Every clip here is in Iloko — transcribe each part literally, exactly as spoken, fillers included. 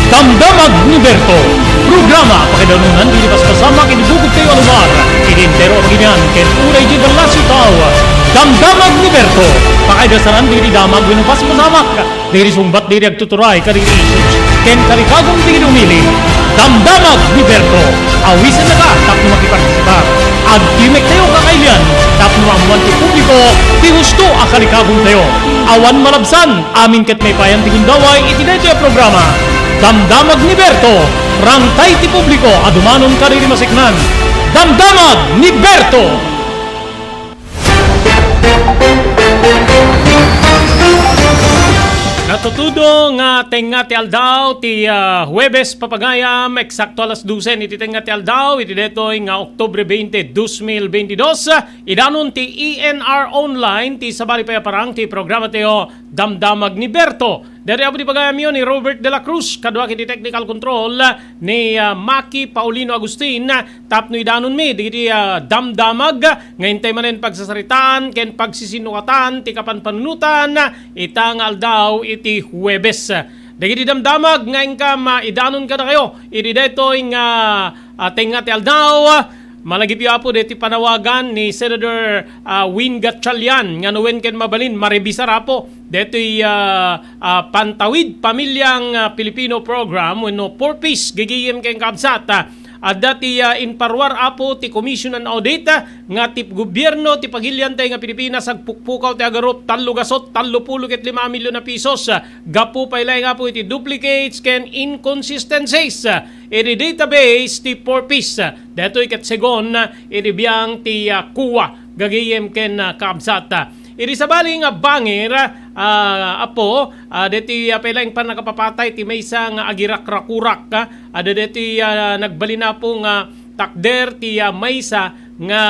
Damdamag ni Berto, programa pakaidanunan ti paspasamak iti bukod kayo a lugar, iti entero a pagilian ken uray di ballasiw tao. Damdamag ni Berto, pakaidasaran dagiti damag wenno paspasamak, dagiti sungbat dagiti agtuturay kadagiti issues ken kalikagum dagiti umili. Damdamag ni Berto, awisennaka tapno makipartisipar. Agtimek tayo kakailian tapno maammuan ti publiko ti husto a kalikagum tayo. Awan malabsan, amin ket maipayan ti gundaway iti daytoy a programa. Damdamag ni Berto, rangtay ti publiko a dumanon kadagiti masiknan. Damdamag ni Berto! Natutudo nga tengnga ti aldaw ti, ah, Huwebes, papagayam, eksakto alas dose iti tengnga ti aldaw iti daytoy nga Oktubre veinte, dos mil veintidós. Idanon ti E N R Online ti sabali pay a parang ti programa tayo, Damdamag ni Berto. Daytoy apo ti pagayamyo ni Robert de la Cruz, kaduak iti technical control ni, ah, Maki Paulino Agustin, tapno idanonmi dagiti, ah, damdamag nga intay manen pagsasaritaan ken pagsisinnuatan ti kapanpanunotan ita nga aldaw iti Huwebes. Dagiti damdamag nga inka maidanon kadakayo idi daytoy nga, ah, tengnga ti aldaw, malagipyo apo deti panawagan ni Senador, ah, Win Gatchalian nga no wen ken mabalin, marebisar apo detoy, ah, ah, Pantawid Pamilyang, ah, Pilipino Program wenno four Ps, gigiyem ken kabsat. Ah, adda ti, ah, inparuar apo ti Commission on Audit, ah, nga ti gobierno ti pagiliantay nga Pilipinas agpukpukaw ti agarup tallo gasut tallo pulo ket lima a milyon a pesos, ah, gapu pay laeng apo iti duplicates ken inconsistencies, ah, iti database ti four Ps. Daytoy ket segun, ah, iti biang ti, ah, COA, gagayem ken, ah, kabsat. Iti sabali nga bangir, ah, apo, ah, deti, ah, pay laeng pannakapapatay ti maysa nga agirakrakurak, ah, adda deti, ah, nagbalin apo nga takder ti, ah, maysa nga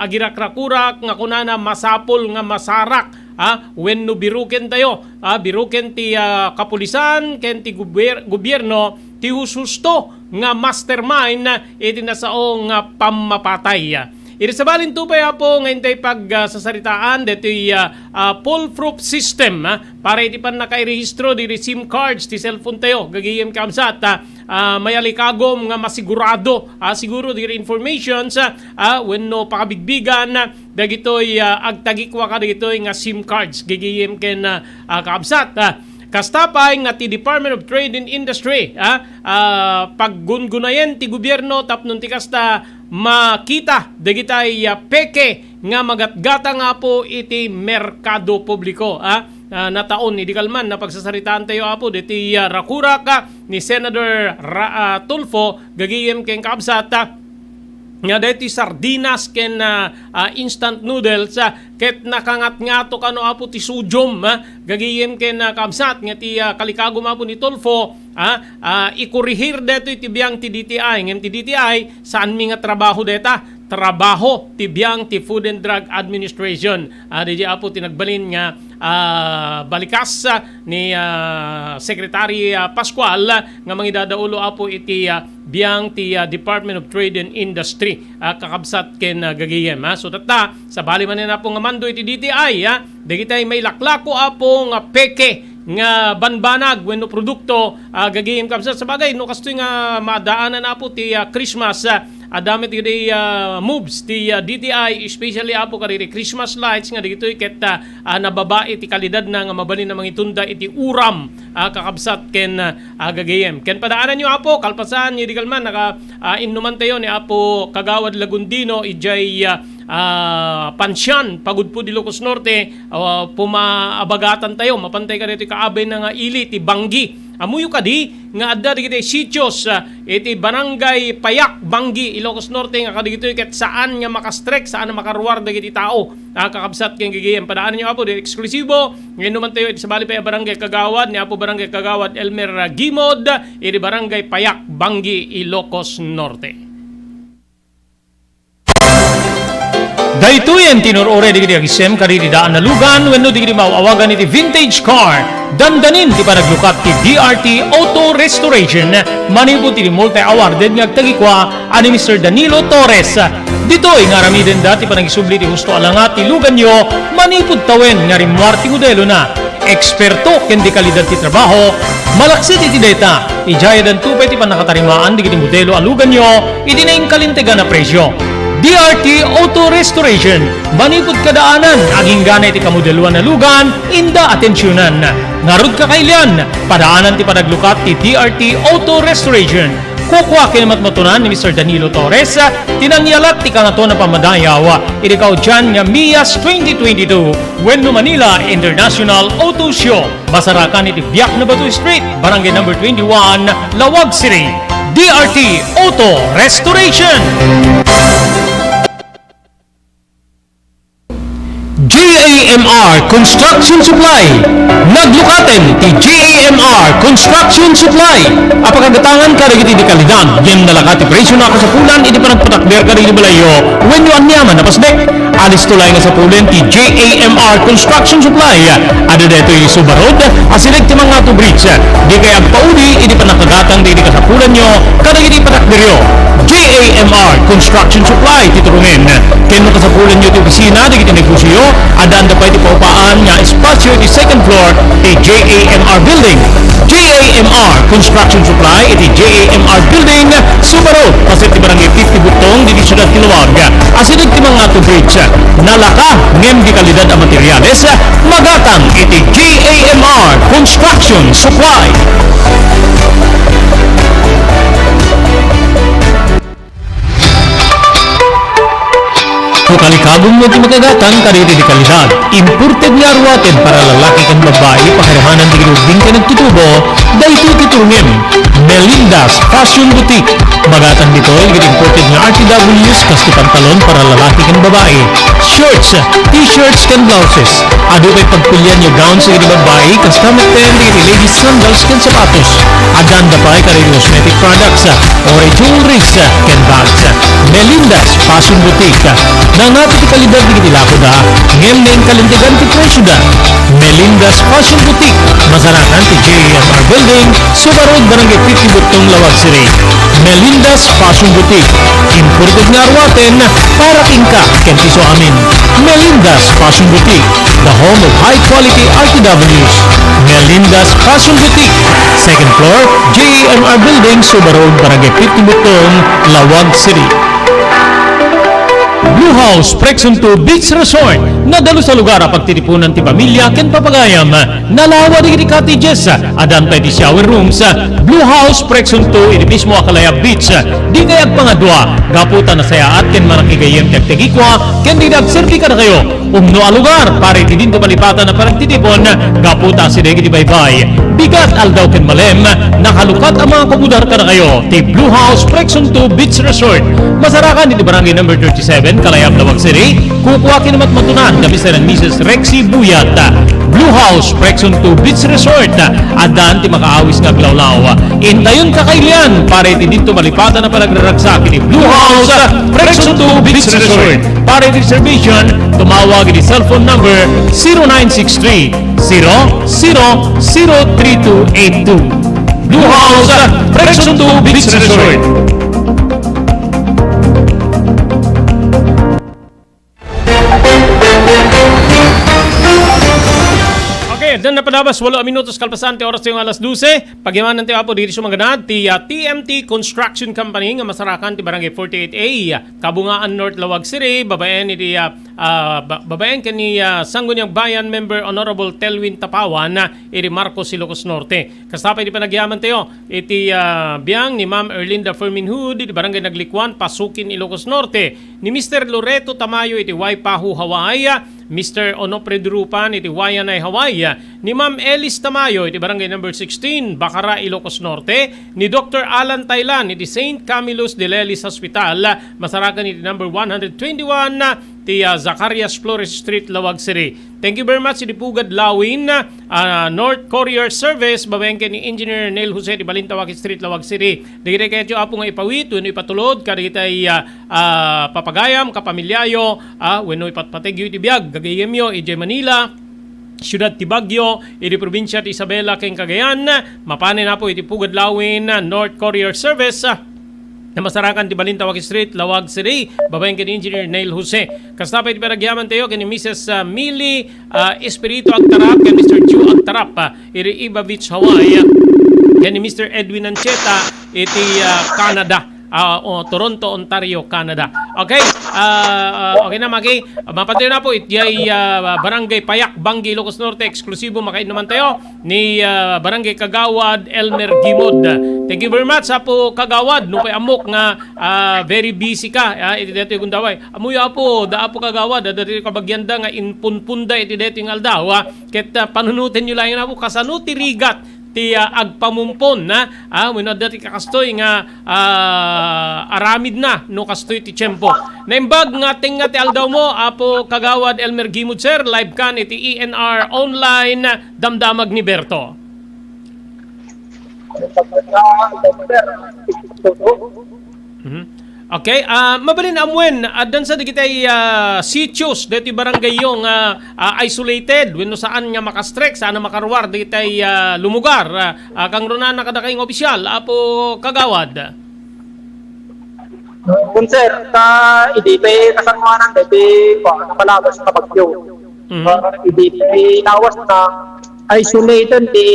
agirakrakurak nga kunana masapul nga masarak, ah, wenno biruken tayo, ah, biruken ti, ah, kapulisan ken ti gobier-, gobierno ti hushusto nga mastermind iti nasao nga pammapatay. Iti sabalinto pay, apo, nga intay pag, ah, sasaritaan detoy, ah, ah, foolproof system, ah, para iti pannakairehistro diri SIM cards ti cellphone tayo, gagayem kabsat, ah, ah, mayalikagom nga masigurado, ah, siguro diri informations, ah, ah, wenno pakabigbigan, ah, dagitoy, ah, agtagikua kadagitoy nga SIM cards, gagayem ken, ah, ah, kabsat, ah. Kasta pay nga ti Department of Trade and Industry, ah, ah, paggungunayen ti gobierno tapno ti kasta makita dagitay, ah, peke nga magatgatang apo iti merkado publiko, ah. Ah, nataon idi kalman nga pagsasaritaan tayo apo diti, ah, rakurak, ah, ni Senador Ra-, ah, Tulfo, gagayem ken kabsat, ah, nga daytoy sardinas ken, ah, ah, instant noodles, ah, ket nakangatngato kano apo ti sodium, ah, gagayem ken, ah, kabsat nga ti, ah, kalikagum apo ni Tulfo, ah, ah, ikorehir daytoy ti biang ti D T I, ngem ti D T I, saanmi nga trabaho dayta, trabaho ti biang ti Food and Drug Administration. Ah, daydi apo ti nagbalin nga, ah, balikas, ah, ni, ah, Secretary, ah, Pascual, ah, nga mangidadaulo apo iti, ah, biang ti, ah, Department of Trade and Industry, ah, kakabsat ken, ah, gagayem, ah. So, tatta, sabali manen apo nga mando iti D T I, ah, dagitay mailaklako apo nga peke nga banbanag wenno produkto, ah, gagayem kabsat. Sabagay, no kastoy nga madaanan apo ti, ah, Christmas, ah, adda met dagiti, ah, moves ti, ah, D T I, especially apo kadagiti Christmas lights nga dagitoy ket, ah, ah, nababai ti kalidadna nga mabalin a mangitunda iti uram, ah, kakabsat ken, ah, gagayem. Ken padaananyo apo, kalpasan idi kalman naka, ah, innumantayo ni Apo Kagawad Lagundino idiay, ah, ah, Pansian, Pagudpud, Ilocos Norte, ah, pumaabagatan tayo, mapantay kadaytoy kaabay na nga ili ti Banggi. Ammoyo kadi nga adda dagiti sitios, ah, iti Barangay Payak, Banggi, Ilocos Norte, nga kadagitoy ket saan nga makastrek, saan nga makaruar dagiti tao. Ah, kakabsat ken gagayem, padaananyo apo, di eksklusibo. Nga innumantayo iti sabali pay a Barangay Kagawad, ni Apo Barangay Kagawad Elmer, ah, Gimod, iti Barangay Payak, Banggi, Ilocos Norte. Daytoyen ti inur-uray dagiti agisem kadagiti daan a lugan wenno dagiti maaw-awagan iti vintage car. Dandanin ti panaglukat ti D R T Auto Restoration manipud iti multi-awarded nga agtagikua a ni Mister Danilo Torres. Ditoy nga aramidenda ti panagisubli ti husto a langa ti luganyo manipud tawen nga rimmuar ti modelona. Eksperto ken dekalidad ti trabaho, malaksid iti dayta, idiay addanto pay ti pannakatarimaan dagiti modelo a luganyo iti nainkalintegan a presio. D R T Auto Restoration, manipud kadaanan, agingga iti kamodeloan a lugan, inda atensionan. Ngarud, kakailian, padaanan ti panaglukat ti D R T Auto Restoration. Kukua ken matmatunan ni Mister Danilo Torres ti nangyalat ti Kangatoan a Pammadayaw iti kaudian nga MIAS twenty twenty-two wenno Manila International Auto Show. Masarakan iti Biak na Bato Street, Barangay Number twenty-one, Laoag City. D R T Auto Restoration. J A M R Construction Supply. Naglukaten ti J A M R Construction Supply a pakagatangan kadagiti dekalidad ngem nalaka ti presio a kasapulan iti panagpatakder kadagiti balayyo wenno aniaman a pasdek. Alisto laeng a sapulen ti J A M R Construction Supply. Adda daytoy Suba Road, asideg ti Mangato Bridge. Dikay agpauli iti pannakagatang dagiti kasapulanyo kadagiti patakderyo. J A M R Construction Supply ti turungen. Ken no kasapulanyo ti opisina dagiti negosioyo, addaanda pay ti paupaan nga espasio iti second floor ti J A M R Building. J A M R Construction Supply iti J A M R Building, Suba Road, paset ti Barangay fifty Butong, ditoy siudad ti Laoag. Asideg ti Mangato Bridge. Nalaka ngem dekalidad a materiales, magatang iti J A M R Construction Supply. No kalikabongmo ti makagatang kadagiti dekalidad, imported nga aruaten para lalaki ken babbai, pakiramanan dagiti ubbing ken agtutubo, daytoy ti turungem. Melinda's Fashion Boutique. Magatang ditoy dagiti imported nga R T Ws, kas ti pantalon para lalaki ken babbai, shorts, t-shirts ken blouses. Adu pay pagkulianyo gowns iti babbai, kasta metten dagiti ladies sandals ken sapatos. Addaanda pay kadagiti cosmetic products, or jewelries, ken bags. Melinda's Fashion Boutique. Nangngati ti kalidad dagiti lakoda, ngem nainkalintegan ti presioda. Melinda's Fashion Boutique. Masarakan ti J A M R Building, Suba Road, Barangay fifty Butong, Laoag City. Melinda's Fashion Boutique. Imported nga aruaten para kenka ken ti isuamin. Melinda's Fashion Boutique, the home of high quality R T Ws. Melinda's Fashion Boutique, second floor, J A M R Building, Suba Road, Barangay fifty Butong, Laoag City. Blue House Prexon two Beach Resort. Nadalus a lugar a pagtitipunan ti pamilia ken papagayam. Nalawa dagiti cottages. Addan pay ti shower rooms. Blue House Prexon two iti mismo a Kalayab Beach. Dikay agpangadua gapu ta nasayaat ken manakigayyem ti agtegikua ken dida agserbi kadakayo. Umno a lugar para iti dinto malipatan a panagtitipon gapu ta asideg iti baybay. Bigat, aldaw ken malem, nakalukat a makakomodar kadakayo ti Blue House Prexon two Beach Resort. Masarakan iti Barangay Number thirty-seven, Kalayab, Laoag City. Kukua ken matmatunan da Mister and Missus Rexy Buyat. Blue House Prexon two Beach Resort. Addan ti makaawis nga aglawlaw. Intayon, kakailian para iti dinto malipatan a panagraragsak iti Blue House Prexon two Beach Resort. Para iti reservation, tumawag iti cellphone number zero nine six three, zero zero zero three two eight two. Blue House Prexon two Beach Resort. Okay, addan napadabas, walo a minutos kalpasan ti oras ti alas dose. Pagyamanan ti Apo diri sumaganad ti, ah, T M T Construction Company nga masarakan ti Barangay forty-eight A, Kabungaan North, Laoag City, babaen iti, ah, ah, ba-, babaen ken ni, ah, Sangguniang Bayan Member Honorable Telwin Tapawan, ah, iti Marcos, Ilocos Norte. Kasta pay ti panagyamantayo iti, ah, biang ni Ma'am Erlinda Fermin Hood iti Barangay Naglikuan, Pasukin, Ilocos Norte, ni Mister Loreto Tamayo iti Waipahu, Hawaii, Mister Onofre Durupan iti Waianae, Hawaii, ni Ma'am Elis Tamayo iti Barangay Number sixteen, Bacara, Ilocos Norte, ni Doktor Alan Taylan iti Saint Camillus de Lelis Hospital, masarakan iti number one hundred twenty-one, ti, ah, Zacarias Flores Street, Laoag City. Thank you very much iti Pugad Lawin, ah, North Courier Service, babaen ken ni Engineer Neil Jose ti Balintawak Street, Laoag City. Dagiti kayatyo, Apo, nga ipawit wenno ipatulod kadagiti, ah, ah, papagayam, kapamilyayo, ah, wenno ipatpategyo iti biag, gagayyemyo idiay Manila, siudad ti Baguio, iti probinsia ti Isabela ken Cagayan, mapanen, Apo, iti Pugad Lawin, North Courier Service, ah, Namasarakan ti Balintawak Street, Laoag City, babaen ken Engineer Neil Jose. Kasta pay ti panagyamantayo ken ni Missus, ah, Millie, ah, Espiritu Agtarap ken Mister Joe Agtarap, ah, iri Iba Beach, Hawaii, ah, ken ni Mister Edwin Ancheta iti, ah, Canada. Ah, o, Toronto, Ontario, Canada. Okay? Ah, ah, okay na, Maki. Mapatay na po, iti ay, ah, Barangay Payak, Banggi, Ilocos Norte, eksklusibo, makain naman tayo ni, ah, Barangay Kagawad Elmer Gimod. Thank you very much, Apo Kagawad. Nupay ammok nga, ah, very busy ka, ah, iti daytoy gundaway. Ammoyo, Apo, da Apo Kagawad, da daytoy kabagianda nga impunpunda iti daytoy nga aldaw, ah. Ket, ah, panunotenyo laeng, Apo, kasano ti rigat ti, ah, agpamumpon, na? Ah, wenno adda ti kakastoy nga, ah, aramidna no kastoy ti tiempo. Naimbag nga tengnga ti aldawmo, Apo Kagawad Elmer Gimod, sir, live kan iti E N R Online, Damdamag ni Berto. Mhm. Okay, ah, mabalin amuen, addan sa dagiti, ah, sitios daytoy barangayyo nga, ah, isolated wenno saan nga makastrek, saan a makaruar dagiti, ah, lumugar, ah, ah, kangrunaan na kadakay nga opisyal, Apo Kagawad? Kun sir, ta idi pay kasangoanan daytoy, kuan, napalabas nga bagyo. Mhm. Ah, idi pay lawas na, isolated ti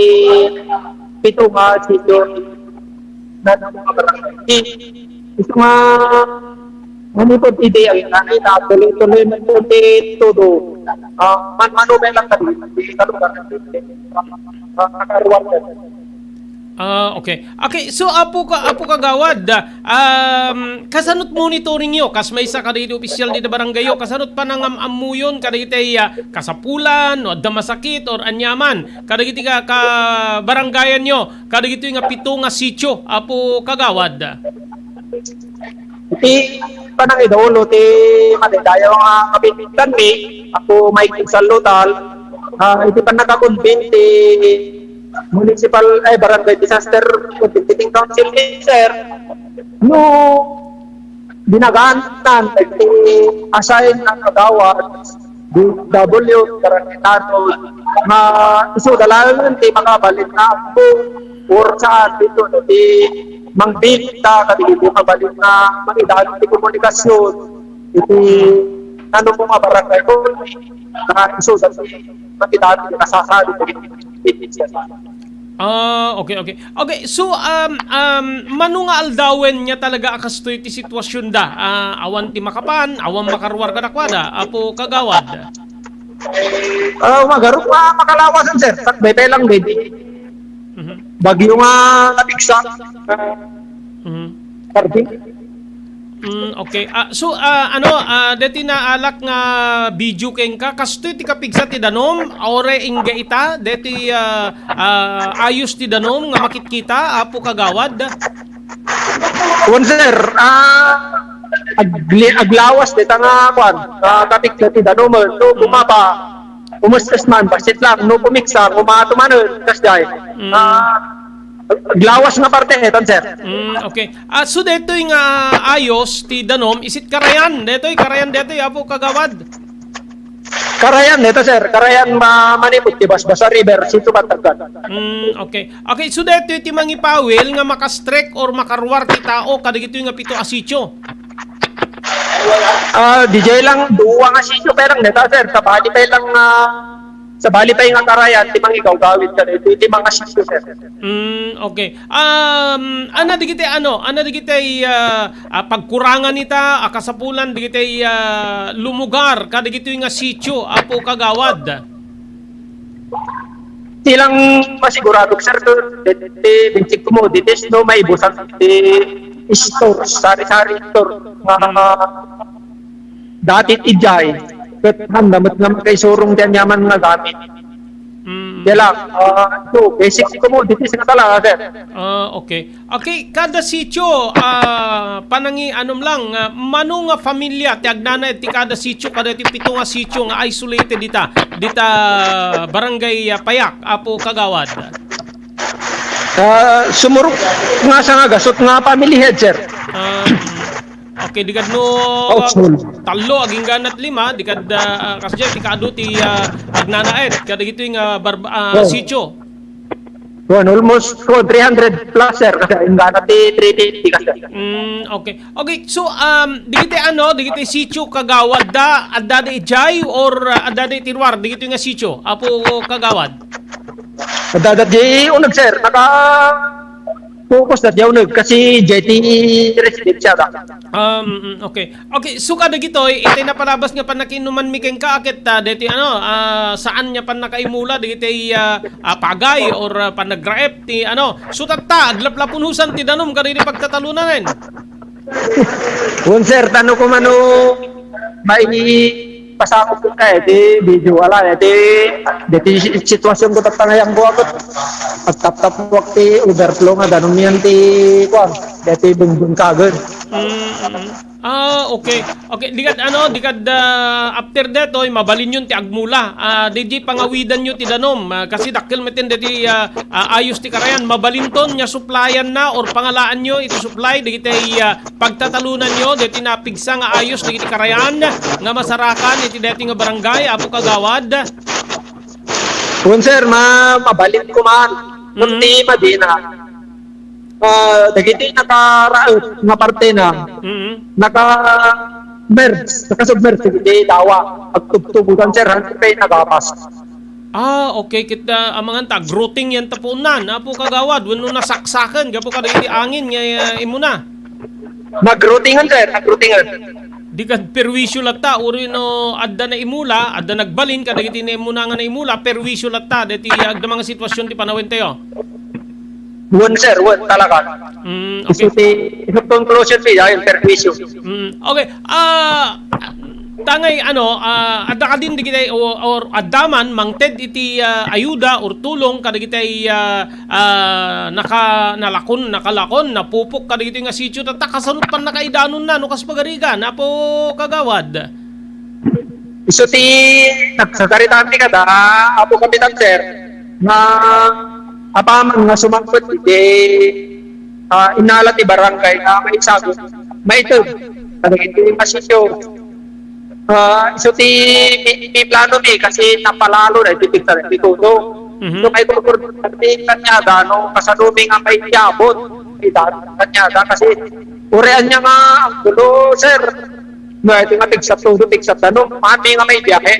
pito nga sitio. Nan mga barangay. Isu nga manipod idi ay nanay na tuloy-tuloy man po ti todo. Ah, man-, manumay lang kami, di sa lugar, ah, nakaruwag kami. Ah, okay. Okay, so, Apo Ka-, Apo Kagawad, ah, um, kasanot monitoring yo? Kas maysa kadagiti opisyal dita barangay yo, kasanot panangam-ammuyon kadagiti, ah, kasapulan, no, adda masakit, or anyaman, kadagiti ka-, kabarangayan yo? Kadagitoy nga pito nga sitio, Apo Kagawad? Iti panangidaolo ti madaydayaw nga kapitan mi, Apo Mike Saludal, ah, iti pannakakonben ti municipal, ay, barangay disaster coordinating council ni sir, no, binagantan ti assign nga kagawad, D W, Karanitano, nga isu da laeng ti makabalin nga ammong or saan dito ti mangbinta kadagiti mabalin nga mangidalom ti komunikasyon iti nanummo nga barangay hall nga isu da ti mangidalom ti kasasadi dagiti Ah, okay, okay. Okay, so, um, um, mano nga aldawen nga talaga a kastoy ti sitwasyonda? Ah, awan ti makapan, awan makaruar kadakuada, Apo Kagawad? Ah, magarop nga makalawasan, sir. Sakbay pay lang, baby. Mhm. Bagyo nga napigsa. Mhm. Pardon? Mm, okay. Ah, so, ah, ano, ah, deti naalak nga video kenka, kastoy ti kapigsa ti danum, uray ingga ita, deti, ah, ah, ayos ti danum nga makitkita, Apo Kagawad? Wen, sir, ah, agli-, aglawas deta nga, kuan, ah, kapigsa ti danum, so, Mm. bumaba, umustes man, basit lang, no, pumigsa, umato man, eh, kasjay. Mm. Ah, aglawas nga parte, etan, sir. Mm, okay. Ah, so detoy nga ayos ti danum, is it Karayan? Detoy, Karayan detoy, Apo Kagawad? Karayan, ito, sir. Karayan ma-, manipod ti Basbasa River, Sitio Bantagan. Mm, okay. Okay, so detoy ti mangipawil nga makastrek or makaruar ti tao kadagitoy nga pito a sitio? Ah, D J lang, duwa nga sitio, pero neta, sir, sabali pay lang, ah, sabali pay nga Karayan, ti mangigawgawid kadagitoy, ti mga sitio, sir. Mm, okay. Um, ana digiti ano, ana digiti, ah, ah, pagkurangan ita a kasapulan digiti, ah, lumugar kadagitoy nga sitio, Apo Kagawad? Ti lang masigurado, sir, to, ti, ti basic commodities, no, maibusan ti store, sari-sari store, nga Hmm. dati ti jay, ket handa met nga makaisurong ti aniaman nga gamit. Hmm. Kaya lang, ah, so, basic commodities nga talaga, sir. Ah, okay. Okay, kada sitio, ah, panangi-, anum lang, ah, mano nga familia ti agnanaed ti kada sitio, kada ti pito nga sitio nga isolated dita, dita Barangay, ah, Payak, Apo Kagawad? Ah, sumurok nga sa nga gasot nga family head, sir. Ah, okay, di kad no Household. Tallo, agingga na ti lima, di kad, ah, ah, kasdiay, ti kaadu ti, ah, agnanaed, kadagitoy nga barba-, ah, Oo. sitio. Kuan, almost, kuan, three hundred plus, sir. Kasi inggana ti three fifty ka, sir. Mm, okay. Okay, so, um, digiti ano, digiti sitio kagawad da, adda da ijay or, uh, adda da iti ruar, digiti nga sitio, Apo Kagawad? Adda da di uneg, sir. Naka-focus da di uneg kasi jay ti residensya da. Um, mm, okay. Okay, so kadagitoy, itay napalabas nga pannakinuman mi kenka, ket, ah, deti ano, ah, saan nga pannakaimula, dagiti, ah, ah, pagay or, ah, pannagraep ti ano. So tatta, aglaplapunusan ti danum kadagiti pagtatalunanen. Wen, sir, tano ko mano maipasakop ko kay, di video ala, di, di, di sitwasyon ko tatta nga yan ko ako. Agtaptapwak ti overflow nga danum yan ti, kuan, deti bungbung kagen. Mm, mm. Ah, okay. Okay, di kad ano, di kad, ah, after detoy, mabalinyon ti agmula. Ah, di, di pangawidanyo ti danum. Ah, kasi dakkel metten deti, ah, ah, ayos ti karayan. Mabalinton nga supplyan na or pangalaanyo iti supply, dagiti, ah, pagtatalunanyo, deti napigsa nga ayos, dagiti karayan nga masarakan iti deti nga barangay, Apo Kagawad. Kun, sir, ma-, mabalin ko man. Mm. Kunti madina. Ah, dagiti nakaraet nga parte na, Mm. naka-merge, nakasubmerge dagiti dawa. Agtubtubutan, sir, hanto pay nagapas. Ah, okay. Kita, amangan ta, growing yan tapunan. Apo Kagawad, wenno nasaksaken, gapu kadagiti angin nga, ah, imuna. Nag-routingan, sir. Nag-routingan. Di kad perwisyo latta, uri no adda na imula, adda nagbalin kadagiti naimuna nga naimula, perwisyo latta, deti agda mga sitwasyon ti panawen tayo. Wen, sir, wen, talaga. Mm, Isu okay. ti, isu conclusion ti, ayun, perwisyo. Mm, okay. Ah, tangay, ano, ah, adda kadin digitay, o, or adda man, mangted iti, ah, ayuda or tulong kadagitay, ah, ah, naka-, nalakon, nakalakon, napupok kadagitoy nga sitio, tatta, kasano pannakaidanonna, no, kas pagarigan, Apo Kagawad? Isu ti nagsasaritaan ti kada, Apo Kapitan, sir, nga apaman nga sumangpet iti, ah, innala ti barangay nga maisagut, maited kadagiti nga sitio. Ah, isu ti pi-, piplano mi kasi napalalo na iti pigsa-, iti tudo. Mhm. So, may kurkur-, ti kanyada, no, kasano mi nga may yabot, ti dan-, kanyada kasi urean niya nga ang tulo, sir. No, iti nga pigsa-, tudo, pigsa-, ano, mami nga may biyahe.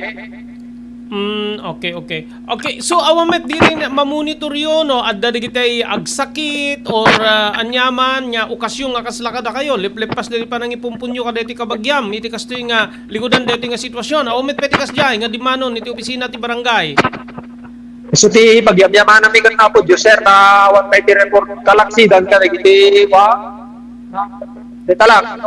Mm, okay, okay. Okay, so awan met diri na mamonitoryo no adda dagitay agsakit or, ah, aniaman nga okasyon nga kasla kadakayo, leplep pas dagiti panangipumpunyo kadagiti kabagiam iti kastoy nga likudan dagiti nga sitwasyon. Awan met pay ti kasdiay nga dimmanon iti opisina ti barangay. So ti pagyamyamanami ken Apo Dios, sir, ta awan pay ti report kalaksidan kadagiti, wa? Deta lang.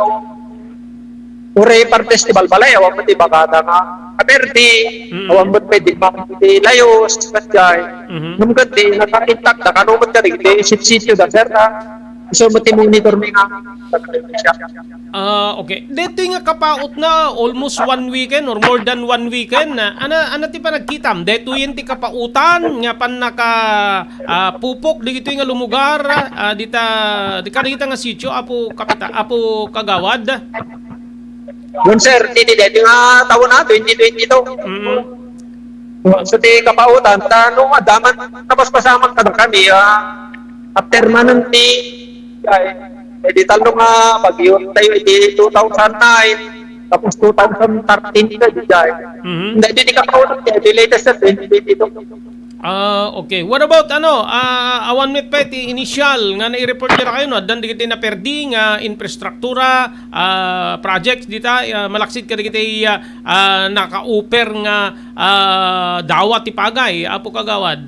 Uray parte ti balbalay, awan met ti bagada nga aperdi, Mm. awan met pwede mang ti layos, kasjay. Mhm. Ngem ket di nakaintak da, kano met kadagiti sitio da, sir, ta isu met ti monitor mi nga. Ah, okay. Detoy nga kapaut na almost one weekend or more than one weekend na, ana, ana ti panagkitam? Detoyen ti kapautan nga pannaka ah, pupok dagitoy nga lumugar, ah, dita, di kadagita nga sitio, Apo Kapita-, Apo Kagawad? Yun, sir, diti deti nga taon na, twenty twenty-two. Mm. So, ti kapautan, ta, no, adaman, napaspasaman kada kami, ah, after manen ti, ay, eh, di talo nga bagyo tayo, iti two thousand nine, tapos two thousand thirteen ka, di jay. Mhm. Hindi, di, di kapautan, di, di latest sa twenty twenty-two. Ah, okay. What about, ano, ah, awan met pay ti initial nga nai-report kadakayo, no? Addan dagiti naperdi nga infrastruktura, ah, projects dita, ah, malaksid kadagiti, ah, ah, naka-offer nga, ah, dawa ti pagay, Apo Kagawad?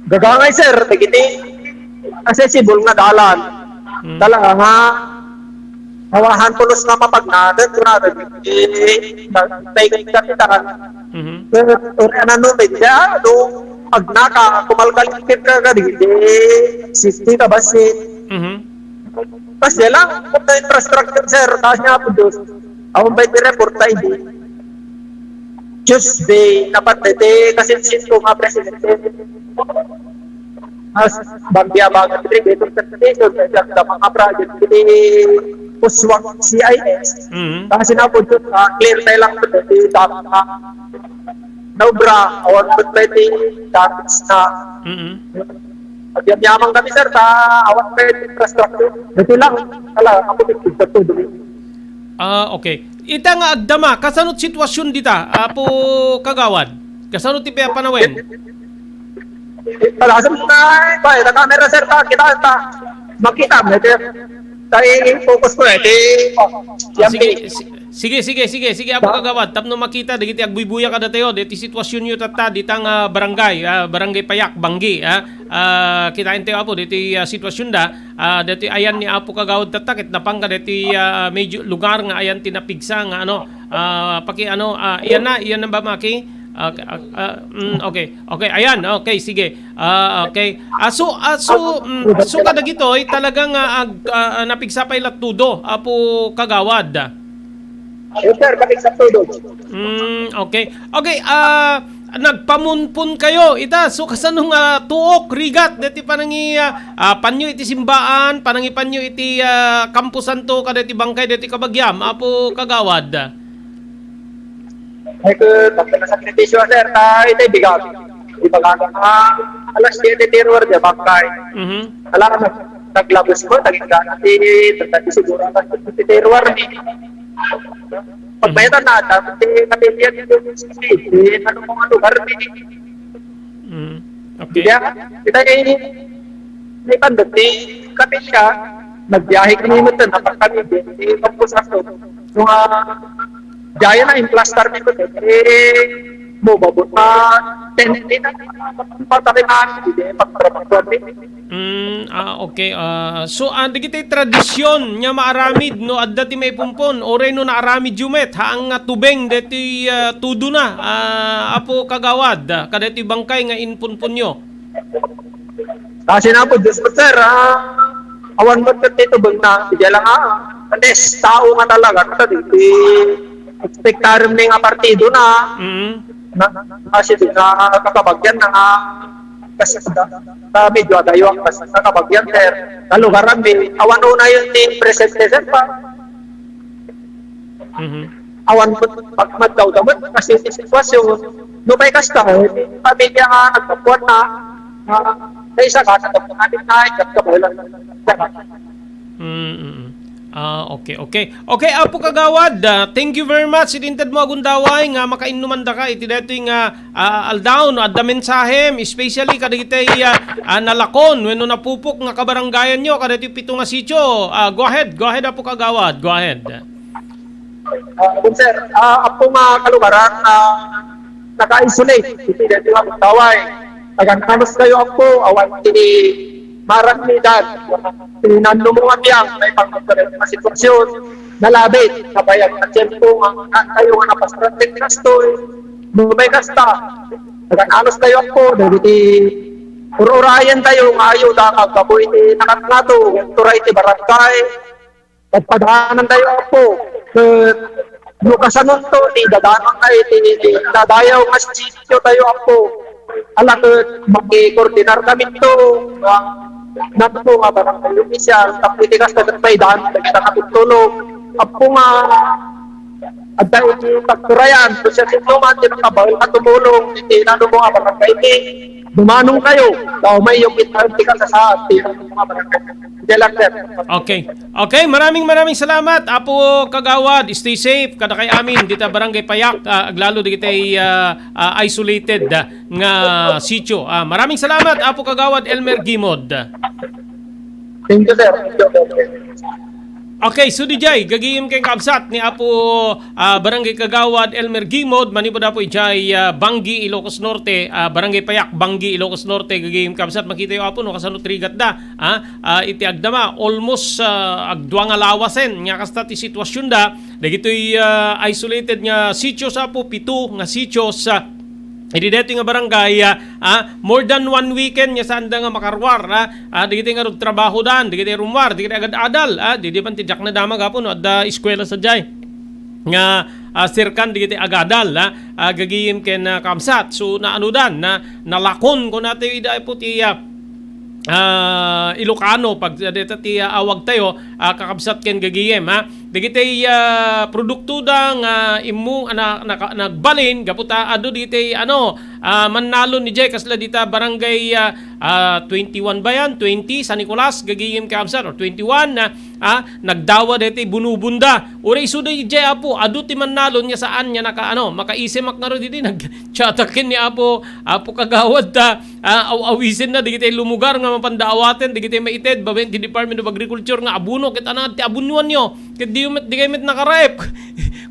Gagangay, sir, dagiti accessible nga dalan. Hmm. Talaga nga, awahan pulos nga mapagnaden, grabe. Eh, na-, naikot kapitan. Mhm. Eh, uri anan no, medya, no, pagnaka, kumalkalipit ka, kadi, eh, safety ka ba, si Mhm. Kasi lang, kung na infrastructure, sir, kasi nga po, Diyos. Ako ba yung report sa idi? Tuesday, napatete, kasi sito nga presidente. Mas, banggiya ba, nga dito sa station, sa mga project, hindi uswag C I S. Mhm. Kasi na po, Diyos, ah, clear tayo lang po, di dapat, ah, naubra, awan met pay ti damage na. Mm-mm. Agyamyaman kami, sir, ta awan pay ti infrastructure. Dati lang, ala, ako, dati, dati, dati. Ah, okay. Ita nga agdama, kasano ti sitwasyon dita, Apo Kagawad? Kasano ti panawen? Talasan na, ba, ita camera, sir, ta, kita, ta, makita, may, sir. Ta, i-focus ko, eh, di, oh, Ah, yan, sige, eh. si-, sige, sige, sige, sige, Apo Kagawad, tapno makita dagiti agbuybuya kadatayo, dagiti sitwasyonyo tatta, dita nga barangay, ah, Barangay Payak, Banggi, ah. Ah, kitaentayo, Apo, dagiti, ah, sitwasyonda, ah, dagiti ayan ni Apo Kagawad tatta, ket napan kadagiti, ah, medyo lugar nga ayan ti napigsa nga, ano, ah, paki-, ano, ah, iyan na, iyan na ba, Maki? Ah, ah, ah, mm, okay. Okay, ayan, okay, sige. Ah, okay. Ah, so, ah, so, mm, so kadagitoy talagang, ah, ag-, ah, napigsa pay la todo, Apo Kagawad. Yes, sir, kapigsa todo. Mm, okay. Okay, ah, nagpamunpon kayo ita. So, kasano nga tuok, rigat, deti panangi, ah, ah, panyo iti simbaan, panangipanyo iti, ah, kamposanto, kada iti bangkay, deti kabagiam, Apo Kagawad? Ay, ko, pagka nasakripisyo, sir, ta, iti bigat. Di ba ka, ah, alas siyete ti ruar, di ba, kay? Mhm. Ala, nag-, naglabas ko, naging gana, ti, ti, siguro, alas siyete ti ruar, ni. Pag Mhm. may ito na, tapos, ti, kapilian, ti, ti, ano mo nga lugar, ni. Mm. Okay. Kaya, kita, eh, may pandot, ti, kapilya, nagbiyahe kami mo, napag kami, di, di, tapos ako. Mga, Diay na, implastar mi ko, eh, mo, babot pa, ten, di na, pagtariman, di, di, pagtrabaho, di. Mm, ah, okay. Ah, so, ah, dagiti tradisyon nga maaramid no adda ti maipumpon, uray no naaramid yo met, haan nga tubeng deti, ah, tudo na, ah, Apo Kagawad, ah, kadeti bangkay nga impunponyo. Kasi na po, Diyos ko, sir, ah, awan mo ket ti tubeng na, sige lang, ah, at least, tao nga talaga, kasi di, di, expectarim ni nga partido na, Mm. na, na, kasi di, na, kakabagyan na nga, kasi da, da, medyo adayo, kasi kakabagyan, sir, nalugaran, may, awan una yun, ni presente, sir, pa, Mhm. Awan met, pag maddaw-daw met, kasi ti sitwasyon, no, may kasta, eh, ti pamilya nga nagkapuan na, nga, sa isa ka, sa pagkakamit na, ay, nagkabulan. Mm, mm. Ah, okay, okay. Okay, Apo Kagawad, ah, thank you very much. Iti inted mo agundaway nga makainnuman daka iti daytoy nga, ah, aldaw, no, adda mensahem, especially kadagiti, ah, ah, nalakon wenno napupok nga kabarangayan nyo, kadagiti pito nga sitio. Ah, go ahead, go ahead, Apo Kagawad, go ahead. Ah, kun sir, ah, apo nga kalugaran, ah, naka-isolate, iti daytoy nga agundaway. Tagan-anos kayo, apo, awan ti marammidan. Tinanno mo nga biang, may pangagpalit nga sitwasyon. Nalabit, nabayag na tiyempo, nga kayo nga napasaran ti kastoy. No may kasta, tagan-anos kayo, apo, dagiti ur-urayan tayo, nga ayo, da, kagkapo iti nakatnato, turay ti barangay. Pagpadanan tayo, Apo, ket no kasanonto, ti dadanontayo iti, iti dadayaw nga sitio tayo, Apo. Ala ket makikoordinar kami to, nga, nato nga barangay official, tapno iti kasta ket maidan, dagita nga tutulong. Apo nga, adda iti pagturayan, kung siya sino man, ti nakabael nga tumulong, iti nano mo nga barangay, iti dumanong kayo, daw may yung iti kasasaad, ti nano mo nga barangay. Diyan lang, sir. Okay. Okay, maraming, maraming salamat, Apo Kagawad. Stay safe, kada kay amin, dita Barangay Payak, ah, aglalo dagiti, ah, ah, isolated, ah, nga sitio. Ah, maraming salamat, Apo Kagawad Elmer Gimod. Thank you, sir. Thank you, sir. Okay, so D J, gagim kay kabsat ni Apo, ah, Barangay Kagawad Elmer Gimod, manipud Apo ijay, ah, Banggi, Ilocos Norte, ah, Barangay Payak, Banggi, Ilocos Norte, gagim kabsat, makita yo, Apo, no, kasano trigat da. Ah, ah, iti agdama, almost, ah, agdua nga lawasen nga kasta ti sitwasyonda. Dagitoy, ah, isolated nga sitios, Apo, pito nga sitios, ah, idi daytoy nga barangay, ah, ah, more than one weekend nga saanda nga makaruar, ah, ah, dagitoy nga rugtrabahodan, dagitoy rummuar, dagitoy agad-adal, ah, di, di man ti diak nadamag, Apo, no, adda eskwela sadiay nga, ah, serkan dagiti agadal, ah, ah, gagim ken, ah, kabsat. So, naanodan, na, nalakon, kunatayo, ida, Apo, ti, ah, ah, Ilocano, pag, deta ti, ah, awag tayo, ah, kakabsat ken gagiyem, ha. dagiti, ah, produktoda nga immu-, ah, na-, naka-, nagbalin gapu ta adu dagiti, ano, ah, mannalon idiay kasla dita barangay, ah, ah, twenty-one ba yan? Twenty, San Nicolas, gagayem kakabsat, or twenty-one, ah, ah, nagdawa dagiti bunubonda. Uray isuda idiay, Apo, adu ti mannalon nga saan nga naka-, ano, makaisimak ngarud idi nag-chat ken ni Apo, Apo Kagawad ta, ah, aw-awisenna dagiti lumugar nga mapanda awaten dagiti maited babaen ti Department of Agriculture nga abono ket ania ti abonoanyo ket di met, di kayo met nakaraep.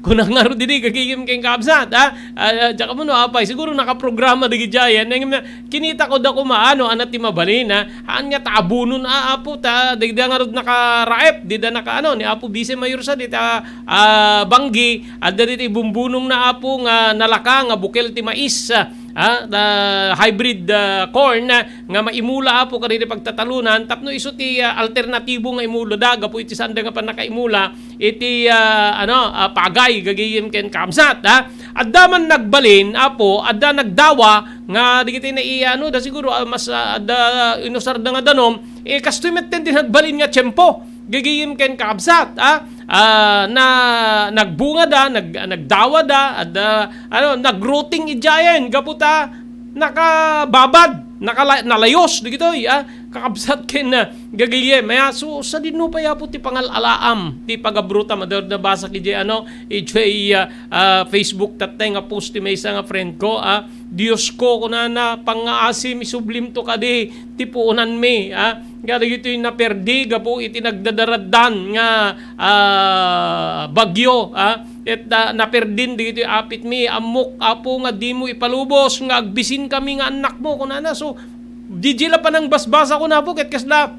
Kuna ngarud idi gagayem ken kakabsat, ah, ah, diak ammo no apay, siguro nakaprograma dagiti ayan. Ngem na, kinitako da koma, ano, ania ti mabalin, ah. Haan nga ta abonon, ah, Apo, ta dagidi ngarud nakaraep, dida naka, ano, ni Apo Vice Mayor sa dita, ah, banggi, adda diti bumbunong na, Apo, nga nalaka nga bukel ti mais, ah, ah, hybrid, ah, corn, ah, nga maimula, Apo, kadagiti pagtatalonan tapno isu ti, ah, alternatibo nga imulada gapu iti sanda nga pannakaimula iti, ah, ano, ah, pagay, gagayem ken kakabsat, ah. Adda man nagbalin, Apo, adda nagdawa nga dagiti nai-, ano da siguro, ah, mas, ah, adda inusarda nga danum, eh, kastoy metten ti nagbalin nga tiempo, gagayem ken kakabsat, ah. Ah, na nagbungada, nag-, nagdawada, adda, ano, nagrooting idiayen gapu ta nakababad, nakala-, nalayos dagitoy, ah, kakabsat ken, ah, gagayem. Aya, so, sadino pay, Apo, ti pangal-alaam ti pagabrotam? Adda nabasa idiay, ano, idiay, ah, ah, Facebook tattay nga post ti maysa nga friend ko, ah, "Diosko," kunana, "pangngaasim, isublimto kadi ti puonanmi," ah, nga dagitoy naperdi gapu iti nagdadaraddan nga, ah, bagyo, ah, ket, ah, naperdin dagitoy apitmi. Ammok, Apo, nga dimo ipalubos nga agbisinkami nga annakmo, kunana. So, didiay la panangbasbasakon, Apo, ket kasla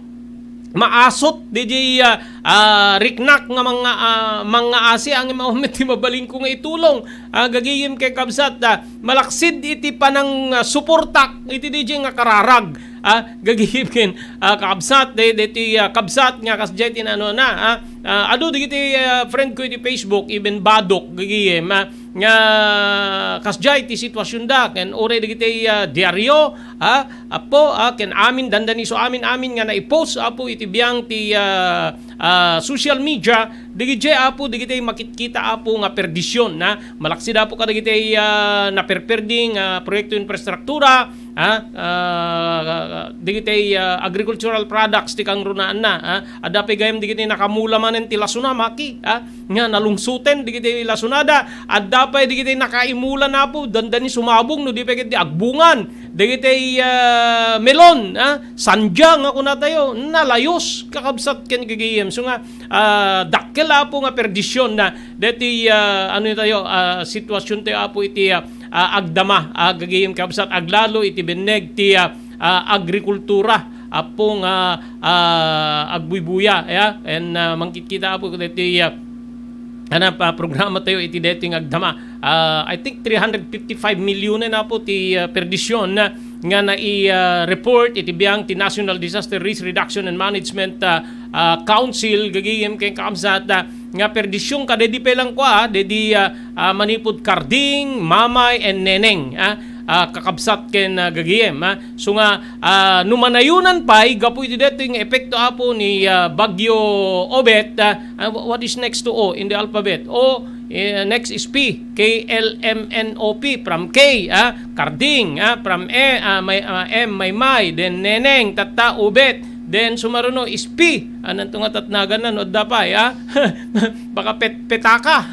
maasut didiay, ah, ah, riknak nga manga-, ah, mangngaasi, ngem awan met ti mabalinko nga itulong. Ah, gagayem ken kakabsat, ah, malaksid iti panang, ah, suportak iti didiay nga kararag. Ah, gagayem ken, ah, kakabsat, de-, deti, ah, kabsat nga kasdiay ti nano na, ah, ah, adu dagiti, ah, friend ko iti Facebook, even badok, gagayem, ah, nga kasdiay ti sitwasionda, ken uray dagiti, ah, diario, ah, Apo, ah, ken amin, dandani isu amin, amin nga naipost, Apo, iti biang ti, ah, ah, social media, dagiti, Apo, dagiti makitkita, Apo, nga perdision, na malaksid, Apo, kadagiti, ah, naperperdi nga proyekto infrastruktura, ah, ah, dagiti, ah, agricultural products ti kangrunaanna, ah, adda pay gayam dagiti nakamula manen ti lasuna, maki, ah, nga nalungsoten dagiti lasonada, adda pay dagiti nakaimula, Apo, dandani sumabong no di pay ket di agbungan dagiti, ah, melon, ah, sandia nga kunatayo, nalayos, kakabsat ken gagayem. So nga, ah, dakkel, Apo, nga perdision na deti, ah, ano tayo, ah, sitwasion tayo, Apo, iti, ah, ah, agdama, ah, gagayem, kabsat, aglalo iti binneg ti, ah, ah, agrikultura, Apo, nga, ah, agbuybuya, ya, and, ah, mangkitkita, Apo, deti, ah, ano, pa, programa tayo iti deti nga agdama. Ah, I think three hundred fifty-five million na, Apo, ti, ah, perdision na nga nai, ah, report iti biang ti National Disaster Risk Reduction and Management, ah, ah, Council, gagayem ken kakabsat, ah, nga perdision kadedi pay lang kua, ah, dedi, ah, ah, manipud Karding, Mamay, and Neneng, ah, ah, kakabsat ken, ah, gagayem, ah. So nga, ah, no manayonan pay gapu iti detoy nga epekto, Apo, ni, ah, Bagyo Obet, ah, ah, wha-, what is next to O in the alphabet? O, eh, next is P, K L M N O P, from K, ah, Karding, ah, from E, ah, may, ah, M, Maymay, then Neneng, tatta, Obet, then sumaruno is P, ananto nga tatnagan na, no adda pay, ah? Baka pet-, petaka.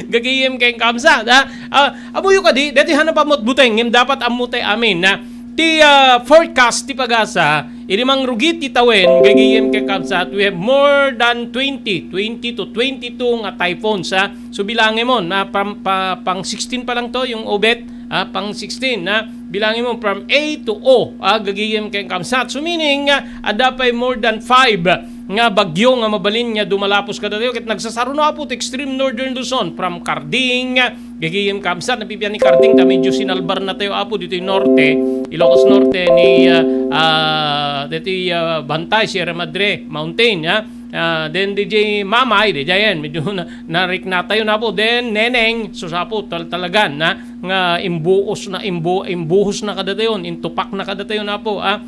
Gagayem ken kakabsat, ah? Ah, ammoyo kadi, deti haan a pamutbuteng, ngem dapat ammo tay amin, ah? Ti, ah, forecast ti PAGASA, idi mangrugi ti tawen, gagayem ken kakabsat, we have more than twenty, twenty to twenty-two nga typhoons, ah. So, bilangemon, ah, pam-, pa-, pang sixteen pa lang to, yung Obet, ah, pang sixteen, ah. Bilangemon from A to O, ah, gagayem ken kakabsat. So, meaning, ah, adda pay more than five nga bagyo nga mabalin nga dumalapos kadatayo, ket nagsasaruno, Apo, ti extreme northern Luzon, from Karding, gagayem, kabsat, napipian ni Karding ta medyo sinalbar na tayo, Apo, ditoy norte, Ilocos Norte, ni, ah, ah, ditoy, ah, Bantay, Sierra Madre Mountain, ah. Ah, then, D J Mamay, D J yan, medyo na, narikna tayo na, Apo. Then, Neneng, sus, Apo, tal-, talagan, na, nga imbuos na, imbu-, imbuhos na kadatayon, intupak na kadatayon, Apo, ah.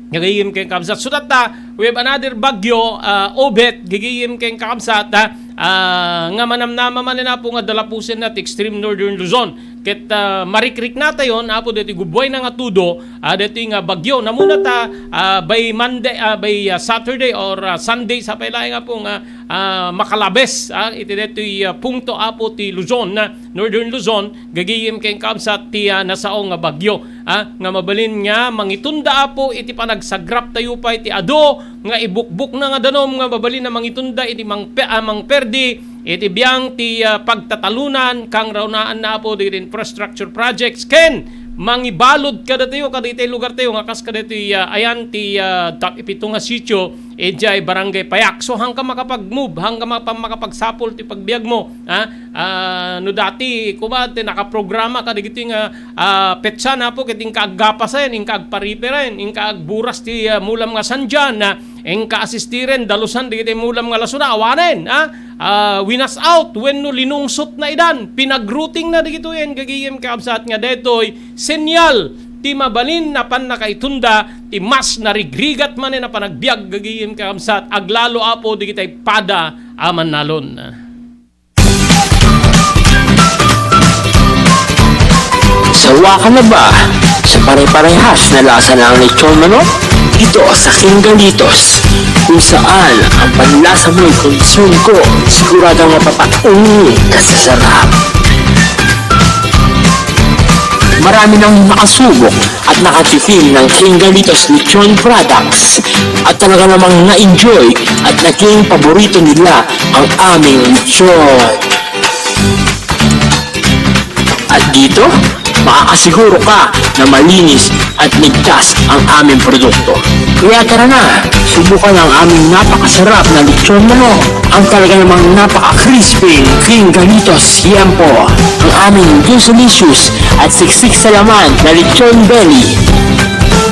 Gagayem ken kakabsat. So that, ah, we have another bagyo, ah, Obet, gagayem ken kakabsat, ah, ah, nga manamnama manen, Apo, nga dalapusen na ti extreme northern Luzon. Ket, ah, marikriknatayon, Apo, deti gubbuayna nga tudo, ah, deti nga bagyo. Namuna ta, ah, by Monday, ah, by, ah, Saturday or, ah, Sunday, sapay laeng, Apo, nga, ah, makalabes, ah, iti detoy, ah, pungto, Apo, ti Luzon, ah, Northern Luzon, gagayem ken kakabsat ti, ah, nasao nga bagyo, ah, nga mabalin nga mangitunda, Apo, iti panagsagraptayo pay ti adu nga ibukbukna nga danum nga mabalin a mangitunda iti mangpe-, ah, mangperdi iti biang ti, ah, pagtatalunan, kangrawnaan na, Apo, dagiti infrastructure projects, ken mangibalud kadatayo, kadagiti lugartayo nga kas kadagiti, ah, ayan ti, ah, tap-, ipito nga sitio, idiay Barangay Payak. So, hangka makapag-move, hangka mapa-, makapagsapul ti pagbiagmo, ha? Ah, no dati, kuma, ti nakaprograma kadagiti nga, ah, petsa na, Apo, ket inka aggapasen, inka agpariperen, inka agburas ti, ah, mulam nga sandian, ah, inka asistiren, dalusan dagiti mulam nga lasuna, awanen, ha? Ah, winas out, wenno linungsot na idan, pinagrouting na dagitoyen, gagayem kakabsat, nga detoy senyal ti mabalin a pannakaitunda ti mas narigrigat manen a panagbiag, gagayem kakabsat, aglalo, Apo, dagiti pada a mannalon. Sawa ka na ba sa pare-parehas na lasa ng lechon manok? Dito sa King Galitos, kung saan ang panlasa mo'y concern ko, siguradong mapapaunong ka sa sarap. Marami nang nakasubok at nakatikim ng King Galitos Lechon Products at talaga namang na-enjoy at naging paborito nila ang aming lechon. At dito, makakasiguro ka na malinis at ligtas ang aming produkto. Kaya tara na, subukan ang aming napakasarap na lechon manok. Ang talaga namang napaka-crispy, King Galitos Yempo. Ang aming juicy-licious at siksik sa laman na lechon belly.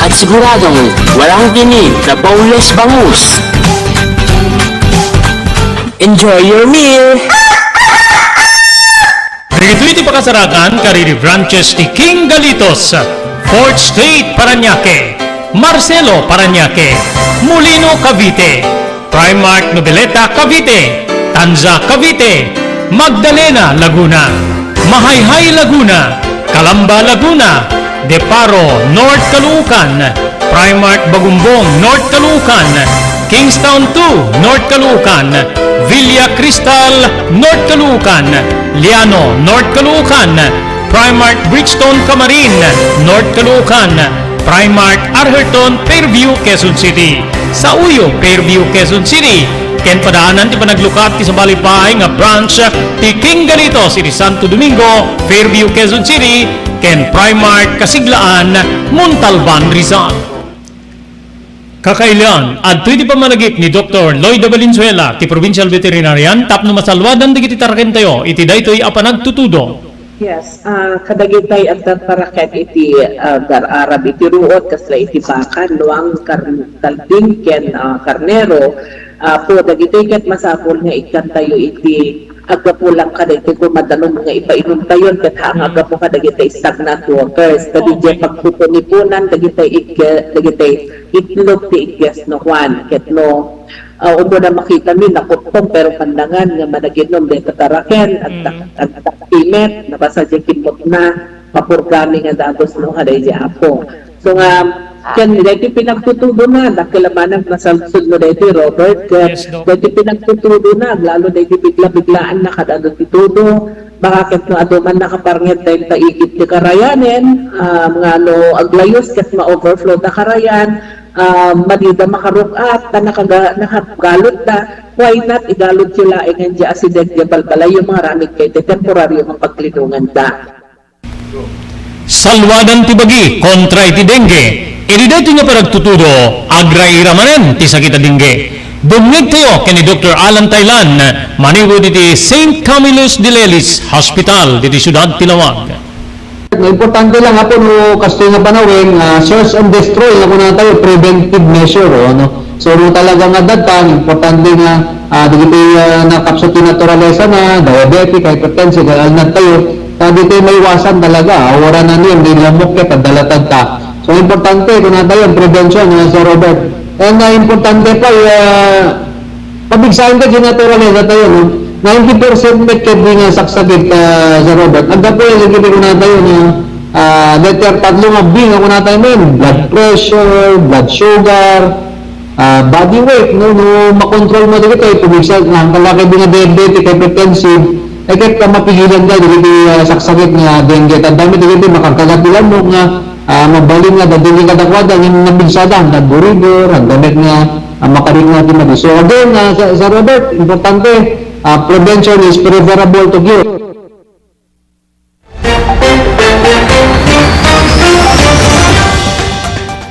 At siguradong walang tinik na boneless bangus. Enjoy your meal! Dagitoy ti pakasarakan kadagiti branches ti King Galitos, Fourth Street, Parañaque, Marcelo, Parañaque, Molino, Cavite, Primark Noveleta, Cavite, Tanza, Cavite, Magdalena, Laguna, Mahayhay, Laguna, Calamba, Laguna, Deparo, North Caloocan, Primark Bagumbong, North Caloocan, Kingstown two, North Caloocan, Villa Cristal, North Caloocan, Liano, North Caloocan, Primark Bridgestone, Camarin, North Caloocan, Primark Arherton, Fairview, Quezon City. Sa Uyo, Fairview, Quezon City. Ken padaanan ti panaglukat ti sabali pay nga branch ti King Galitos iti Santo Domingo, Fairview, Quezon City, ken Primark Kasiglaan, Montalban, Rizal. Kakailian, adtoy ti pammalagip ni Doktor Lloyda Valenzuela, ti Provincial Veterinarian, tapno masalwadan dagiti tarakentayo iti daytoy a panagtutudo. Yes, ah, kadagitay adda taraken iti, ah, agar-arab iti ruot, kasla iti baka, luang, kar-, kalding, ken, ah, karnero. Apo, dagitoy ket masapul nga ikkantayo iti aggapu lang kadagiti gumadanum nga ipainumtayon, ket haan nga aggapu kadagiti stagnant waters. Kadi diay pagpupunipunan dagiti igge-, dagiti itlog ti igges no kuan, ket no, ah, umuna makitami, nakuttong, pero pandangan nga managinum dayta taraken, agtak-, agtaktimet, nabasa diay kimmutna, mapurgami nga dagus no, kadaydi Apo. So nga, ken daydi pinagtutudona, dakkel a manang nasalsod no daydi Robert, ket Yes, Doc. Daydi pinagtutudona, lalo daydi bigla-biglaan na kad-adu ti tudo, baka ket no adu man nakaparnged dayta igid ti karayanen, ah, nga no aglayus ket ma-overflow da karayan, ah, madida makaruk-at, ta nakaga-, nakagalutda, why not igalutyo laeng diay asideg diay balbalayyo nga aramid kadaydi temporario nga paglinonganda. Salwadan ti bagi kontra iti dengue. Iti daytoy nga panagtutudo, agraira manen ti sakit a dengue. Dumngegtayo ken ni Doktor Alan Taylan, manipud iti Saint Camillus de Lelis Hospital, diti siudad ti Laoag. Importante lang, Apo, no, kastoy nga panawen, ah, search and destroy, nga kunana tayo, preventive measure, oh, no? So, no, talaga nga datang, importante nga, ah, dagiti, ah, nakapsut ti naturalesa na, diabetic, hypertensive, alnad tayo, ta ditoy maiwasan talaga, ah, wara na niyan, di lamok ket, ah, dalatag ta. So, importante, kunatayo, ang prevention, no, Sir Robert. And, ah, importante pa, ah, pabigsaen ta, di naturalesa tayo, no? Ninety percent met ket di nga saksakit, ah, Sir Robert. Aggapu yan, sige, kunatayo, no? Ah, letter tatlo nga B nga kunatayo, men. Blood pressure, blood sugar, ah, body weight, no? No, makontrol mo dagiti, pabigsa, nga, ang kalaki di nga diabetic, hypertensive, eh, ket ka mapigilan ka, dagiti, ah, saksakit nga dengue. Tanda mo, dagiti, makarkagat ti lamok nga, ah, mabalin nga dadili kadakuada, ngem napigsada, nagburidor, handa met nga, ah, makarikna ti madi. So again, ah, Sir, Sir Robert, importante, ah, prevention is preferable to cure.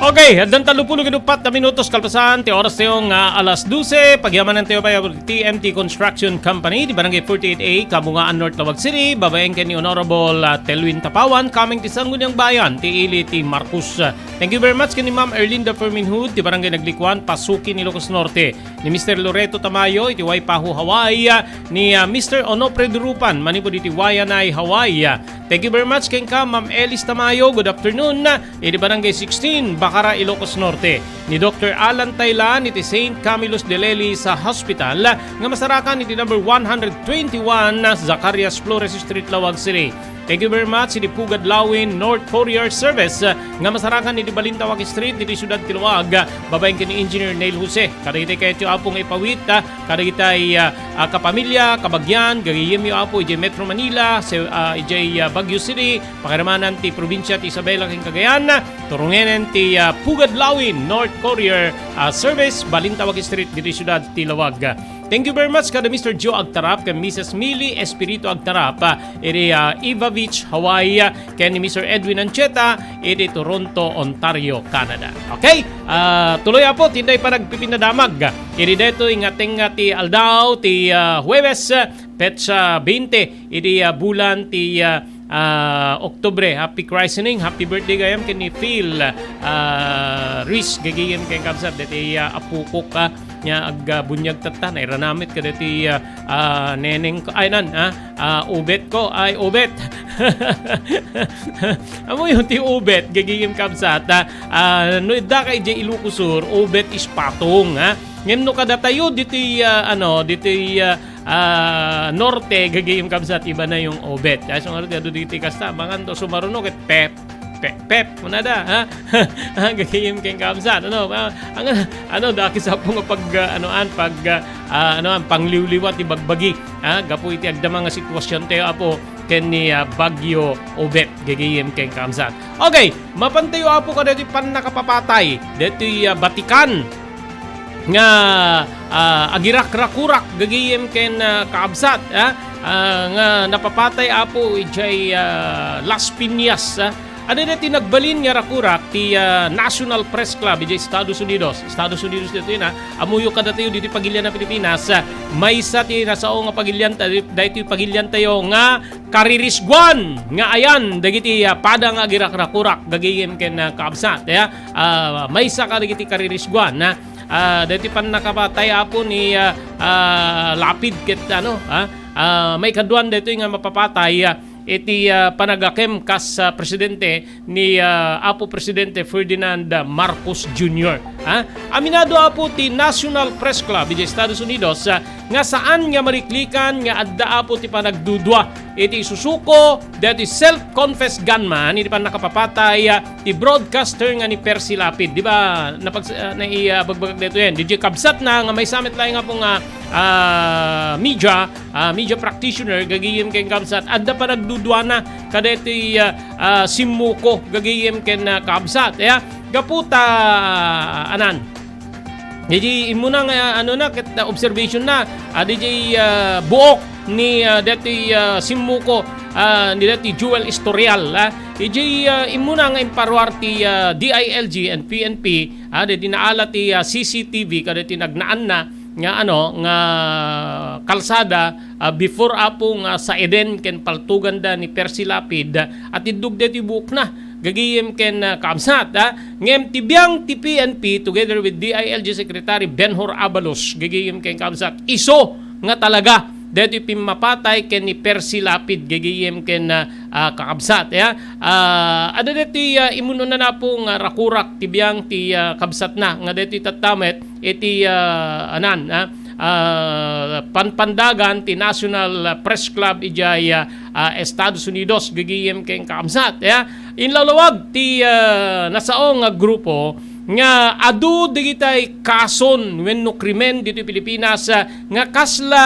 Okay, addan tallopulo ket uppat a minutos kalpasan ti oras tayo nga alas dose. Pagyamanan tayo pa T M T Construction Company, di Barangay forty-eight A, Kabungaan North, Laoag City, babaen ken ni Honorable, ah, Telwin Tapawan, coming ti Sangguniang Bayan, ti ili ti Marcos. Thank you very much ken ni Ma'am Erlinda Ferminhud, ti Barangay Naglikuan, Pasuki, Ilocos Norte. Ni Mister Loreto Tamayo, iti Waipahu, Hawaii, ni, ah, Mister Onofre Durupan, manipud iti Waianae, Hawaii. Thank you very much kenka, Ma'am Elis Tamayo. Good afternoon. Iti Barangay sixteen, Bacara, Ilocos Norte. Ni Doctor Alan Taylan iti Saint Camillus de Leyva Hospital nga masarakan iti number one hundred twenty-one Zacarias Flores Street, Laoag City. Thank you very much iti Pugad Lawin North Courier Service nga masarakan iti Balintawak Street iti siudad ti Laoag, babaen ken ni Engineer Neil Jose. Kadagiti kayatyo, Apo, nga ipawit, ah, kadagiti, ah, ah, kapamilya, kabagian, gagayemyo, Apo, idiay Metro Manila, se-, ah, idiay, ah, Baguio City, pakiramanan ti probinsia ti Isabela ken Cagayan, turongenen ti, ah, Pugad Lawin North Courier, ah, Service, Balintawak Street, ditoy siudad ti Laoag. Thank you very much kada Mister Joe Agtarap ken Missus Millie Espiritu Agtarap, ah, iti, ah, Eva Beach, Hawaii, ah, ken ni Mister Edwin Ancheta iti Toronto, Ontario, Canada. Okay? Ah, tuloy, Apo, ti dayta panagpipinadamag iti daytoy nga tengnga ti aldaw ti, ah, Huwebes, petsa twenty iti, ah, bulan ti, ah, ah, Oktubre. Happy christening, happy birthday gayam ken ni Phil, ah, Ruiz, gagayem ken kabsat, deti, ah, apokok, ah, nga agbunyag tatta, nairanamit kadeti, ah, ah, neneng ko, ay, nan, ah, ah, ubet ko, ay, ubet. Ammoyo ti ubet, gagayem kabsat, ah, ah, no iddaka idiay Ilocos Sur, ubet is patong, ha? Ngem no kadatayo ditoy, ah, ano, ditoy, ah, ah, norte, gagayem kabsat, iba na yung ubet. Kaya so, nga, adu ditoy kasta, mangan to, sumaruno, ket pep, pep, pep, muna da, ha? Ha, gagayem ken kabsat, ano, ah, ang, ano, daki sa po nga pag, ah, anoan, pag, ah, ah, anoan, pangliwliwa ti bagbagi, ha? Gapu iti agdama nga sitwasyon tayo, Apo, ken ni, ah, Bagyo Obet, gagayem ken kabsat. Okay, mapantayo, Apo, kadaytoy pannakapapatay, daytoy, ah, batikan nga, ah, agirakrakurak, gagayem ken, ah, kaabsat, ah, ah, nga napapatay, Apo, idiay, ah, Las Piñas, ah. Adda daytoy nagbalin nga rakurak ti, ah, National Press Club idiay Estados Unidos. Estados Unidos daytoy na, ammoyo kadatayo ditoy pagilian a Pilipinas, ah, maysa ti nasao nga pagilian ta-, daytoy pagilian tayo nga karirisguan nga ayan dagiti, ah, pada nga agirakrakurak, gagayem ken, ah, kaabsat, ya. Ah, maysa kadagiti karirisguan, ah, ah, daytoy pannakapatay, Apo, ni, ah, ah, Lapid ket, ano, ah, ah, maikaduan daytoy nga mapapatay, ah, iti, ah, panagakem kas, ah, presidente ni, ah, Apo Presidente Ferdinand, ah, Marcos Junior. Ha? Aminado, Apo, ti National Press Club iti Estados Unidos, ah, nga saan nga mariklikan nga adda, Apo, ti panagdudua iti isusuko daytoy self-confessed gunman iti pannakapapatay, ah, ti broadcaster nga ni Percy Lapid. Di ba, napag-, ah, nai-, ah, bagbagak daytoy yan. Di kabsat na nga maysa met laeng, Apo, nga, ah, media, ah, media practitioner, gagayem ken kabsat, adda panagduduana kadaytoy, ah, ah, simmuko, gagayem ken, ah, kabsat. Ya, gapu ta, anan, Diay immuna nga, ano na, ket, ah, observation na, ah, diay, ah, buok ni, ah, daytoy, ah, simmuko, ah, ni daytoy Joel Estorial, ah. Diay, ah, immuna nga imparuar ti, ah, D I L G and P N P, ah, diay naala ti, ah, C C T V, kadaytoy nagnaanna nga, ano, nga kalsada, ah, before, Apo, nga saiden ken paltoganda ni Percy Lapid, ah, atiddog daytoy buokna, gagayem ken, ah, kaabsat, ah. Ngem ti biang ti P N P together with D I L G Secretary Benhur Abalos, gagayem ken kaabsat, isu nga talaga daytoy pimmapatay ken ni Percy Lapid, gagayem ken, ah, ah, kakabsat, ya. Ah, adda daytoy, ah, immun-una na po nga rakurak ti biang ti, ah, kabsatna nga daytoy tatta met iti, ah, anan, ah, ah, panpandagan ti National Press Club idiay, ah, ah, Estados Unidos, gagayem ken kakabsat, ya. Inlawlawag ti, ah, nasao nga grupo nga adu dagitay kason wenno krimen ditoy Pilipinas, ah, nga kasla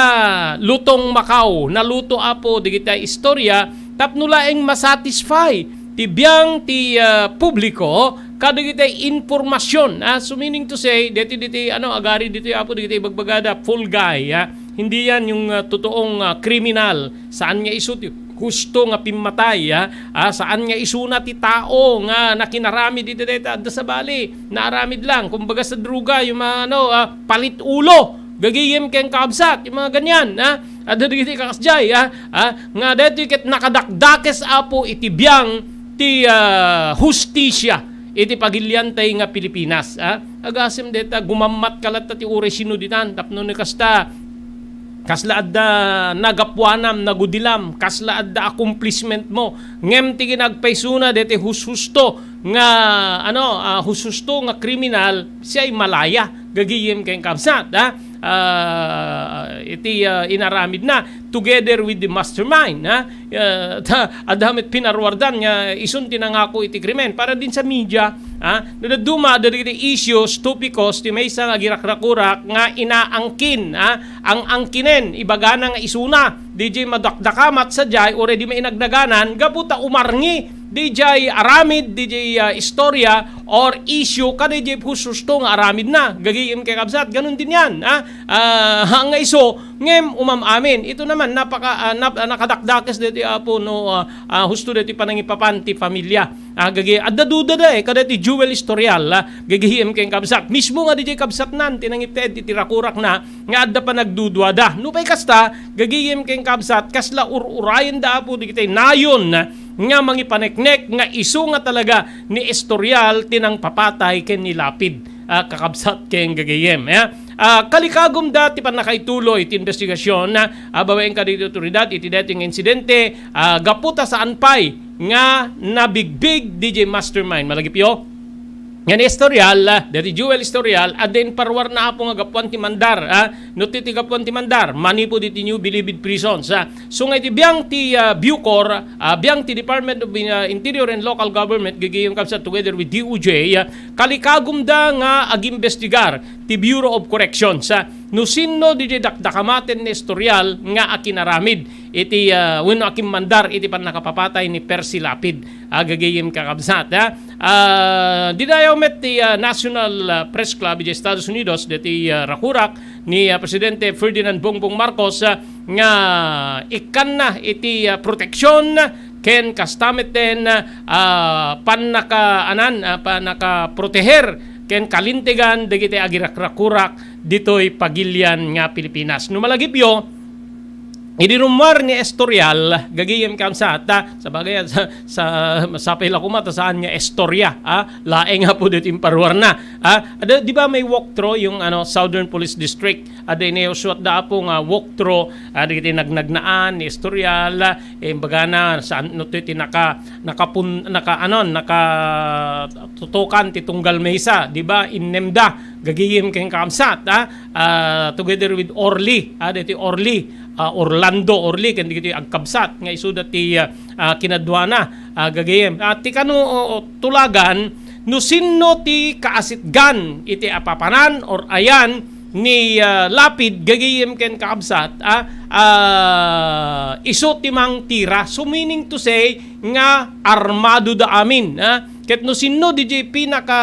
lutong Macau, naluto apo dagitay istorya tapno laeng masatisfy ti biang ti, ah, publiko kadagitay impormasyon, ah, so meaning to say, dito, dito, ano, agari dito, apo, dito, ibagbagada, full guy, ah. Hindi yan yung, ah, totoong, ah, kriminal. Saan nga isu ti husto nga pimmatay, ah? Ah, saan nga isuna ti tao nga nakinaramid iti dayta adda sabali? Naaramid lang, kumbaga sa druga, yung mga, ano, ah, palit ulo, gagayem ken kabsat, yung mga ganyan, ah? Adda dagiti kakasdiay, ah? Ah, nga daytoy ket nakadakdakes, apo, iti biang ti, ah, hustisya iti pagiliantay nga Pilipinas, ah? Agasem dayta, gumammat ka latta ti uray sino ditan, tapno ni kasta, kasla adda nagapuanam, nagudilam, kasla adda accomplishment mo. Ngem ti kinagpaysona daytoy hushusto nga, ano, ah, hushusto nga kriminal, siya ay malaya. Gagayem ken kabsat, ah, ah, iti, ah, inaramid na together with the mastermind, ha? Ah, ta, adda met pinaruardan nga isun ti nangako iti krimen. Para din sa media, ha? No dadduma, adda dagiti issues, topicos, ti maysa nga agirakrakurak nga inaangkin, ha? Ang angkinen, ibagana nga isuna, D J madakdakamat sadiay, uray di mainagnaganan, gapu ta umarngi, D J aramid, D J, ah, istorya, or issue, kada D J husto nga aramid na. Gagayem ken kabsat, ganun din yan, ha? Ah, nga iso, ngem umam-amin. Ito naman, napaka, ah, nap-, ah, nakadakdakes daytoy, apo, no, ah, ah, husto daytoy panangipapan ti pamilya. Ah, gagi-, adda duda da, eh, kada ti Jewel Historial, ah, gagayem ken kabsat. Mismo nga D J kabsat nan, tinangipted ti rakurak na, nga adda panagduduada. Nupay kasta, gagayem ken kabsat, kasla ur-urayen da, apo, di kitay nayon, nga mangipaneknek, nga isu nga talaga ni Estorial, ti nangpapatay ken ni Lapid. Ah, kakabsat ken gagayem, eh. Ah, kalikagum da ti pannakaituloy ti investigasyon, ah, babaen kadagiti otoridad iti daytoy nga insidente, ah, gapu ta saan pay nga nabigbig D J mastermind. Malagipyo? Nga ni Estorial, ah, dati Jewel Estorial, adda imparwar na, apo, nga gapuan ti mandar, ah, no ti, ti gapuan ti mandar, manipud iti New Bilibid Prisons, ah. So nga iti biang ti, ah, Bucor, ah, biang ti Department of, ah, Interior and Local Government, gagayem kabsat together with D O J, ah, kalikagum da nga agimbestigar ti Bureau of Corrections, ah, no sinno di dakdakamaten ni Estorial nga akinaramid iti, ah, wenno akimmandar iti pannakapapatay ni Percy Lapid. Ah, gagayem kakabsat, ah. Ah, dinayaw met ti, ah, National, ah, Press Club iti Estados Unidos, dati, ah, rakurak ni, ah, Presidente Ferdinand Bongbong Marcos, ah, nga ikkanna iti, ah, proteksyon ken kasta met ten, ah, pannakaanan, ah, pannakaproteher ken kalintegan dagiti agirakrakurak ditoy pagilian nga Pilipinas. No malagipyo, idi rummuar ni Estorial, gagayem kabsat, ah, sabagay, sa, sa, sapay la koma ta saan nga Estoria, ah, laeng nga pud iti imparuarna, ah, ada, di ba may walkthrough yung, ano, Southern Police District? Ada ini usuat da, apo, nga walkthrough, ah, dagiti nagnagnaan ni Estorial, ah, eh, imbagana, saan no ti naka-, nakapun-, naka-, ano, nakatutukan ti tunggal maysa, di ba? Innem da, gagayem ken kabsat, ah, ah, together with Orly, ah, dati Orly, ah, Orlando Orly, ken dagiti agkabsat nga isuda ti, ah, ah, kinaduana, ah, gagayem. Ah, ti kano, o, o, tulagan, no sinno ti kaasitgan iti apapanan or ayan ni, ah, Lapid, gagayem ken kaabsat, ah, ah, isu ti mangtira. So, meaning to say nga armado da amin, ah. Ket no sinno di jay pinaka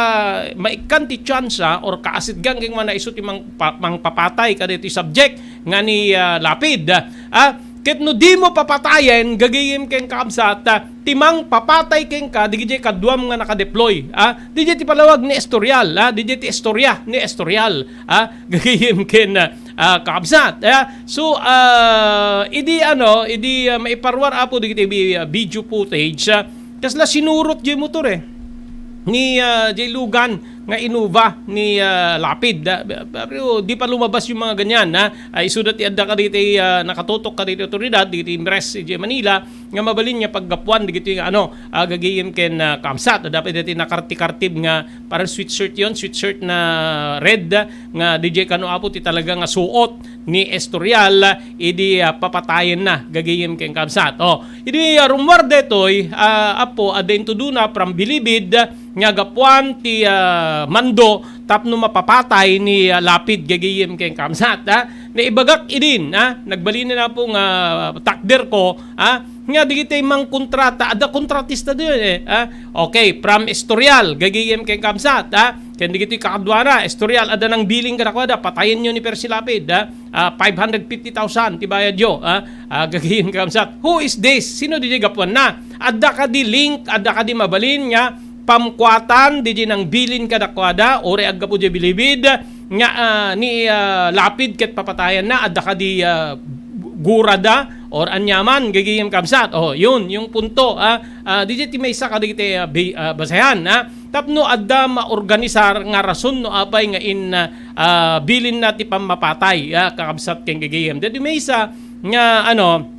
maikkan ti tsansa or kaasitgan ken mana isu ti mangpa-, mangpapatay kadaytoy subject nga ni, ah, Lapid, ah. Ket no dimo papatayen, gagayem ken kaabsat, ah, ti mangpapatay kenka, dagijay kaduam nga nakadeploy, ah, dijay ti palawag ni Estorial, ah, dijay ti istorya ni Estorial, ah, gagayem ken, ah, kaabsat, ah. So, ah, idi, ano, idi, ah, maiparwar, apo, dagiti bi-, ah, video footage, ah, kasla sinurot jay motor, eh, ni, ah, jay lugan, nga inuba ni, ah, Lapid, ah, pero di pa lumabas yung mga ganyan, ha? Ah, isuda ti adda kadagiti, ah, nakatutok kadagiti awtoridad, dagiti MRES idiay Manila, nga mabalin nga paggapuan dagiti nga, ano, ah, gagayem ken, ah, kamsat. Adda pay dagiti nakarti-kartib nga parang sweatshirt yon, sweatshirt na red, nga didiay kano, apo, ti talaga nga suot ni Escorial idi, ah, papatayenna, gagayem ken kamsat. Oh, idi, ah, rummuar detoy, ah, apo, adda intudona from Bilibid, nga gapuan ti, ah, mando tapno mapapatay ni, ah, Lapid, gagayem ken kamsat, ha. Naibagak idin, ha, nagbalin na po nga takder ko, ha, nga dagiti mangkontrata, adda kontratista diay, ha. Okay, from Escorial, gagayem ken kamsat, ha, ken dagiti kakaduana, Escorial, adda nangbilin kadakuada, patayenyo ni Percy Lapid, ha. Ah, five hundred fifty thousand ti bayadyo, ha. Ah, gagayem ken kamsat. Who is this? Sino diay gapuanna? Adda kadi link, adda kadi mabalin nga pamkuatan diay nangbilin kadakuada, uray aggapu diay Bilibid, nga, ah, ni, ah, Lapid ket papatayanna, adda kadi, ah, gurada or aniaman, gagayem kamsat. Oh, yun, yung punto, ah, ah, diay ti maysa kadagiti, ah, bi-, ah, basehan, ah, tapno adda maorganisar nga rason no apay nga in, ah, ah, bilinna ti pammapatay, ah, kakabsat ken gagayem. Dadi maysa nga, ano,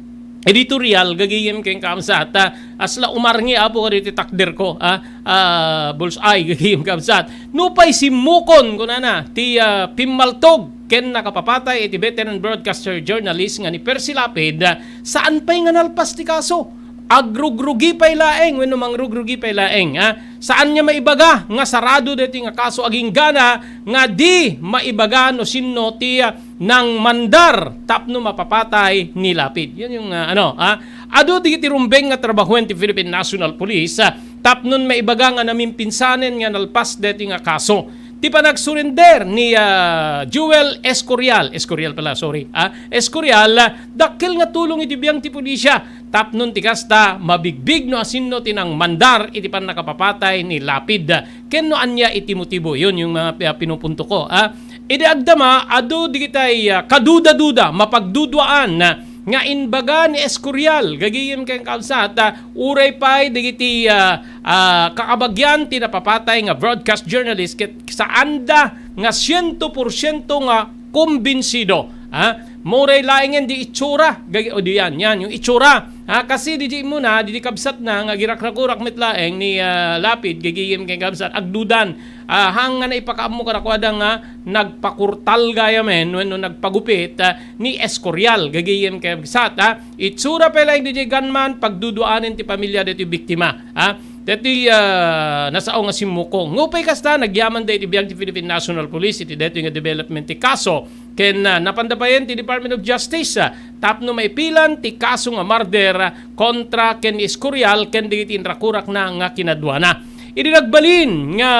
editorial, gagayem ken kamsat, ah, asla umarngi, apo, kadagiti takder ko, ah, ah, bullseye, gagayem kamsat. Nupay simmukon, kunana, ti, ah, pimmaltog ken nakapapatay iti veteran broadcaster journalist nga ni Percy Lapid, ah, saan pay nga nalpas ti kaso. Agrugrugi pay laeng, wenno mangrugrugi pay laeng, ha? Saan nga maibaga nga sarado daytoy nga kaso, aginggana nga di maibaga no sinno ti, ah, nangmandar tapno mapapatay ni Lapid. Yun yung, ah, ano, ha? Adu dagiti rumbeng nga trabahoen ti Philippine National Police, ah, tapnon maibaga nga namimpinsanen nga nalpas daytoy nga kaso. Ti panagsurrender ni, ah, Joel Escorial, Escorial pala, sorry, ah, Escorial, ah, dakkel nga tulong iti biang ti pulisya. Tapnon ti kasta, mabigbig no asinno ti nangmandar iti pannakapapatay ni Lapid. Ken no ania iti motibo, yun yung mga pi-, pinupunto ko, ah. Idi agdama, adu digitay, ah, kaduda-duda, mapagduduaan, ah, nga imbaga ni Escorial, gagayem ken kamsat, ah, uray pay dagiti, ah, ah, kakabagian ti napapatay nga broadcast journalist ket saanda nga siento porsiento nga kumbinsido, ha? Uray laengen di itsura, gagi-, o di yan, yan, yung itsura, ha? Kasi di, di muna, di, di kabsat na, nga girakrakurak met laeng ni, ah, Lapid, gagayem ken kamsat, agdudan, ah, hang nga naipakaammo kadakuada nga nagpakurtal gayamen, wenno nagpagupit, ah, ni Escorial, gagayem ken kamsat, ha? Itsura pay laeng diay gunman, pagduduanen ti pamilya daytoy biktima, ha? Daytoy, ah, nasao nga simmukong. Nupay kasta, nagyaman daytoy biag ti Philippine National Police iti daytoy nga development ti kaso. Ken, ah, napanda payen ti Department of Justice, ah, tapno maipilan ti kaso nga murder, ah, kontra ken ni Escorial ken dagiti inrakurakna nga kinaduana. Idi nagbalin nga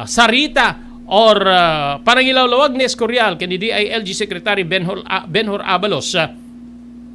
sarita or, ah, panangilawlawag ni Escorial ken ni D I L G Secretary Benhur, ah, Benhur Abalos, ah,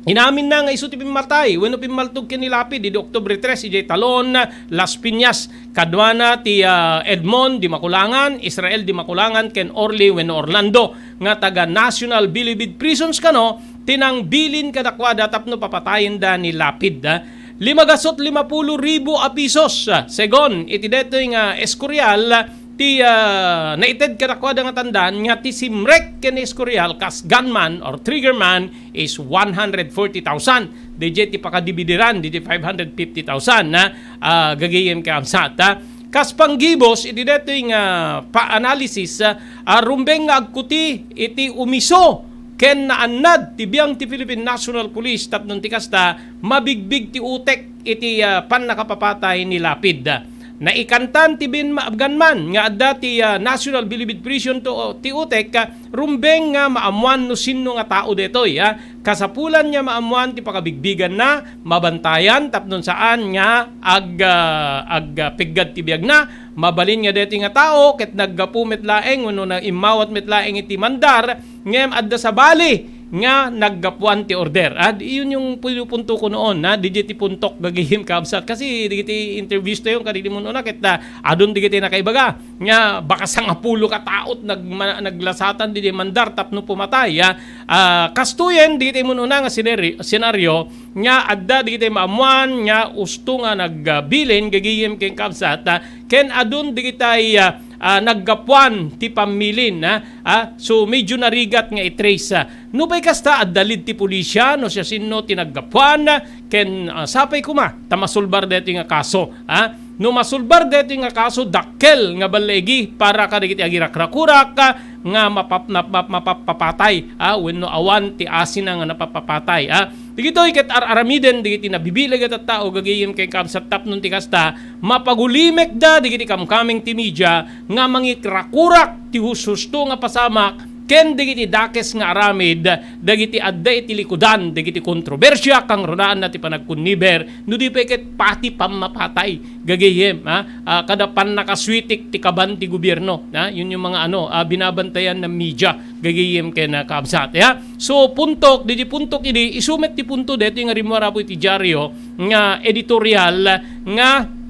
inaminna nga isu ti pimmatay wenno pimmaltog ken ni Lapid idi Oktubre tres idiay Talon, Las Piñas. Kaduana ti, ah, Edmond di Maculangan, Israel di Maculangan, ken Orly wenno Orlando nga taga National Bilibid Prisons kano ti nangbilin kadakuada tapno papatayenda ni Lapid, ah. Lima gasut lima pulo ribu a pisos, ah, segun iti daytoy nga Escorial, ti, ah, naited kadakuada nga tandan nga ti simrek ken ni Escorial kas gunman or trigger man is one hundred forty thousand. Didiay ti pakadibidiran, didiay five hundred fifty thousand na, ah, gagayem ken kamsat, ha. Kas panggibus, iti daytoy nga pa-analysis, ah, ah, rumbeng nga agkuti iti umiso ken naannad ti biang ti Philippine National Police tapno ti kasta, mabigbig ti utek iti, ah, pannakapapatay ni Lapid. Naikantan ti bin-, gunman nga adda ti, ah, National Bilibid Prison to, ti utek, ah, rumbeng nga maammuan no sinno nga tao daytoy, ah. Kasapulan nga maammuan ti pakabigbiganna, mabantayan tapno saan nga ag-, ah, ag-, ah, peggad ti biagna. Mabalin nga daytoy nga tao ket naggapu met laeng wenno naimmawat met laeng iti mandar, ngem adda sabali nga naggapuan ti order. Ah, di-, yun yung pinupunto ko noon, ha? Didiay ti puntok, gagayem kamsat. Kasi dagiti interviews tayo, kadagiti mun-una, ket, ah, adun dagiti nakaibaga nga baka sangapulo ka taot nagma-, naglasatan didiay mandar tapno pumatay, ha? Ah, kastoyen, dagiti mun-una nga senari-, senaryo nga adda dagiti maammuan nga usto nga nagbilin, gagayem ken kamsat, ah, ken adun dagitay, ah, ah, naggapuan ti pammilin, ah, ah, so medyo narigat nga i-trace, ah. Nupay kasta, adda lead ti pulisya no siasino ti naggapuan, ken, ah, sapay koma ta masulbar daytoy nga kaso, ah. No masulbar daytoy nga kaso, dakkel nga ballaigi para kadagiti agirakrakurak, ah, nga mapap-, map-, map-, mapapatay, ah, wenno awan ti asina nga napapapatay, ah. Dagitoy ket ar-aramiden dagiti nabibileg a tattao, gagayem ken kabsat, tapno ti kasta, mapagulimekda dagiti kamkameng ti media nga mangirakurak ti hushusto nga pasamak ken dagiti dakes nga aramid dagiti adda iti likudan dagiti kontrobersia, kangrunaanna ti panagkunniber, no di pay ket pati pammapatay, gagayem, ha? Ah, kada pannakaswitik ti kaban ti gobierno, ha? Yun yung mga ano, ah, binabantayan ng media, gagayem ken, ah, kabsat, ha? So, puntok, didi puntok idi, isu met ti punto deti nga rimmuar, Apo, iti diario nga editorial nga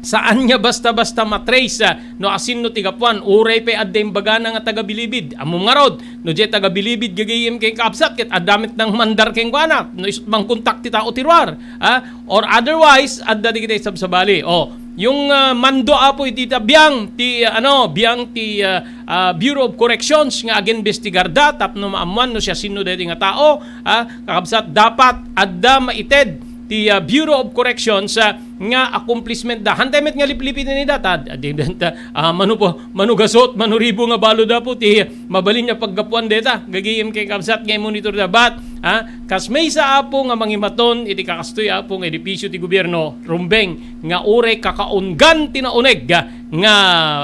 saan nga basta-basta matrace, ah, no asinno ti gapuan, uray pay adda imbagana nga taga-Bilibid. Ammom ngarud, no diay taga-Bilibid gagayem ken kabsat, ket adda met nang mandar kenkuana, no isut' mangkontak ti tao ti ruar, ah, or otherwise, adda digiti sabsabali. Oh, yung, ah, mando, Apo, iti ta-, biang ti, ah, ano, biang ti, ah, ah, Bureau of Corrections nga agimbestigarda tapno maammuan no siasino daytoy nga tao, ah, kakabsat, dapat adda maited ti, ah, Bureau of Corrections, ah, nga accomplishment da. Hantay met nga liplipiten ida, ta, ah, di, ta, ah, mano po, mano gasot, mano ribo nga balud, Apo, ti mabalin nga paggapuan deta. Gagayem ken kabsat nga i-monitor da. But, ah, kas maysa, Apo, nga mangimaton iti kakastoy, Apo, nga edipisyo ti gobierno, rumbeng nga uray kakaunggan ti nauneg, ah, nga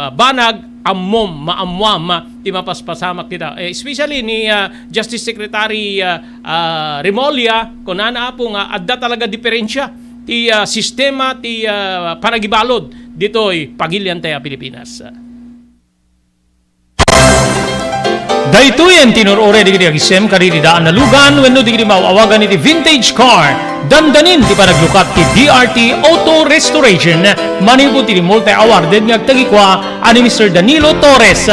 banag, ammom, maammuam, ah, ti mapaspasamak dita. Eh, especially ni, ah, Justice Secretary, ah, ah, Remulla, kunana, Apo, nga adda talaga diferensya ti, ah, sistema ti, ah, panagibalud ditoy pagilian tayo a Pilipinas. Daytoyen ti nur-uray dagiti agisem kadagiti daan a lugan wenno dagiti maaw-awagan iti vintage car. Dandanin ti panaglukat ti D R T Auto Restoration manipud ti multi-awarded nga agtagikua a ni Mister Danilo Torres.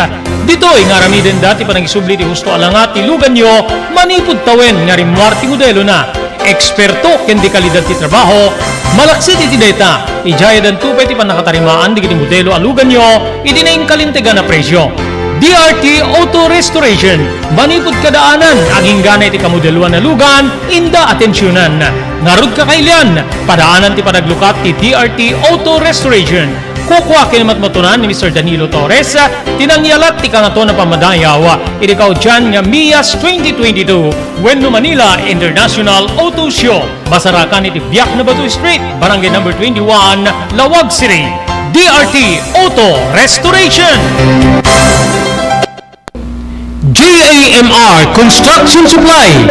Ditoy nga aramidenda ti panagisubli ti husto a langa ti luganyo manipud tawen nga rimmuar ti modelona. Eksperto ken dekalidad ti trabaho. Malaksid iti dayta, idiay addanto pay ti pannakatarimaan dagiti modelo a luganyo iti nainkalintegan a presio. D R T Auto Restoration, manipud kadaanan, agingga iti kamodeloan a lugan, inda atensionan. Ngarud, kakailian, padaanan ti panaglukat ti D R T Auto Restoration. Kukua ken matmatunan ni Mister Danilo Torres ti nangyalat ti Kangatoan a Pammadayaw iti kaudian nga Mias twenty twenty-two wenno Manila International Auto Show. Masarakan iti Biak na Bato Street, Barangay Number twenty-one, Laoag City. D R T Auto Restoration. J A M R Construction Supply.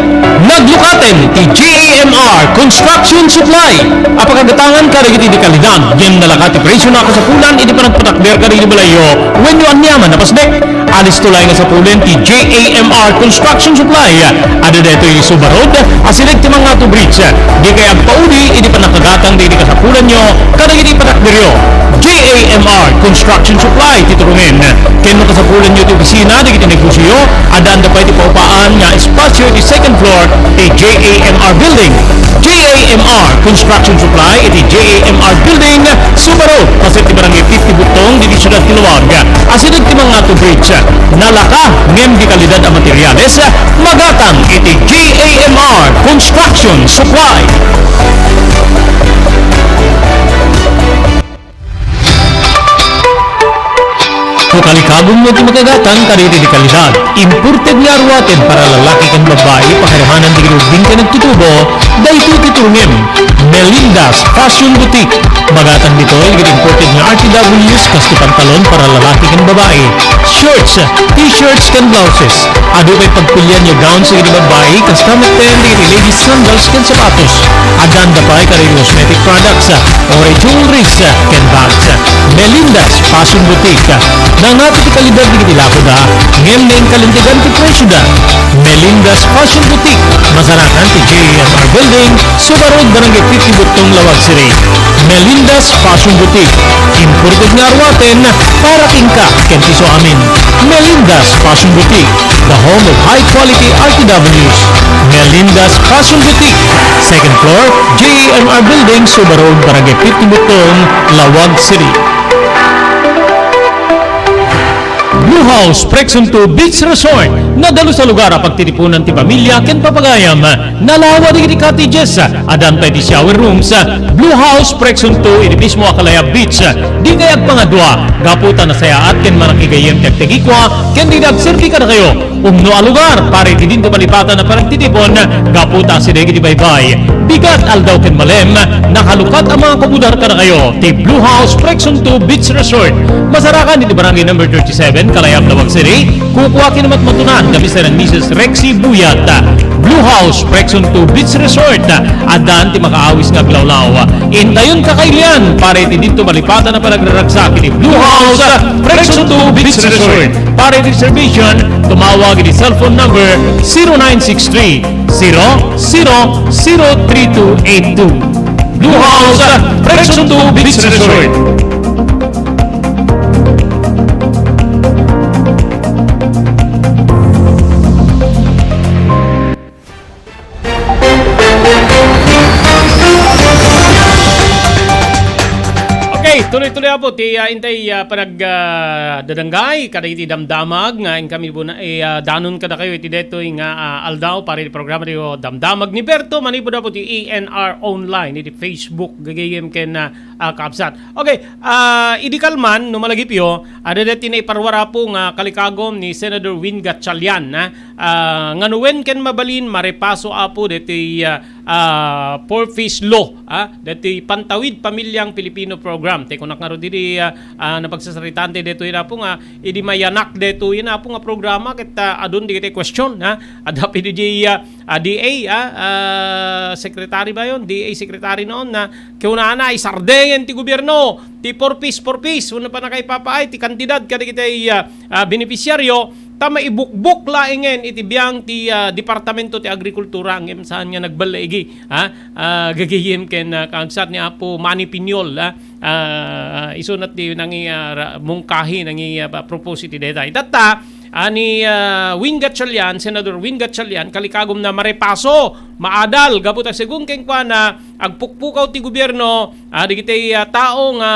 Naglukaten ti J A M R Construction Supply a pakagatangan kadagiti dekalidad ngem nalaka ti presio a kasapulan iti panagpatakder kadagiti balayyo wenno aniaman a pasnek. Alisto laeng a sapulen ti J A M R Construction Supply. Adda daytoy Suba Road, asideg ti Mangato Bridge. Dikay agpauli iti pannakagatang dagiti kasapulanyo kadagiti patakderyo. J A M R Construction Supply ti turongen. Ken no kasapulanyo ti opisina dagiti negosioyo, addaanda pay ti paupaan nga espasio iti second floor ti J A M R Building. J A M R Construction Supply iti J A M R Building, Suba Road, paset ti Barangay fifty Butong, ditoy siudad ti Laoag. Asideg ti Mangato Bridge, nalaka ngem dekalidad a materials, magatang iti J A M R Construction Supply. No kalikagumyo ti makagatang kadagiti dekalidad, imported nga aruaten para lalaki ken babbai, pakarimanan dagiti ubbing ken nagtutubo, daytoy ti turongem. Melinda's Fashion Boutique. Magatang ditoy dagiti imported nga R T Ws, kas ti pantalon para lalaki ken babbai, shirts, t-shirts ken blouses. Adu pay pagpilian nga gowns dagiti babbai, kasta met dagiti ladies sandals ken sapatos. Addaanda pay kadagiti cosmetic products, uray jewelries, ken bags. Melinda's Fashion Boutique. Nangato ti kalidad dagiti lakoda, ngem nainkalintegan ti presioda. Melinda's Fashion Boutique. Masarakan ti J A M R Building, Suba Road, Barangay fifty Butong, Laoag City. Melinda's Fashion Boutique. Imported nga aruaten para kenka ken ti isuamin. Melinda's Fashion Boutique, the home of high quality R T Ws. Melinda's Fashion Boutique, second floor, J A M R Building, Suba Road, Barangay fifty Butong, Laoag City. Blue House Presunto Beach Resort. Nadalus a lugar a pagtitipunan ti pamilia ken papagayam. Nalawa dagiti cottages. Adda pay ti shower rooms. Blue House Presunto iti mismo a Kalayab Beach. Dikay agpangadua gapu ta nasayaat ken manakigayyem ti agtegikua ken dida agserbi kadakayo. Umno a lugar para iti dinto malipatan a panagtitipon gapu ta asideg iti baybay. Bigat, aldaw ken malem, nakalukat a mga kabudar kadakayo ti Blue House Presunto Beach Resort. Masarakan iti Barangay Number thirty-seven, Kalayab, Laoag City. Kukua ken matmatunan da Mister and Missus Rexy Buyat. Blue House Presunto Beach Resort. Addan ti makaawis nga aglawlaw. Intayon kakailian para iti dinto malipatan a panagraragsak iti Blue House Presunto Beach Resort. Para iti reservation, tumawag iti cellphone number zero nine six three, zero zero zero three two eight two. Blue House Presunto Beach Resort. Okay, tuloy-tuloy po ti, ah, intay, ah, panag, ah, dadanggay kadagiti damdamag nga inkami buna-, eh, ah, danon kadakayo iti daytoy nga, ah, aldaw para iti programa ti Damdamag ni Berto manipud po ti A N R Online iti Facebook, gagayem ken, ah, ah, kabsat. Okay, ah, idi kalman, no malagipyo, adda daytoy naiparuar apo nga kalikagom ni Senador Win Gatchalian, ah, ah, nga no wen ken mabalin, marepaso apo daytoy, ah, ah, Four Ps Law, ah, daytoy Pantawid Pamilyang Pilipino Program. Ti kunak ngarud idi, ah, ah, napagsasaritaan ti daytoy apo nga idi mayanak daytoy apo nga programa ket, ah, adun dagiti question, ha? Adda pay diay, ah, ah, D A, ah, ah, secretary ba yun? D A secretary noon na kunana isardengen ti gobierno ti Four Ps, Four Ps, wenno pannakaipapaay ti kantidad kadagiti, ah, ah, benepisyaryo ta maibukbok laengen iti biang ti, ah, Departamento ti Agrikultura ngem saan nga nagballaigi, ha? Ah, gagayem ken, ah, kaagsat ni Apo Manny Piñol, ha? Ah, isu na ti nangi, ah, ra-, mungkahi, nangi, ah, pa-, propose iti dayta. Itatta, ah, ni, ah, Win Gatchalian, Senador Win Gatchalian, kalikagom na marepaso, maadal, gapu ta segun kenkuana, agpukpukaw ti gobierno, ah, dagiti, ah, tao nga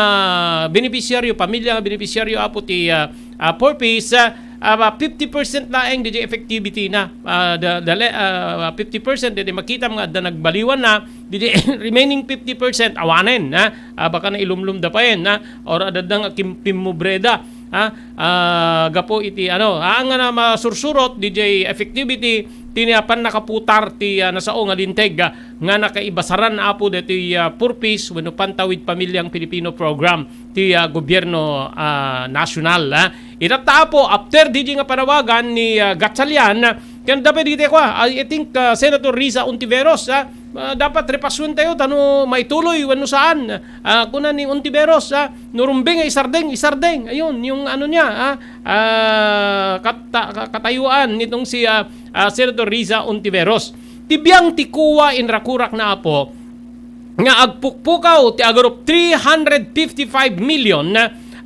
benepisyaryo, pamilya nga benepisyaryo apo ti, ah, ah, Four Ps, ah, ah, fifty percent laeng diay effectivity na. Ah, da-, dale-, ah, fifty percent diay makitam nga adda nagbaliwan na, diay remaining fifty percent awanen, ha? Ah, baka nailumlom da payen, ha? Or adda nga kim-, pimmubreda, ha? Ah, gapu iti, ano, ah, nga na masursurot diay effectivity, ti ni apan nakaputar ti, ah, nasao nga linteg, ah, nga nakaibasaran apo daytoy, ah, Four Ps wenno Pantawid Pamilyang Pilipino Program ti, ah, gobierno, ah, nasyonal, ah. Itatta apo, after diay nga panawagan ni, ah, Gatchalian, ken dapat digiti kua, I, I think, ah, Senator Risa Ontiveros, ah, ah, dapat repasuen tayo, tano maituloy, wenno saan. Ah, kuna ni Ontiveros, ah, no rumbeng nga isardeng, isardeng. Ayun, yung ano niya, ah, ah, kata-, ka-, katayuan nitong si, ah, ah, Senator Risa Ontiveros. Ti biang ti kua inrakurak na apo, nga agpukpukaw ti agarup three hundred fifty-five million,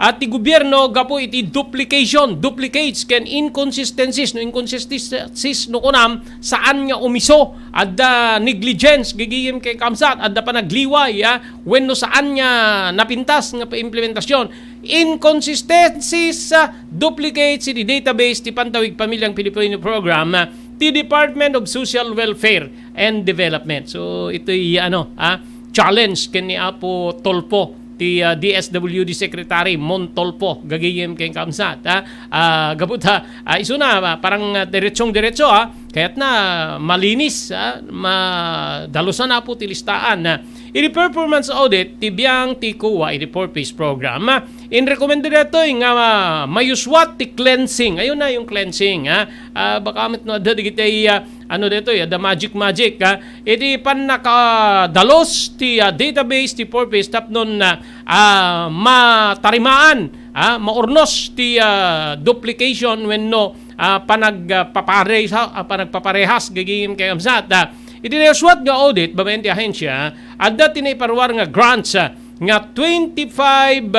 ah, ti gobierno gapu iti duplication, duplicates ken inconsistencies, no inconsistencies no kunam, saan nga umiso, adda negligence, gigiyem ken kamsat, adda panagliway, ah, wenno saan nga napintas nga paimplementasyon. Inconsistencies, ah, duplicates iti database ti Pantawid Pamilyang Pilipino Program, ah, ti Department of Social Welfare and Development. So, ito'y, ano, ah, challenge ken ni Apo Tulfo, ti, ah, D S W D Secretary Mon Tulfo, gagayem ken kamsat, ah. Ah, gapu ta, ah, isuna, ah, parang, ah, diretsong-diretso, ah, kayatna malinis, ah, madalusan na po ti listaan, ah. Iti performance audit, ti biang ti kua iti Four Ps Program, ah, inrekomenda daytoy nga, ah, mayuswat ti cleansing. Ayun na yung cleansing, ah. Ah, baka met no adda digiti, ah, ano daytoy, adda magic magic, ah. Iti pannakadalus ti, ah, database ti Four Ps tapnon, ah, ah, matarimaan, ah, maurnos ti, ah, duplication wenno, ah, panag-, ah, papareha-, ah, panagpaparehas gagayem ken kamsat, ah. Iti nauswat nga audit, babaen ti ahensya, adda ti naiparuar nga grants, ah, nga twenty-five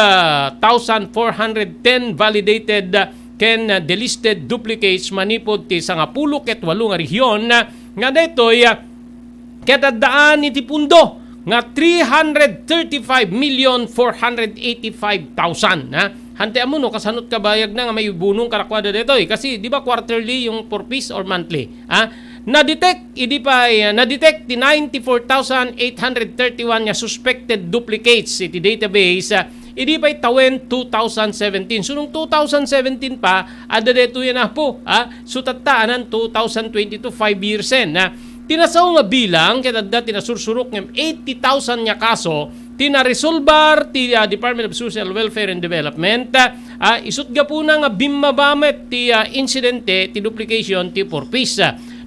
thousand four hundred ten validated, ah, ken, ah, delisted duplicates manipud ti sangapulo ket walo nga rehiyon, ah, nga daytoy, ah, ket addaan iti pundo nga three hundred thirty-five million four hundred eighty-five thousand, ha? Hante ammo no, kasanot kabayag na nga maibunong kadakuada daytoy. Kasi, di ba, quarterly yung four Ps or monthly? Ha? Na-detect, idi pay, ah, na-detect ti ninety-four thousand eight hundred thirty-one nga suspected duplicates iti database, ah, idi pay tawen two thousand seventeen. So, nung two thousand seventeen pa, adda daytoy yan, Apo, ha? So, tatta, anan, two thousand twenty-two, five years en, ha? Ti nasao nga bilang, ket adda ti nasursurok ngem eighty thousand nga kaso, ti naresolbar ti, ah, Department of Social Welfare and Development, ah, isut' gapuna nga bimmaba met ti, ah, insidente ti duplication ti four Ps.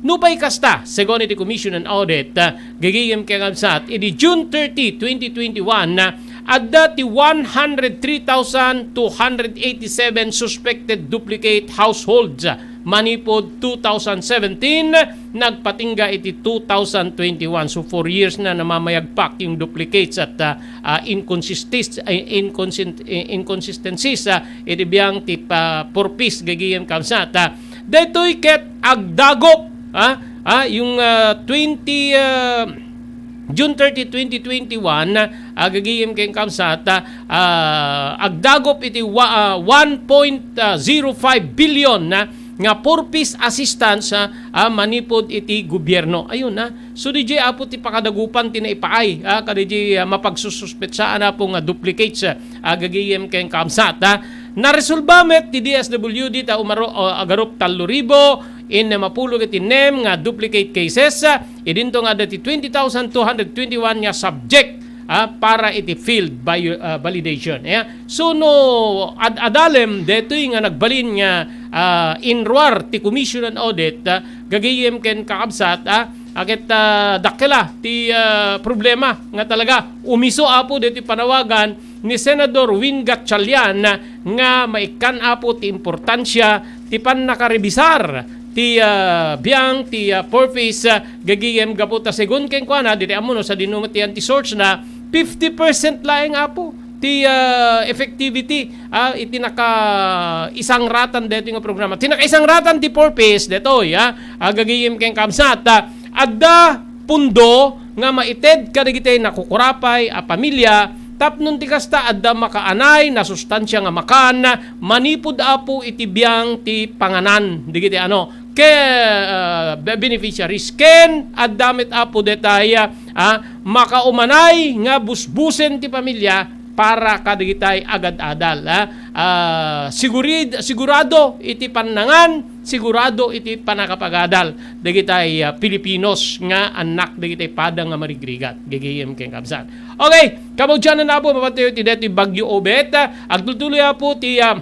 Nupay kasta, segun iti Commission on Audit, ah, gagayem ken kabsat, idi June thirty, twenty twenty-one, ah, adda ti one hundred three thousand two hundred eighty-seven suspected duplicate households, ah, manipud two thousand seventeen, nagpatingga iti two thousand twenty-one. So, four years na namamayagpak yung duplicates at, ah, ah, inconsistis-, ah, inconsist-, ah, inconsistencies, ah, iti biang ti pa-, four Ps gagayem kabsat, ah. Daytoy ket agdagop, ah, ah, yung, ah, twenty, ah, June thirty, twenty twenty-one, ah, gagayem ken kabsat, ah, agdagop iti wa-, ah, one point zero five billion, ah, nga four Ps assistance, ah, ah, manipud iti gobierno. Ayun, ah. So, D J, Apo, ti pakadagupan ti naipaay, ah, kadaydi, ah, mapagsususpetsaan, Apo, nga duplicates, ah, gagayem ken kabsat, ah. Naresolba met ti D S W D ta umaro-, ah, agarup tallo ribu, innem a pulo ket innem nga duplicate cases, ah, idinto nga adda ti twenty thousand two hundred twenty-one nga subject, ah, para iti field bio-, ah, validation. Yeah. So, no ad-, adalem daytoy nga nagbalin nga, ah, inruar ti Commission on Audit, ah, gagayem ken kakabsat, ah, a ket, ah, dakkel, ah, ti, ah, problema nga talaga umiso, Apo, daytoy panawagan ni Senador Win Gatchalian nga maikkan, Apo, ti importansia ti pannakarebisar ti, ah, biang ti, ah, four Ps, ah, gagayem gapu ta segun kenkuana, diri ammo no sadino met ti anti-source na, fifty percent laeng, Apo, ti, ah, effectivity, ah, iti nakaisangratan daytoy nga programa. Ti nakaisangratan ti four Ps daytoy, ah, ah, gagayem ken kabsat, ah, adda pundo nga maited kadagiti nakukurapay a pamilya, tapno ti kasta, adda makaanay a sustansia nga makan manipud, Apo, iti biang ti panganan dagiti ano, ke-, ah, be-, beneficiaries. Ken adda met, Apo, dayta, ah, makaumanay nga busbusen ti pamilya para kadagiti agad-adal, ah. Ah, sigurid-, sigurado iti pannangan, sigurado iti pannakapagadal dagiti, ah, Filipinos nga annak dagiti pada nga marigrigat. Gagayem ken kabsat. Okay, kabaudianan, Apo, mapantayo ti daytoy Bagyo Obet. Agtultuloy, Apo, ti, ah,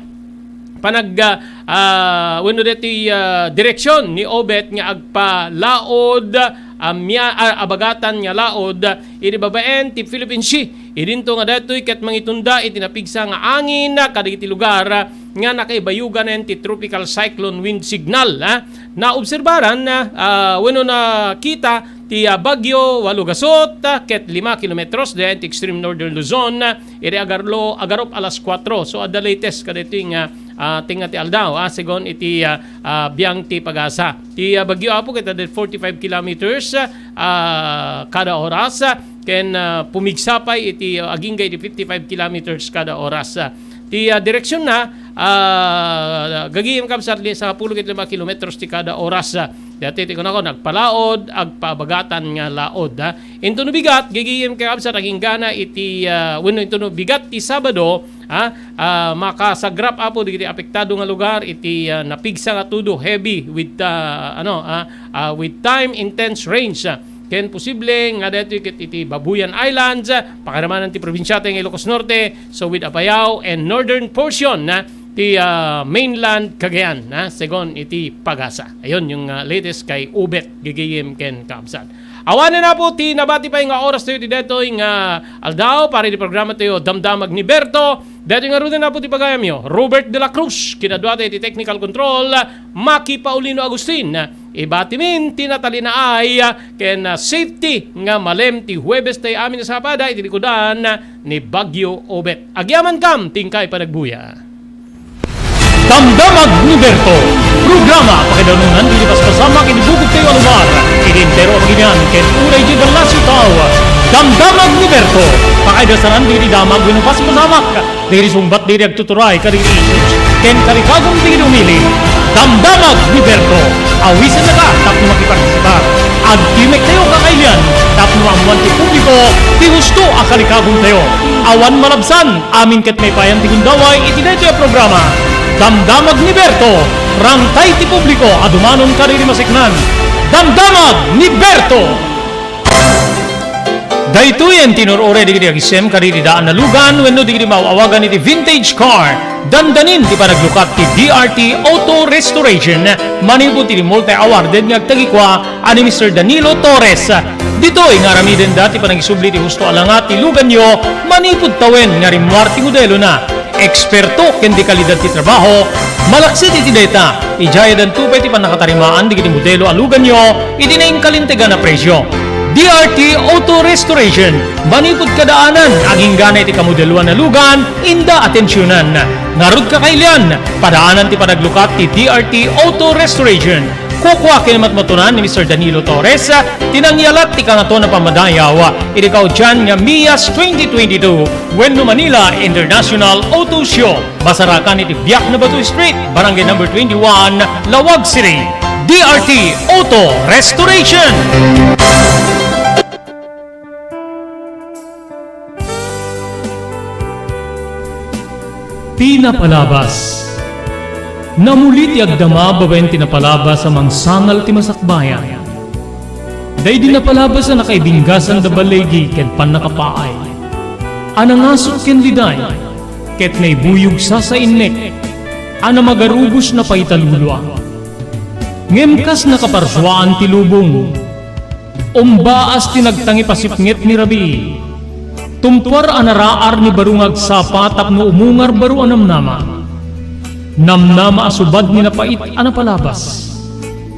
panag-, ah, ah, wenno daytoy, ah, direksyon ni Obet nga agpalaod, ah, mia-, ah, abagatan nga laod, ah, iti babaen ti Philippine Sea. Idinto nga daytoy ket mangitunda iti napigsa nga angin, ah, kadagiti lugar, ah, nga nakaibayuganen ti tropical cyclone wind signal, ah. Naobserbaran, ah, ah, wenno nakita ti, ah, Bagyo Walugasot, ah, ket lima kilometros dayan ti extreme northern Luzon, ah, iti agarlo-, agarup alas kuatro. So, adda latest kadaytoy nga, ah, tengnga ti aldaw, ah, segun iti, ah, ah, biang ti pagasa. Ti, ah, bagyo, Apo, ket adda forty-five kilometers, ah, kada oras, ah, ken, ah, pumigsa pay iti, ah, agingga iti fifty-five kilometers kada oras, ah. Ti, ah, direksyon na, ah, gagayem kabsat, sangapulo ket lima kilometros ti kada oras, ah. Daytoy ti kunakon, agpalaod, agpaabagatan nga laod, ha. Intono bigat, gagayem ken kabsat, aginggana iti, ah, wenno intono bigat ti Sabado, ha, ah, makasagrap, Apo, dagiti apektado nga lugar iti, ah, napigsa nga tudo, heavy with, ah, ano, ah, ah, with time intense rains, ah. Ken posible nga daytoy ket iti Babuyan Islands, ah, pakaramanan ti probinsia ti Ilocos Norte, so with Apayao and northern portion, ah, ti, ah, mainland Cagayan, ah, segun iti pagasa. Ayun, yung, ah, latest kay Obet, gagayem ken kabsat. Awanen, Apo, ti nabati pay nga oras tayo ti daytoy nga aldaw para iti programa tayo, Damdamag ni Berto. Daytoy ngaruden, Apo, ti pagayamyo, Robert de la Cruz, kinadua tayo ti technical control, Maki Paulino Agustin. Ibatimin ti natalinaay ken, ah, safety nga malem ti Huwebes tayo amin a sapada iti likudan ni Bagyo Obet. Agyamankam ti inkay panagbuya. Damdamag ni Berto, programa pakaidanunan dagiti paspasamak iti bubugtayo a lugar, iti entero a Pangilinan, ken uray diay gallas a tao. Damdamag ni Berto, pakaidasanan dagiti damag wenno paspasamak. Diri sungbat diri agtuturay kadiri issues ken kalikagum diri umili. Damdamag ni Berto. Awisenna ka tapno makipartisipar. Agtimektayo kakailian tapno maammuan ti publiko ti husto a kalikagumtayo. Awan malabsan, amin ket maipayan ti gundaway iti daytoy a programa. Damdamag ni Berto. Rangtay ti publiko a dumanon kadiri maseknan. Damdamag ni Berto. Daytoyen ti inur-uray dagiti agisem kadagiti daan a lugan wenno dagiti maaw-awagan iti vintage car. Dandanin ti panaglukat ti D R T Auto Restoration manipud iti multi-awarded nga agtagikua a ni Mister Danilo Torres. Ditoy nga aramidenda ti panangisubli ti husto a langat ti luganyo manipud tawen nga rimmuar ti modelona. Eksperto ken dekalidad ti trabaho, malaksid iti dayta, idiay adanto pay ti pannakatarimaan dagiti modelo a luganyo iti nainkalintegan a presio. D R T Auto Restoration, manipud kadaanan, aginggana iti kamodeloan a lugan, inda atensionan. Ngarud kakailian, padaanan ti panaglukat ti D R T Auto Restoration. Kukua ken matmatunan ni Mister Danilo Torres ti nangyalat ti Kangatoan a Pammadayaw iti kaudian nga MIAS twenty twenty-two wenno Manila International Auto Show. Masarakan iti Biak na Bato Street, Barangay Number twenty-one, Laoag City. D R T Auto Restoration. Ti napalabas. Namuli ti agdama babaen ti napalabas a mangsangal ti masakbayan. Daydi napalabas a nakaibinggasan da baligi ken pannakapaay, a nangasut ken liday, ket naibuyog sasainnek, a namagarubos na paitalulua. Ngem kas nakaparsuaan ti lubong, umbaas ti nagtangip a sipnget ni rabii. Tumtuar a naraar ni baro nga agsapa tapno umungar baro a namnama. Namnama a subad ni napait a napalabas.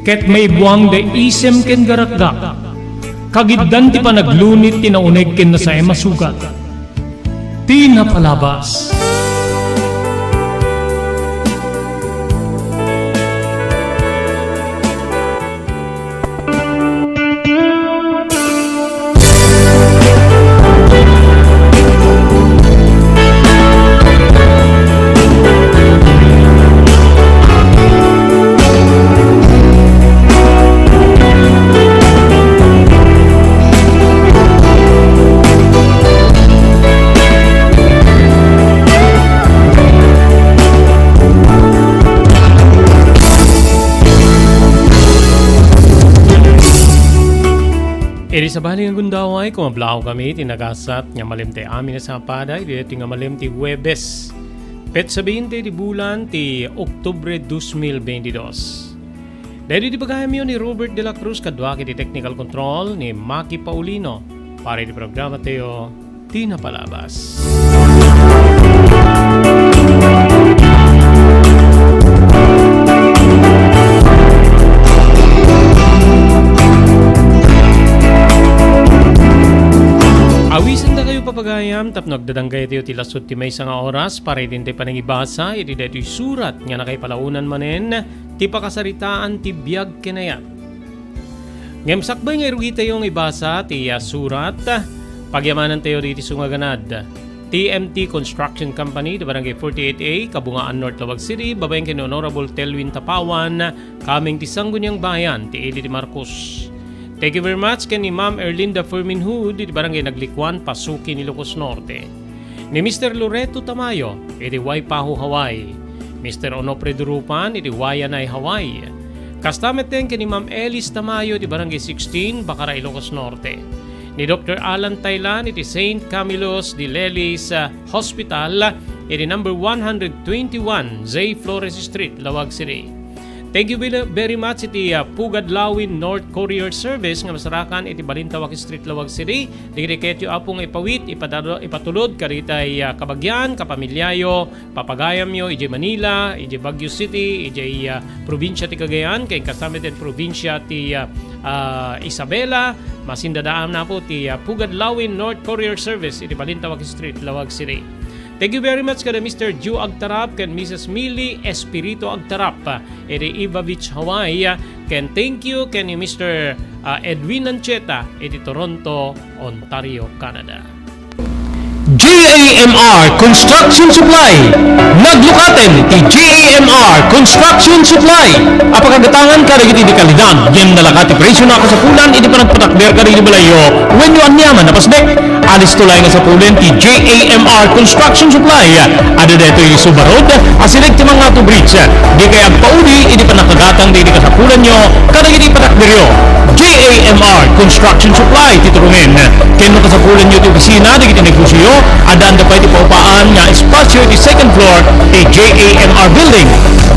Ket maibuang da isem ken garakgak. Kagiddan ti panaglunit ti nauneg ken nasaem a sugat. Ti napalabas. Iti sabali nga gundaway, kumablaaw kami ti nagasat nga malem ti amin a sapada, iti daytoy nga malem ti Huwebes. Petsa veinte ti bulan ti Oktubre dos mil veintidós. Daytoy ti pagayamyo ni Robert de la Cruz kaduak iti technical control ni Maki Paulino. Para iti programa tayo, ti napalabas. Awisan da kayo, papagayam, tapno agdadanggayo ti lasud ti maysa nga oras para iti panangibasa iti daytoy surat nga nakaipalaonan manen ti pakasaritaan ti biag ken ayat. Ngem sakbay nga irugitayo nga ibasa ti, ah, surat, pagyamanantayo diti sungaganad. T M T Construction Company, the Barangay forty-eight A, Kabungaan North, Laoag City, babaen ken ni Honorable Telwin Tapawan, kameng ti Sangguniang Bayan ti ili ti Marcos. Thank you very much ken ni Ma'am Erlinda Fermin Hood, iti Barangay Naglikuan, Pasukin, Ilocos Norte. Ni Mister Loreto Tamayo iti Waipahu, Hawaii. Mister Onofre Durupan iti Waianae, Hawaii. Kasta metten ken ni Ma'am Elis Tamayo iti Barangay sixteen, Bacara, Ilocos Norte. Ni Doktor Alan Taylan iti Saint Camillus de Lelis, ah, Hospital iti number one hundred twenty-one J Flores Street, Laoag City. Thank you very much iti, ah, Pugad Lawin North Courier Service nga masarakan iti Balintawak Street, Laoag City. Dagiti ketyo, Apo, nga ipawit, ipadado-, ipatulod kadagitay, ah, kabagian, kapamiliayo, papagayamyo, idiay Manila, idiay Baguio City, idiay, ah, probinsya ti Cagayan, ken kasta met iti probinsya ti, ah, ah, Isabela, masindadaam na po ti, ah, Pugad Lawin North Courier Service iti Balintawak Street, Laoag City. Thank you very much kada Mister Joe Agtarap ken Missus Millie Espiritu Agtarap, ah, iti Iva Beach, Hawaii, ah, ken thank you ken ni Mister ah, Edwin Ancheta iti Toronto, Ontario, Canada. J J A M R Construction Supply. Naglukaten ti J A M R Construction Supply a pakagatangan kadagiti di kalidad ngem nalaka ti presio a kasapulan idi panagpatakder kadagiti balayyo wenno aniaman a pasdek. Alisto laeng a sapulen ti J A M R Construction Supply. Adda daytoy iti Suba Road, asideg ti Mangato Bridge. Dikay agpauli idi pannakagatang dagiti kasapulanyo kadagiti patakderyo. J A M R Construction Supply ti turongem. Ken no kasapulanyo ti opisina dagiti negosioyo, addaanda pay ti paupaan nga espasio iti second floor ti J A M R Building.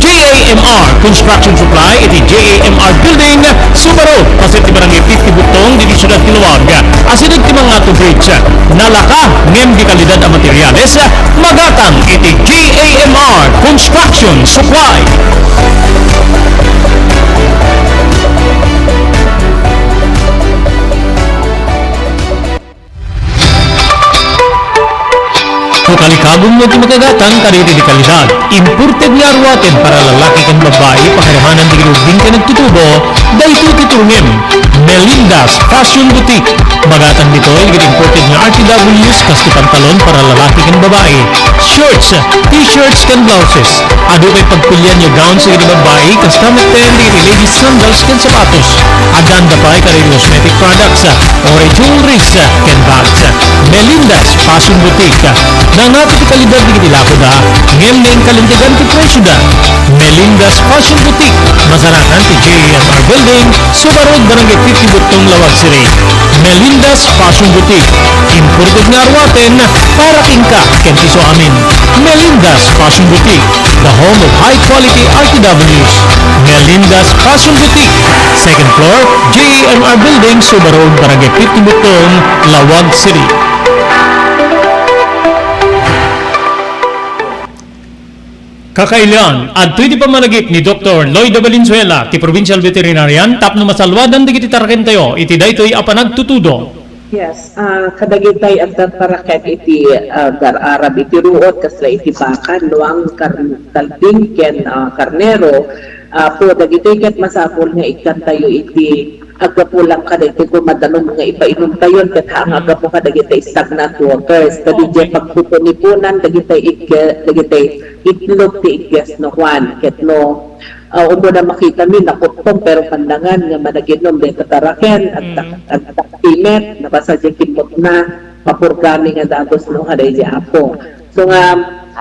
J A M R Construction Supply iti J A M R Building, Suba Road, paset ti Barangay fifty Butong, ditoy siudad ti Laoag. Asideg ti Mangato Bridge. Nalaka ngem di kalidad a materiales, magatang iti J A M R Construction Supply. No kalikagumyo ti makagatang kadagiti di kalidad, imported nga aruaten para lalaki ken babbai, pakarimanan dagiti ubbing ken agtutubo, daytoy ti turongem. Melinda's Fashion Boutique. Magatang ditoy dagiti imported nga R T Ws, kas ti pantalon para lalaki ken babbai, shorts, t-shirts ken blouses. Adu pay pagpilianyo gowns dagiti babbai, kasta metten dagiti ladies sandals ken sapatos. Addaanda pay kadagiti cosmetic products, uray jewelries, ken bags. Melinda's Fashion Boutique. Nangngati ti kalidad dagiti lakoda, ngem naingkalintegan ti presioda. Melinda's Fashion Boutique. Masarakan ti J A M R Building, Suba Road, Barangay fifty Butong, Laoag City. Melinda's Fashion Boutique. Imported nga aruaten para kenka ken ti isuamin. Melinda's Fashion Boutique, the home of high quality R T Ws. Melinda's Fashion Boutique, second floor, J A M R Building, Suba Road, Barangay fifty Butong, Laoag City. Kakailian, adtoy ti pammalagip ni Doktor Lloyda Valenzuela, ti provincial veterinarian, tapno masalwadan dagiti tarakentayo iti daytoy a panagtutudo. Yes, ah, kadagitay adda taraken iti, ah, agar-arab iti ruot, kasla iti baka, luang, kar-, kalding, ken, ah, karnero. Apo, dagitoy ket masapul nga ikkantayo iti aggapu lang kadagiti kumadalum nga ipainumtayon ket haan nga aggapu kadagiti stagnant waters. Kadi diay pagpupunipunan dagiti igge-, dagiti itlog ti igges no kuan. Ket no, ah, umuna makitami nakuttong pero pandangan nga managinom dayta taraken, agtak-, agtaktimet, nabasa diay kimmotna, mapurgami nga dagus no kadaydi Apo. So nga,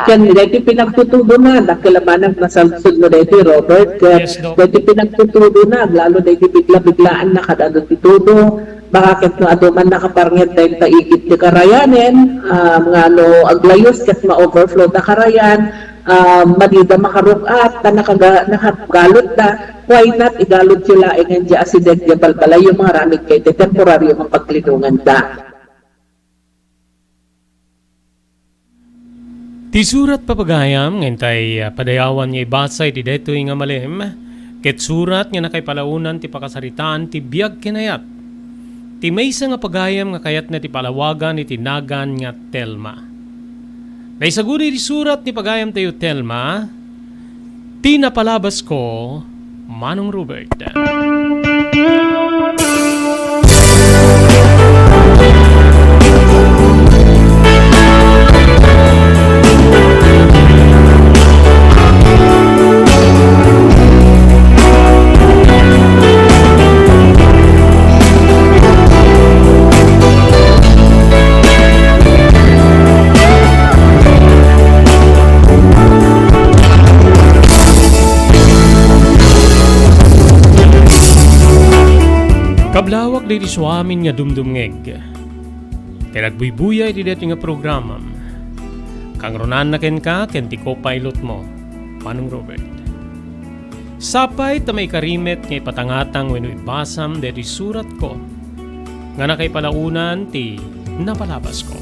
ken daytoy pinagtutudona, dakkel a banag nasalsod no daytoy, Robert, ket daytoy pinagtutudona, aglalo daytoy bigla-biglaan na kad-adu ti tudo, baka ket no adu man nakaparnged dayta igid ti karayanen, ah, nga no aglayus ket ma-overflow da karayan, ah, madida makaruk-at, ta nakaga-, nakagalutda, why not igalutyo laengen diay asideg diay balbalayyo nga aramid ken ti temporario nga paglinonganda. Ti surat, papagayam, nga intay, ah, padayawan nga ibasa iti daytoy nga malem, ket surat nga nakaipalaonan ti pakasaritaan ti biag ken ayat ti maysa nga pagayam nga kayatna ti palawagan iti nagan nga Telma. Naisagudi iti surat ni pagayamtayo Telma, Ti napalabasko, Manong Robert. Kablawak daydi isuamin nga dumdumngeg, ti nagbuybuya iti daytoy nga programam. Kangrunanna kenka ken ti co-pilotmo, Manong Robert. Sapay ta maikarimet nga ipatangatang wenno ibasam daytoy suratko nga nakaipalaonan ti napalabasko.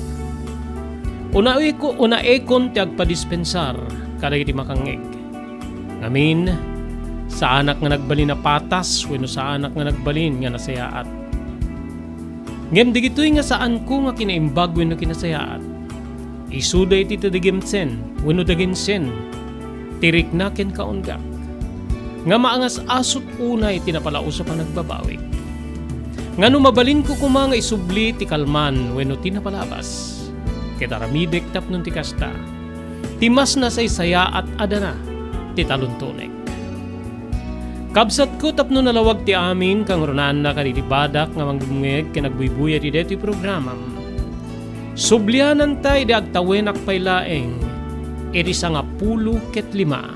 Unaeko-, unaekon ti agpadispensar kadagiti makangngeg. Ngamin, saanak nga nagbalin a patas wenno saanak nga nagbalin nga nasayaat. Ngem dagitoy nga saanko nga kinaimbag wenno kinasayaat, isuda iti ti dagemsen wenno dagensen ti rikna ken kaunggak, nga maangas-asut unay ti napalaos a panagbabawik. Nga no mabalinko koma nga isubli ti kalman wenno ti napalabas, ket aramidek tapno ti kasta, ti mas nasaysayaat a dana ti taluntonek. Kabsatko, tapno nalawag ti amin, kangrunanna kadagiti badak nga mangdumngeg ken agbuybuya iti daytoy programam. Subliananta idi agtawenak pay laeng iti sangapulo ket lima.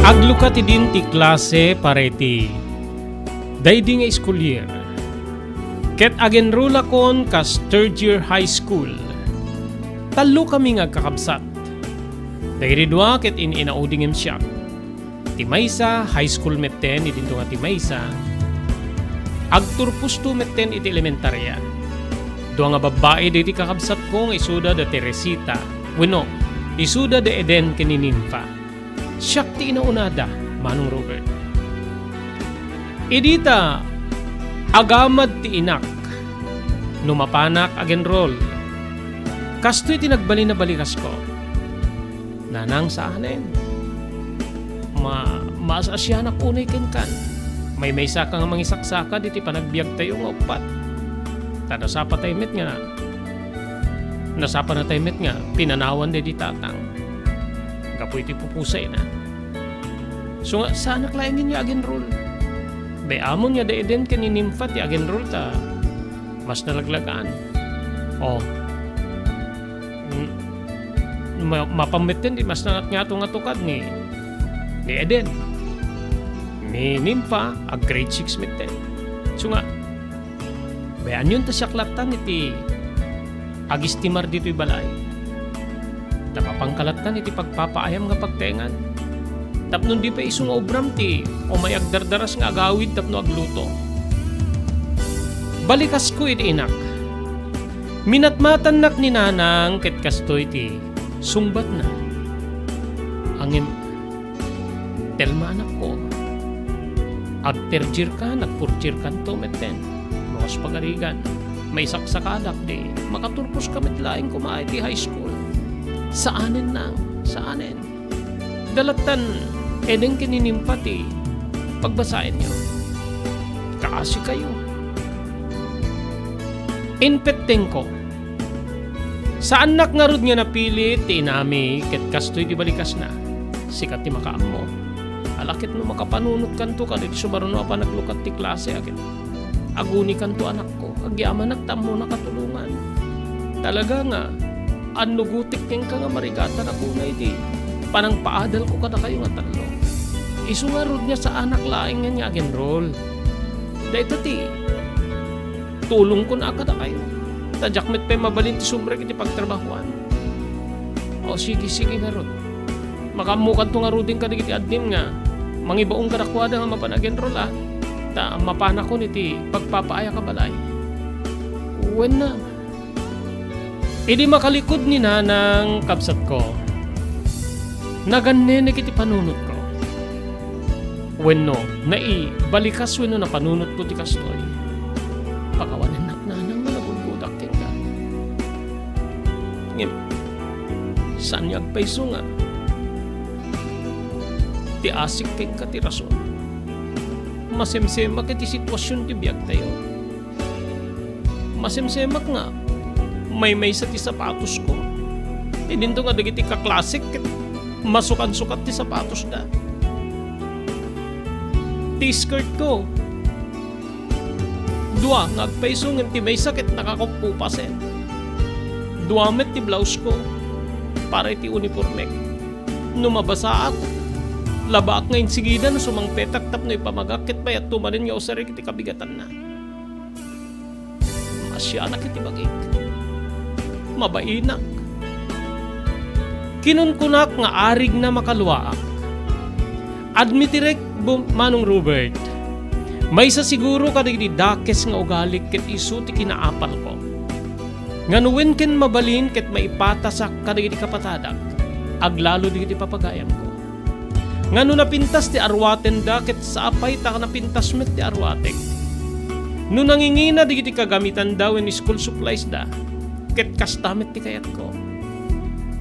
Aglukat idin ti klase para iti daydi nga school year. Ket agenrolakon kas third year high school. Tallo kami nga agkakabsat. Dagiti dua ket in-inaudingem siak. Ti maysa, high school metten, idinto nga ti maysa, agturposto metten iti elementaria. Dua nga babbai dagiti kakabsatko nga isuda da Teresita, wenno, isuda da Eden ken ni Nympha. Siak ti inaunada, Manong Robert. Idi ta agamad ti inak, no mapanak agenrol, kastoy ti nagbalin a balikasko. Nanang, saanen. Ma-, maas-asianak unay kenkan. Maymaysaka nga mangisaksakad iti panagbiagtayo nga uppat. Ta nasapatay met nga, nasapanatay met nga pinanawan daydi tatang gapu iti pupusayna. So nga, saanak laengen nga agenrol. Bay-amon nga da Eden ken ni Nympha ti agenrol ta mas nalaglagan. Oh. Mm, ma-, mapan metten ti mas nangatngato nga tukad ni, ni Eden. Ni Nympha, ag grade six metten. So nga, bay-anyon ta siak lattan iti agistimar ditoy balay. Ta mapanka lattan iti pagpapaayam nga pagtaengan. Tapno di pay isu nga obram ti umay agdardaras nga agawid tapno agluto. Balikasko iti inak. Minatmatannak ni Nanang ket kastoy ti sungbatna. Ngem, Telma, anakko, agterjirkan, agpurjirkanto metten. No kas pagarigan, maisaksakadak, di makaturposka met laeng koma iti high school. Saanen, Nang, saanen. Da lattan Eden ken ni Nympha ti pagbasaenyo. Kaasikayo. Impettengko. Saannak ngarud nga napilit ti inami ket kastoy ti balikasna. Sika ti makaammo. Ala ket no makapanunotkanto kadagiti sumaruno a panaglukat ti klase a ket agunikanto, anakko, agyamanak ta ammonak a tulongan. Talaga nga, annugotek kenka nga marigatanak unay ti panangpaadalko kadakayo nga tallo. Isu ngarud nga saanak laengen nga agenrol. Dayta ti tulongkon a kadakayo. Ta diak met pay mabalin ti sumrek iti pagtrabahoan. O, sige, sige ngarud. Makaammokanto ngaruden kadagiti addim nga mangibaon kadakuada nga mapan agenrol, a, ta mapanakon iti pagpapaayam a balay. Wen, Nang. Idi makalikud ni Nanang, kabsatko, nagannenek iti panunotko. Wenno, naibalikas wenno napanunotko ti kastoy. Pakawanennak, Nanang, nga nagulgudak kenka. Ngem, saan nga agpayso nga ti asik kenka ti rason. Masemsemak iti situasion ti biagtayo. Masemsemak nga maymaysa ti sapatosko. Idinto nga dagiti kaklasek ket masukansukat ti sapatosda. Ti skirtko, dua nga agpayso ngem ti maysa ket nakakupkupasen. Dua met ti blausko para iti unipormek. No mabasaak, labaak nga insigida no sumangpetak tapno ipamagak ket mayatto manen nga usarek iti kabigatanna. Maasianak iti bagik. Mabainak. Kinunkunak nga arigna makaluaak. Admitirek, Bu-, Manong Robert, maysa siguro kadagiti dakes nga ugalik ket isu ti kinaapalko. Nga no wen ken mabalin ket maipatasak kadagiti kapatadak, aglalo dagiti papagayamko. Nga no napintas ti aruatenda ket sapay ta napintas met ti aruatek. No nangingina dagiti kagamitanda wen school supplies da, ket kasta met ti kayatko.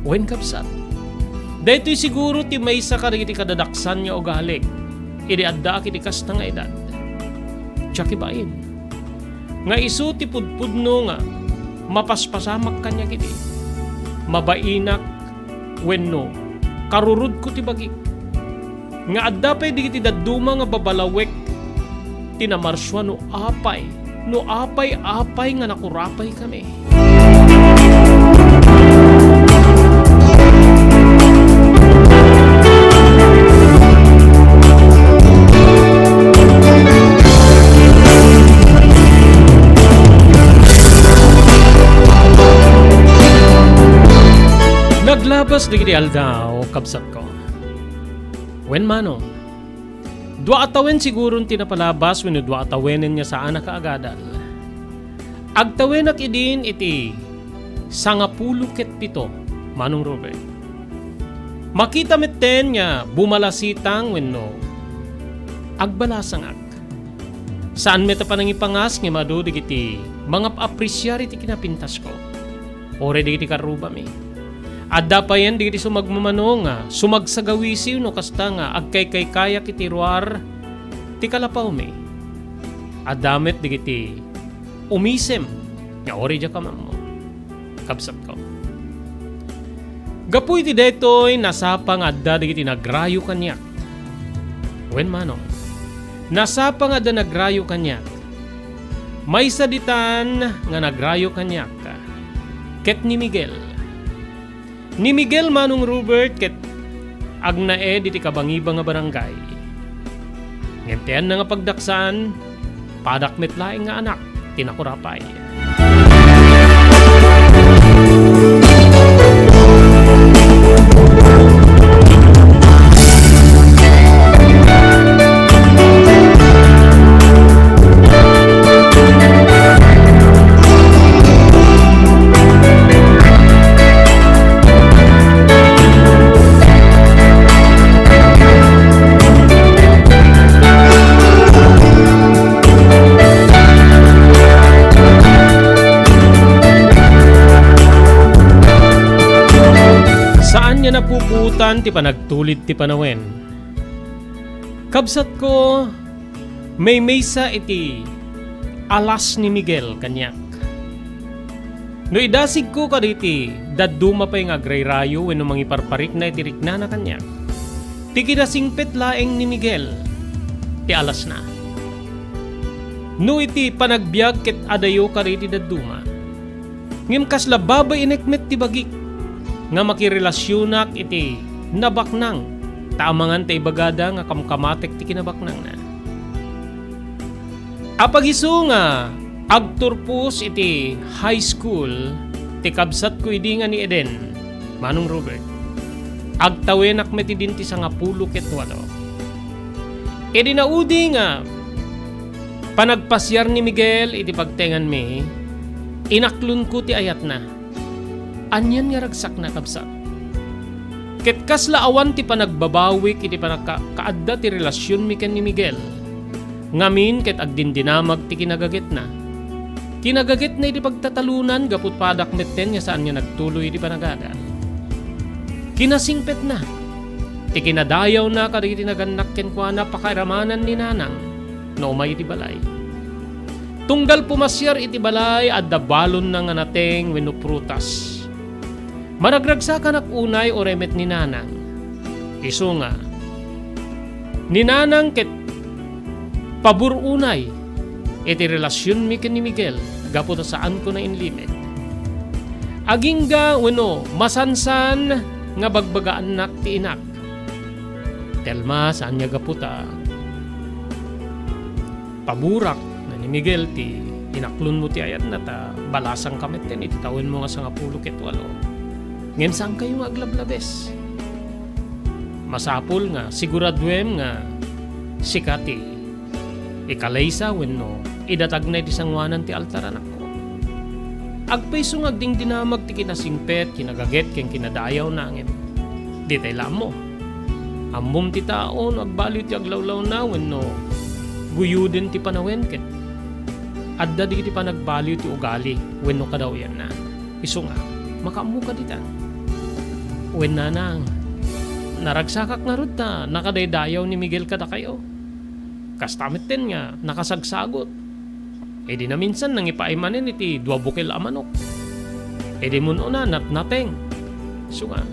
Wen, kabsat, Daytoy siguro ti maysa kadagiti kadadaksan nga ugalik idi addaak iti kasta nga edad. Diak ibain nga isu ti pudpudno nga mapaspasamak kaniak idi mabainak wenno karurudko ti bagik. Nga adda pay dagiti dadduma nga babalawek ti namarsua no apay, no apay-apay nga nakurapay kami. Naglabas dagiti aldaw, kabsatko. Wen manong, dua a tawen siguron ti napalabas wenno dua a tawenen nga saanak a agadal. Agtawenak idin iti sangapulo ket pito, Manong Robert. Makita metten nga bumalasitang wenno agbalasangak. Saan met a panangipangas nga madu dagiti mangap-apresiar iti kinapintasko. Uray dagiti karrubami. Adda payen dagiti sumagmamano nga sumagsagawisiw no kasta nga agkaykaykayak iti ruar ti kalapawmi. Adda met dagiti umisem nga uray diak ammo. Kabsatko. Gapu iti daytoy, nasapa nga adda dagiti nagrayo kaniak. Wen manong, nasapa nga adda nagrayo kaniak. Maysa ditan nga nagrayo kaniak ket ni Miguel. Ni Miguel, Manong Robert, ket agnaed iti Cabangiba nga barangay. Ngem ti anna nga pagdaksaan, padak met laeng nga anak ti nakurapay. Saan nga napupuotan ti panagtulid ti panawen. Kabsatko, maymaysa iti alas ni Miguel kaniak. No idasigko kadagiti dadduma pay nga agrayrayo wenno mangiparparikna iti riknana kaniak, ti kinasingpet laeng ni Miguel ti alasna. No iti panagbiag ket adayo kadagiti dadduma, ngem kasla babainek met ti bagik nga makirelasionak iti nabaknang, ta amangan ta ibagada nga kamkamatek ti kinabaknangna. Apagisu nga agturpos iti high school ti kabsatko idi nga ni Eden, Manong Robert, agtawenak met idin ti sangapulo ket walo. Idi naudi nga panagpasiar ni Miguel iti pagtenganmi, inaklonko ti ayatna. Anian nga ragsakna, kabsat? Ket kasla awan ti panagbabawik iti panagka-, kaadda ti relasionmi ken ni Miguel. Ngamin ket agdindinamag ti kinagagetna. Kinagagetna iti pagtatalonan gapu padak metten nga saan nga nagtuloy iti panagadal. Kinasingpetna ti kinadayawna kadagiti nagannak kenkuana pakairamanan ni Nanang no umay iti balay. Tunggal pumasiar iti balay, adda balonna nga nateng wenno prutas. Maragragsakanak unay uray met ni Nanang. Isu nga, ni Nanang ket pabor unay iti relasionmi ken ni Miguel gapu ta saanko nainlimit. Agingga wenno masansan nga bagbagaannak ti inak. Telma, saan nga gapu ta paborak nga ni Miguel ti inaklonmo ti ayatna ta balasangka metten iti tawenmo nga sangapulo ket walo. Ngem saankayo nga aglablabes. Masapul nga siguraduem nga sika ti ikalaysa wenno idatagna iti sangoanan ti altar, anakko. Agpayso nga agdingdinamag ti kinasingpet, kinagaget, ken kinadayawna, ngem ditay la ammo. Ammom ti tao no agbaliw ti aglawlawna wenno guyoden ti panawen ket adda dagiti panagbaliw ti ugali wenno kadawyanna. Isu nga, makaammoka ditan. Wen, Nanang, Naragsakak ngarud ta nakadaydayaw ni Miguel kadakayo. Kasta metten nga nakasagsagut. Idi naminsan, nangipaay manen iti dua bukel a manok. Idi mun-una, natnateng. Isu nga,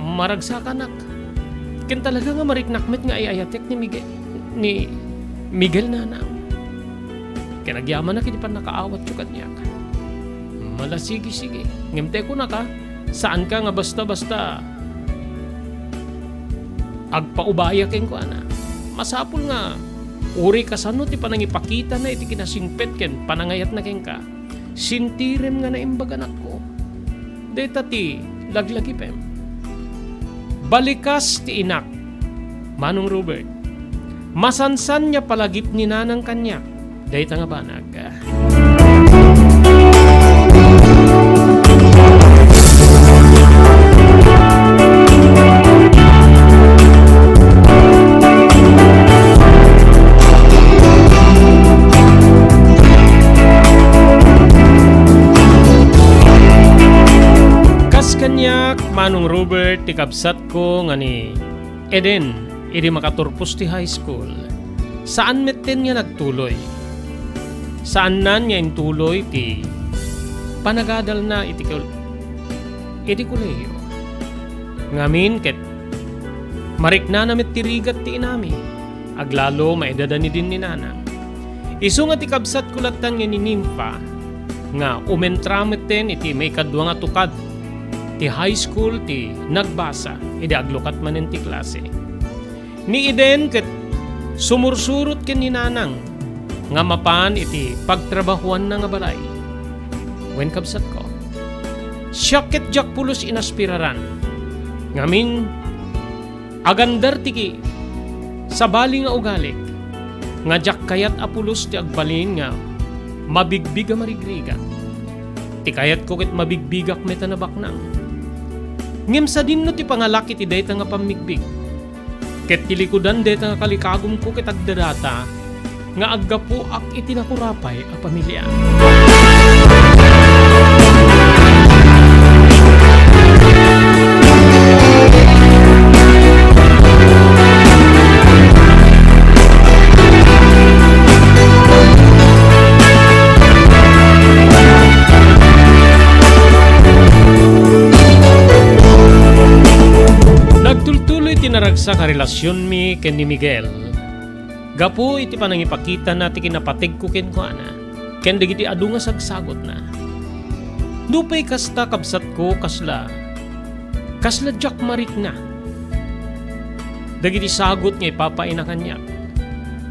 maragsakanak. Ken talaga nga mariknak met nga ay-ayatek ni Miguel, ni Miguel, nanang. Ken agyamanak iti pannakaawatyo kaniak. Mala, sige, sige. Ngem ta kunaka, saanka nga basta-basta agpaubaya kenkuana. Masapul nga, uray kasano ti panangipakitana iti kinasingpet ken panangayatna kenka, sintirem nga naimbag, anakko. Dayta ti laglagipem. Balikas ti inak, Manong Robert. Masansan nga palagip ni Nanang kaniak dayta nga banag. Kas kaniak, Manong Robert, ti kabsatko nga ni Eden, idi makaturpos ti high school, saan metten nga nagtuloy. Saannan nga intuloy ti panagadalna iti kol-, iti kolehiyo. Ngamin ket mariknana met ti rigat ti inami, aglalo maedada ni din ni Nanang. Isu nga ti kabsatko lattan nga ni Nympha nga umentra metten iti maikadua nga tukad ti high school ti nagbasa idi aglukat manen ti klase. Ni Eden ket sumursurot ken ni Nanang nga mapan iti pagtrabahoanna nga balay. Wen, kabsatko, siak ket diak pulos inaspiraran. Ngamin, agandar ti ki-, sabali nga ugalik nga diak kayat a pulos ti agbalin nga mabigbig a marigrigat. Ti kayatko ket mabigbigak met a nabaknang. Ngem sadinno ti pangalak iti dayta nga pammigbig. Ket ti likudan dayta nga kalikagumko ket agdadata nga aggapuak iti nakurapay a pamilia. Nagtultuloy ti naragsak a relasionmi ken ni Miguel gapu iti panangipakitana ti kinapategko kenkuana ken dagiti adu nga sagsagutna. Nupay kasta, kabsatko, kasla, kasla diak marikna dagiti sagut nga ipapaina kaniak.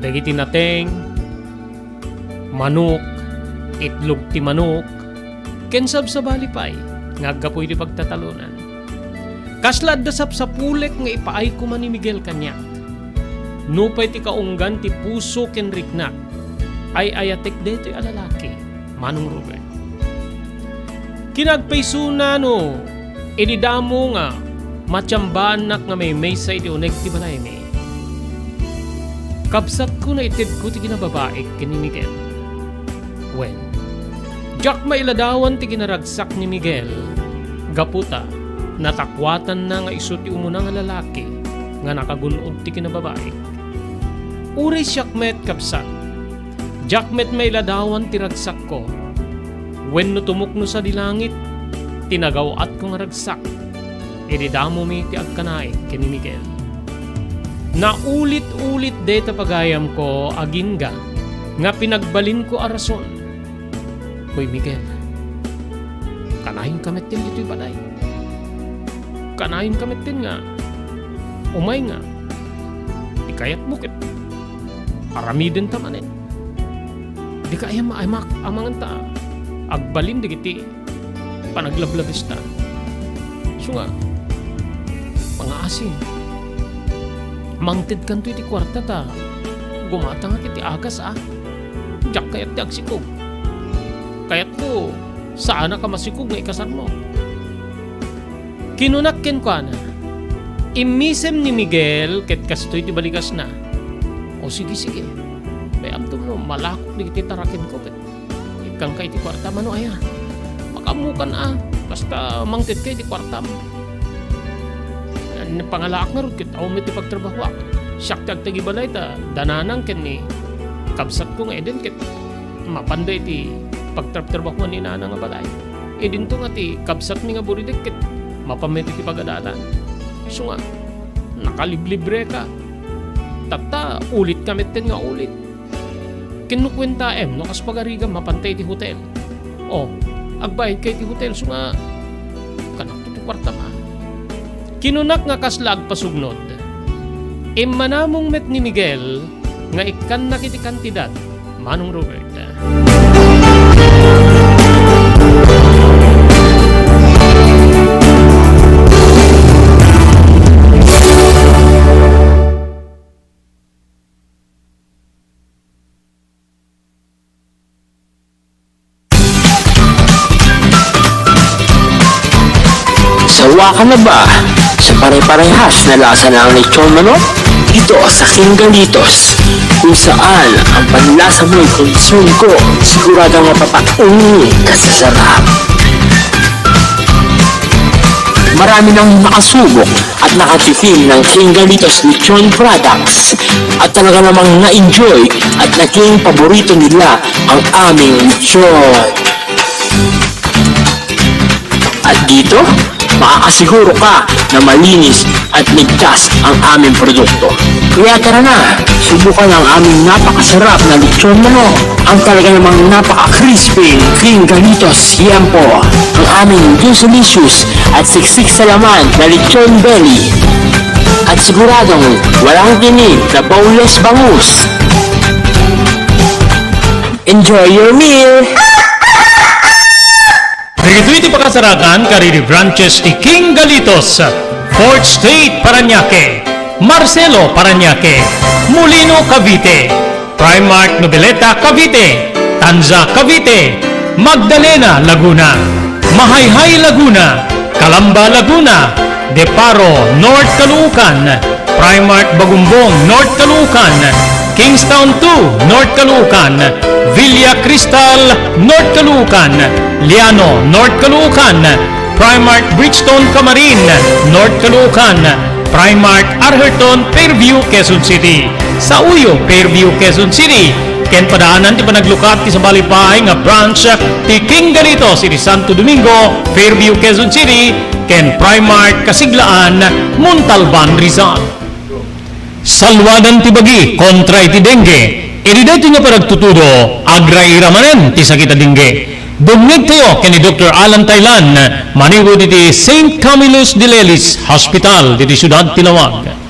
Dagiti nateng, manok, itlog ti manok, ken sabsabali pay nga aggapu iti pagtatalonan. Kasla adda sapsapulek nga ipaay koma ni Miguel kaniak. Nupay ti kaunggan ti puso ken riknak, ay-ayatek daytoy a lalaki, Manong Robert. Kinagpaysona no idi damo nga matiambaannak nga maymaysa iti uneg ti balaymi. Kabsatko, naitedko ti kinababaik ken ni Miguel. Wen, diak mailadawan ti kinaragsak ni Miguel gapu ta natakuatanna nga isu ti umuna nga lalaki nga nakagun-od ti kinababaik. Uray siak met, kabsat, diak met mailadawan ti ragsakko wenno tumukno sadi langit ti nagaw-atko nga ragsak idi damomi ti agkanaik ken ni Miguel. Naulit-ulit dayta pagayamko agingga nga pinagbalinko a rason. Hoy, Miguel, kanayonka metten ditoy balay. Kanayonka metten nga umay nga ti kayatmo ket aramidenta manen. Dika aya ma-, amak-, amangan ta agbalin dagiti panaglablabista. Isu nga, pangaasim, mangtedkanto iti kuarta ta gumatangak iti agas a. Diak kayat ti agsikog. Kayatko, saanak a masikog nga ikasarmo. Kinunak kenkuana, immisem ni Miguel ket kastoy ti baligasna. O sige, sige. Kayatko no malakok dagiti tarakenko ket ikkanka iti kuarta, mano aya? Makaammokan a, basta mangtedka iti kuartam. Nagpangalaak ngarud ket awan met ti pagtrabahoak. Siak ti agtagibalay ta da nanang ken ni kabsatko nga Eden ket mapanda iti pagtrabtrabahoan ni nana nga balay. Idinto nga ti kabsatmi nga buridek ket mapan met iti pagadalan. Isu nga, nakaliblibreka. Tatta, ulitka metten nga ulit. Ken no kuentaem, no kas pagarigam, mapanta iti hotel. O, agbayadka iti hotel, isu nga, kanakto ti kuartam a. Kinunak nga kasla agpasugnod. Immanamong met ni Miguel nga ikkannak iti kantidad, Manong Robert. Sawa ka na ba sa pare-parehas na lasa ng lechon manok? Dito sa King Galitos, kung saan ang panlasa mo'y concern ko, sigurado nga papaungi ka sa sarap. Marami nang nakasubok at nakatikim ng King Galitos Lechon Products at talaga namang na-enjoy at naging paborito nila ang aming lechon. At dito, makakasiguro ka na malinis at ligtas ang aming produkto. Kaya tara na, subukan ang aming napakasarap na lechon manok. Ang talaga namang napaka-crispy, King Galitos Liempo. Ang aming juicy-licious at siksik sa laman na lechon belly. At siguradong walang tinik na boneless bangus. Enjoy your meal! Dagitoy ti pakasarakan kadagiti branches ti King Galitos, Fourth Street, Parañaque, Marcelo, Parañaque, Molino, Cavite, Primark Noveleta, Cavite, Tanza, Cavite, Magdalena, Laguna, Mahayhay, Laguna, Calamba, Laguna, Deparo, North Caloocan, Primark Bagumbong, North Caloocan, Kingstown two, North Caloocan, Villa Cristal, North Caloocan, Liano, North Caloocan, Primark Bridgestone Camarin, North Caloocan, Primark Arherton, Fairview, Quezon City. Sa Uyo, Fairview, Quezon City. Ken padaanan ti panaglukat ti sabali pay nga branch ti King Galitos iti Santo Domingo, Fairview, Quezon City, ken Primark Kasiglaan, Montalban, Rizal. Saluadan ti bagi kontra iti dengue. Iti daytoy nga panagtutudo, agraira manen ti sakit a dengue. Dumngegtayo ken ni Doktor Alan Taylan, manipud iti Saint Camillus de Lelis Hospital, ditoy siudad ti Laoag.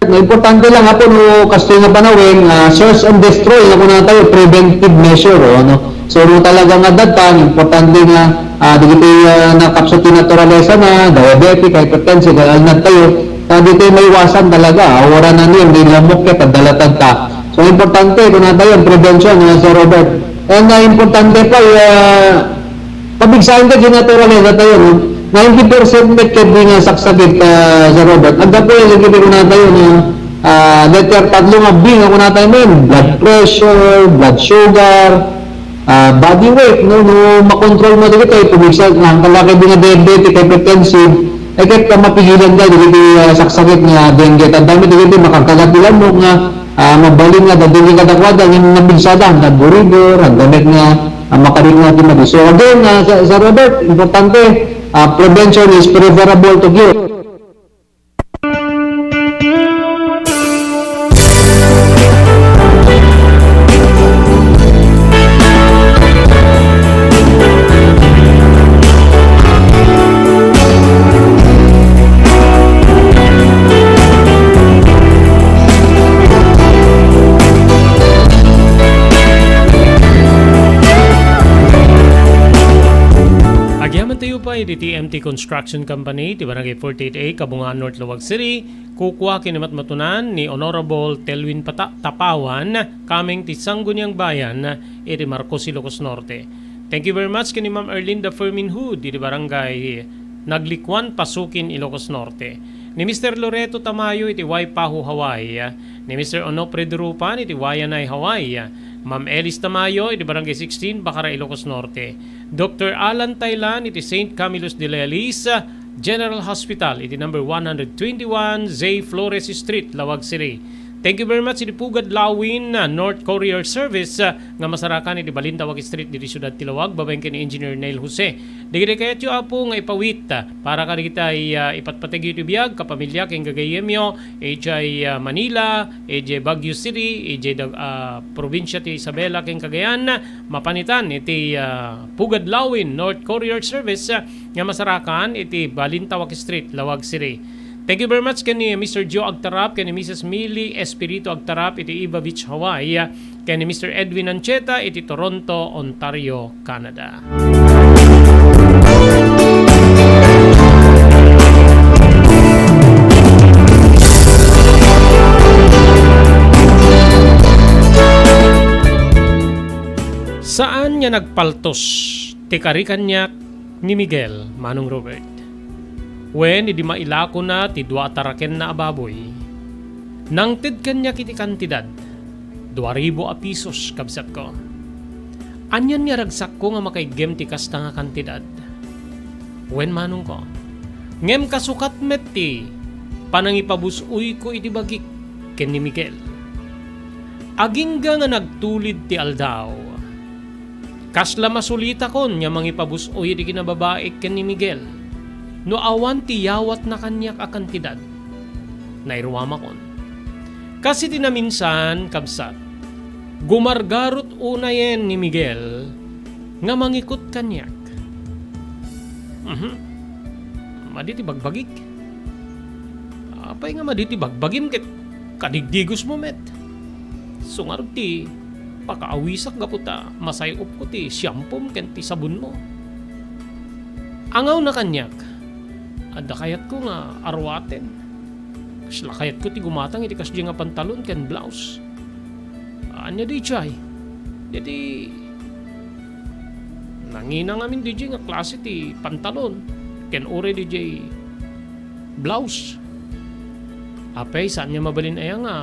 No, importante lang, Apo, no, kastoy nga panawen, ah, search and destroy, nga kunatayo, preventive measure, o, ano. So, no, talaga nga datan, importante nga, ah, dagiti, ah, nakapsut ti naturalesa na, diabetic, hypertensive, kaya alnad tayo, ah, ditoy maiwasan talaga, ah, wala na niya, may lamok kaya, padalatan ta. So, importante, kunatayo, ang prevention, ah, Sir Robert. And, ah, importante pa, ah, Pabigsaen ta, ginaturalesa tayo, no? Ninety percent met ket di nga saksakit, ah, Sir Robert. Aggapu yan, lagi di kunatayo, no? Ah, letter tatlo nga B nga kunatayo, men. Blood pressure, blood sugar, ah, body weight, no? No, makontrol mo dagitoy, pabigsa, nga ang kalaki di nga diabetic, hypertensive, eh, ket ka mapigilan ka, dagiti, ah, saksakit nga dengue. Tanda mo, dagiti makagkagat ti lamok nga, ah, mabalin nga, dagiti kadakuada, nga napigsada, handa gurigur, handa met nga, ah, makarikna ti madi. So again, ah, Sir, Sir Robert, importante, ah, prevention is preferable to cure. Agyaman tayo pa iti T M T Construction Company, ti Barangay forty-eight A, Kabungaan, North Laoag City, kukua ken ni matmatunan ni Honorable Telwin Pata-, Tapawan, coming ti Sangguniang Bayan, iti Marcos, Ilocos Norte. Thank you very much ken ni Ma'am Erlinda Fermin Hood, iti Barangay Naglikuan, Pasukin, Ilocos Norte. Ni Mister Loreto Tamayo, iti Waipahu, Hawaii. Ni Mister Onofre Durupan, iti Waianae, Hawaii. Ma'am Elis Tamayo, iti Barangay sixteen, Bacara, Ilocos Norte. Doktor Alan Taylan, iti Saint Camillus de Lelis, General Hospital iti number one hundred twenty-one J Flores Street, Laoag City. Thank you very much iti Pugad Lawin, ah, North Courier Service, ah, nga masarakan iti Balintawak Street diti siudad ti Laoag, babaen ken ni Engineer Neil Jose. Dagiti kayatyo, Apo, nga ipawit, ah, para kadagiti, ah, ipatpategyo iti biag, kapamilya ken gagayyemyo, idiay, ah, Manila, idiay Baguio City, idiay dag-, ah, probinsia ti Isabela ken Cagayan, mapanitan iti, ah, Pugad Lawin North Courier Service, ah, nga masarakan iti Balintawak Street, Laoag City. Thank you very much ken ni Mister Joe Agtarap, ken ni Missus Millie Espiritu Agtarap iti Iba Beach, Hawaii, ken ni Mister Edwin Ancheta iti Toronto, Ontario, Canada. Saan nga nagpaltos ti kari kaniak ni Miguel, Manong Robert. Wen, idi mailakona ti dua a tarakenna a baboy, nangted kaniak iti kantidad, dua ribu a pisos, kabsatko. Anian nga ragsakko nga makaiggem ti kasta nga kantidad? Wen, manongko. Ngem kasukat met ti panangipabus-oyko iti bagik ken ni Miguel. Agingga nga nagtulid ti aldaw, kasla masulitakon nga mangipabus-oy iti kinababaik ken ni Miguel no awan ti yawatna kaniak a kantidad. Nairuamakon. Kas iti naminsan, kabsat, gumargarot unayen ni Miguel nga mangikut kaniak. Mhm. Madi ti bagbagik. Apay nga madi ti bagbagim ket kadigdigosmo met? Isu ngarud ti pakaawisak gapu ta masay-opko ti siampom ken ti sabonmo. Angawna kaniak, adda kayatko nga aruaten. Kasla kayatko ti gumatang iti kasdiay nga pantalon ken blouse. Ania daydiay? Daydi nangina ngamin daydiay nga klase ti pantalon ken uray daydiay blouse. Apay, saan nga mabalin aya nga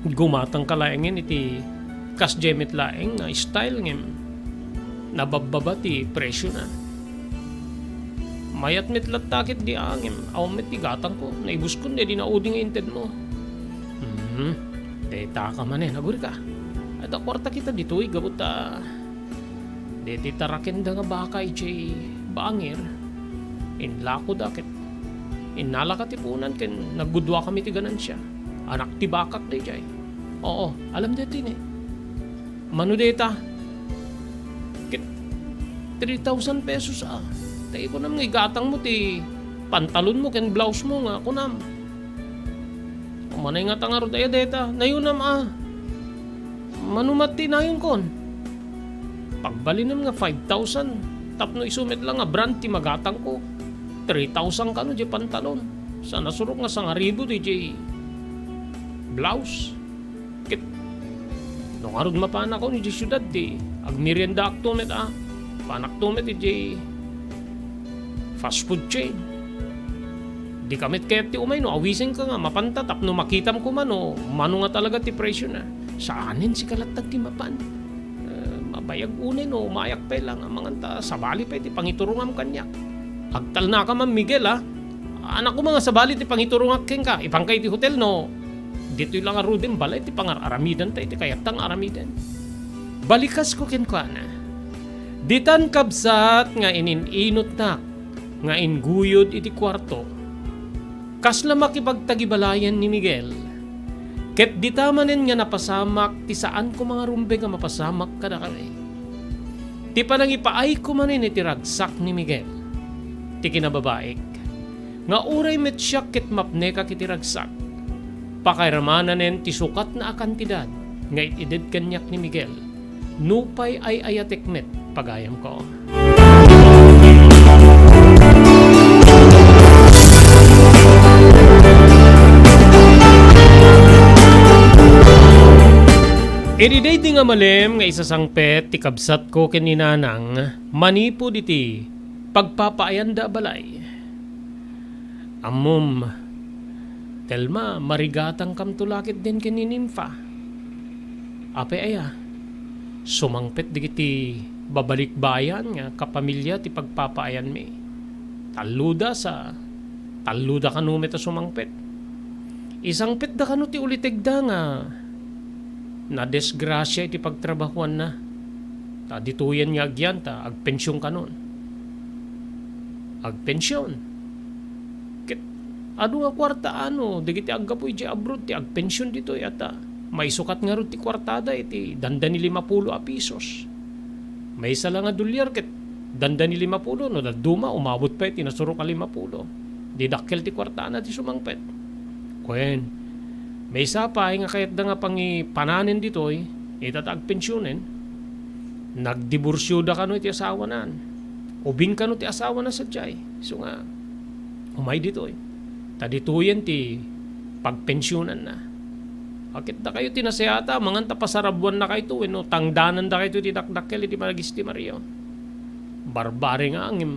gumatangka laengen iti kasdiay met laeng nga style ngem nababbaba ti presiona. Mayat met latta ket di a ngem awan met ti gatangko. Naibuskon daydi naudi nga intedmo. Hmm. Dayta ka manen, agurika. Adda kuarta kita ditoy gapu ta daydi tarakenda nga baka idiay bangir, inlakoda ket innalaka ti puonan ken nagguduakami ti ganansia. Anak ti bakak daydiay. Oo, alam daytoy ne. Mano dayta? Ket three thousand pesos a. Ta ikunam nga igatangmo ti pantalonmo ken blousemo nga kunam. Umanay ngata ngarud aya dayta, nayonam a. Mano met ti nayonkon? Pagbalinem nga five thousand, tapno isu met la nga brand ti magatangko. Three thousand kano diay pantalon. Sa nasurok nga sangaribu diay blouse. Ket no ngarud mapanakon idiay siudad ti agmeriendaakto met a, panakto met idiay fast food chain. Dika met kayat ti umay no awisenka nga mapanta tapno makitam koma no mano nga talaga ti presiona. Saanen, sika latta ti mapan. Eh, mabayag unay no umayak pay la nga mangan ta sabali pay ti pangiturongam kaniak. Agtalnaka man, Miguel, a. Anak ko, nga sabali ti pangiturongak kenka, ipanka iti hotel no ditoy la ngaruden balay ti pangar-aramidanta iti kayatta nga aramiden. Balikasko kenkuana. Ditan, kabsat, nga inin-inotnak nga ingguyod iti kuarto. Kasla makipagtagibalayan ni Miguel. Ket dita manen nga napasamak ti saan koma nga rumbeng a mapasamak kadakami. Ti panangipaayko manen iti ragsak ni Miguel, ti kinababaik, nga uray met siak ket mapnekak iti ragsak, pakairmananen ti sukatna a kantidad nga it-ided kaniak ni Miguel, nupay ay-ayatek met, pagayamko. Idi daydi nga malem nga isasangpet ti kabsatko ken ni Nanang manipud iti pagpapaayanda a balay. Ammom, Telma, marigatangkamto la ketdin ken ni Nympha. Apay aya, sumangpet dagiti babalikbayan nga kapamilya ti pagpapaayanmi. Talloda sa, talloda kano met a sumangpet. Isangpetda kano ti ulitegda nga nadisgrasia iti pagtrabahoanna. Ta ditoyen nga agyan ta agpension kanon. Agpension. Ket adu nga kuarta ano, dagiti aggapu idiay abroad ti agpension ditoy, ata maisukat ngarud ti kuartada iti dandani lima pulo a pisos. Maysa la nga dolyar ket dandani lima pulo, no dadduma, umabot pay iti nasurok a lima pulo. Di dakkel ti kuartana ti sumangpet. Kuen, maysa pay nga kayatda nga pangipananen ditoy, ita ta agpensionen, nagdiborsioda kano iti asawanan. Ubing kano ti asawana sadiay. Isu nga, umay ditoy. Ta ditoyen ti pagpensionanna. Ket dakayo ti nasayaat, amangan ta pasarabuannakayto wenno tangdanandakayto iti dakdakkel iti managistimaryo. Barbari nga ngem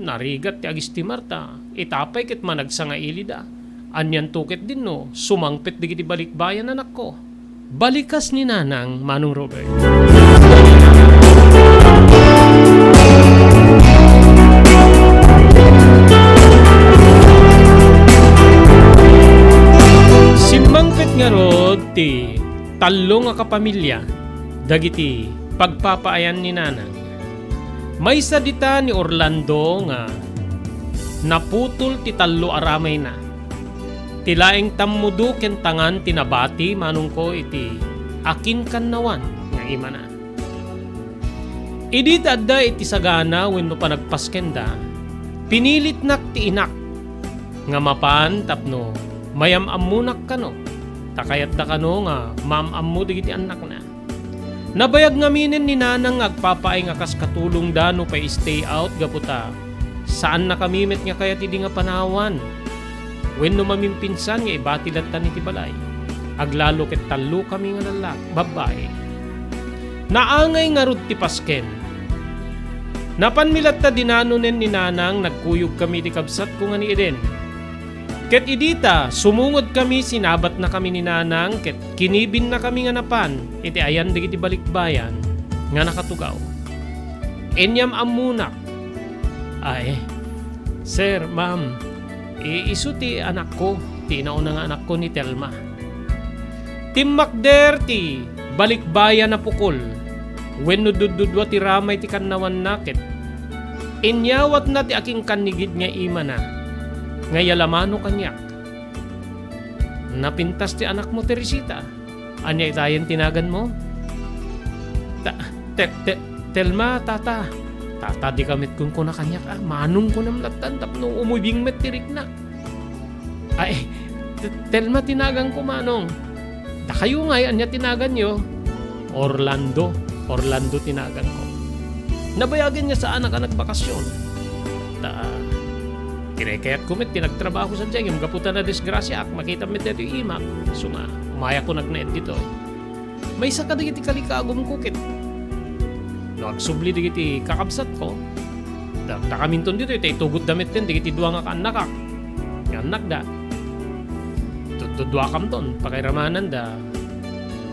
narigat ti agistimar ta ita pay ket managsangailida. Anianto ketdin no sumangpet dagiti balikbayan, anakko? Balikas ni Nanang, Manong Robert. Simmangpet ngarud ti tallo nga kapamilya dagiti pagpapaayan ni Nanang. Maysa dita ni Orlando nga naputol ti tallo a ramayna. Ti laeng tammudo ken tangan ti nabati manongko iti akinkannawan nga imana. Idi ta adda iti sagana wenno panagpaskenda, pinilitnak ti inak nga mapan tapno mayam-ammonak kano, ta kayatda kano nga maam-ammo dagiti annakna. Nabayag ngaminen ni Nanang nga agpapaay nga kas katulongda no pay stay out gapu ta saannakami met nga kayat idi nga panawan wenno mamimpinsan nga ibati lattan iti balay. Aglalo ket tallokami nga lallaki, babbai. Naangay ngarud ti pasken. Napanmi latta dinanonen ni Nanang, nagkuyogkami iti kabsatko nga ni Eden. Ket idi ta sumungod kami, sinabatna kami ni Nanang ket kinibinna kami nga napan iti ayan dagiti balikbayan nga nakatugaw. Inyam-ammonak. Ay, sir, ma'am, i-, isu ti anakko, ti inauna nga anakko ni Telma. Timmakder ti balikbayan a pukol wenno duddudua ti ramay ti kannawanna ket inyawatna ti akinkannigid nga imana nga yalamano kaniak. Napintas ti anakmo, Teresita. Ania itayen ti naganmo? Ta-, te-, te-, Telma, tata. Tata, di ka met kunkuna kaniak, a. Manong kunam lattan tapno umubing met ti riknak. Ay, Te-, Telma ti naganko, manong. Dakayo ngay, ania ti naganyo? Orlando. Orlando ti naganko. Nabayagen nga saanak a nagbakasyon. Ta, kinakayatko met ti nagtrabaho sadiay, ngem gapu ta nadisgrasiaak, makita met daytoy imak, isu nga, umayakon agnaed ditoy. Maysa kadagiti kalikagumko ket no agsubli dagiti kakabsatko, da-, dakaminton ditoy ta itugotda metten dagiti dua nga kaannakak, nga annakda. Tudtuduakamton, pakairammananda,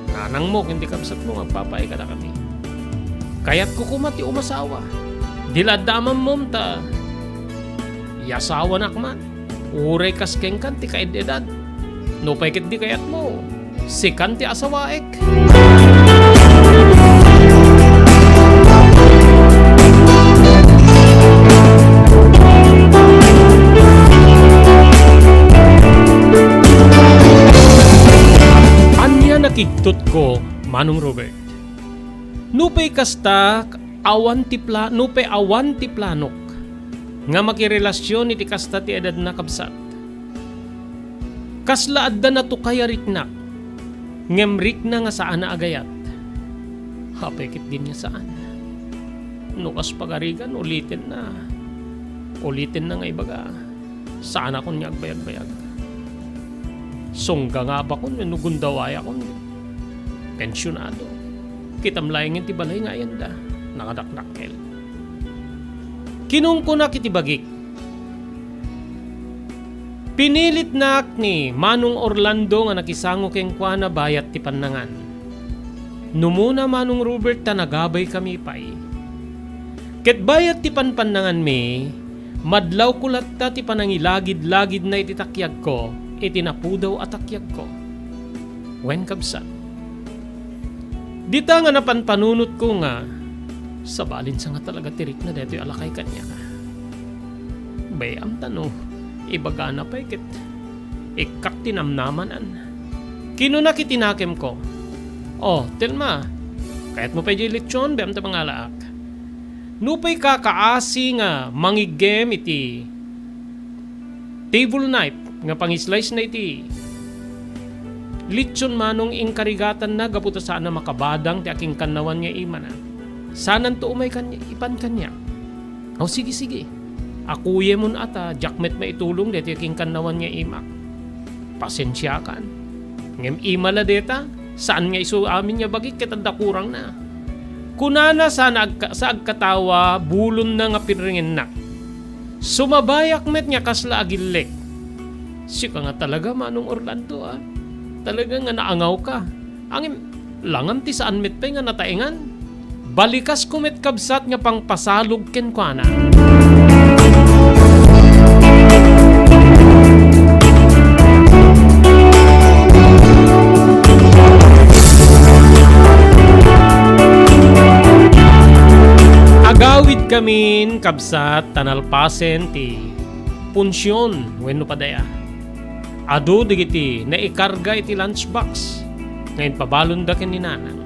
nanangmo ken ti kabsatmo nga agpapaay kadakami. Kayatko koma ti umasawa. Di la adda amammom ta yasawanak man. Uray kas kenkan ti kaed-edad. Nupay ket di kayatmo, sikan ti asawaek. Ania nakigtutko, Manong Robert? Nupay kasta, awan ti pla-, nupay awan ti planok nga makirelasion iti kasta ti edadna, kabsat. Kasla adda natukay a riknak, ngem rikna nga saan a agayat. Apay ketdin nga saan? No kas pagarigan, ulitenna. Ulitenna nga ibaga, saanakon nga agbayagbayag. Sungga nga abakon wenno gundawayakon, pensionado. Kitam laengen ti balay nga ayanda, nakadakdakkel. Kinunkunak iti bagik, pinilitnak ni Manong Orlando nga nakisango kenkuana bayat ti pannangan. Numona, Manong Robert, ta nagabaykami pay. Ket bayat ti panpannanganmi, Madlawko latta ti panangilagidlagidna iti takiagko, iti napudaw a takiagko. Wen, kabsat, dita nga napanpanunotko nga, sabalinsa nga talaga ti rikna daytoy a lakay kaniak. Bay-am ta no ibagana pay ket ikkak ti namnamanan. Kinuna iti nakemko, "O, Telma, kayatmo pay diay lechon? Bay-am ta mangalaak." Nupay kakaasi nga mangiggem iti table knife nga pangislice na iti lechon, manong, inkarigatanna gapu ta saan a makabadang ti akinkannawan nga imana. Saananto umay kan-, ipan kaniak. O, sige, sige. Akuyemon a ta diak met maitulong daytoy akinkannawan nga imak. Pasensiakan. Ngem ima la dayta, saan nga isu amin nga bagik ket adda kurangna. Kunana sa naagka-, sa agkatawa, bulonna nga pinrengennak. Sumabayak met nga kasla agillek. Sika nga talaga, Manong Orlando, a. Talaga nga naangawka. Ngem, langam ti saan met pay nga nataengan. Balikasko met, kabsat, nga pangpasalog kenkuana. Agawidkamin, kabsat, ta nalpasen ti punsion wenno padaya. Adu dagiti naikarga iti lunchbox nga impabalonda ken ni nanang.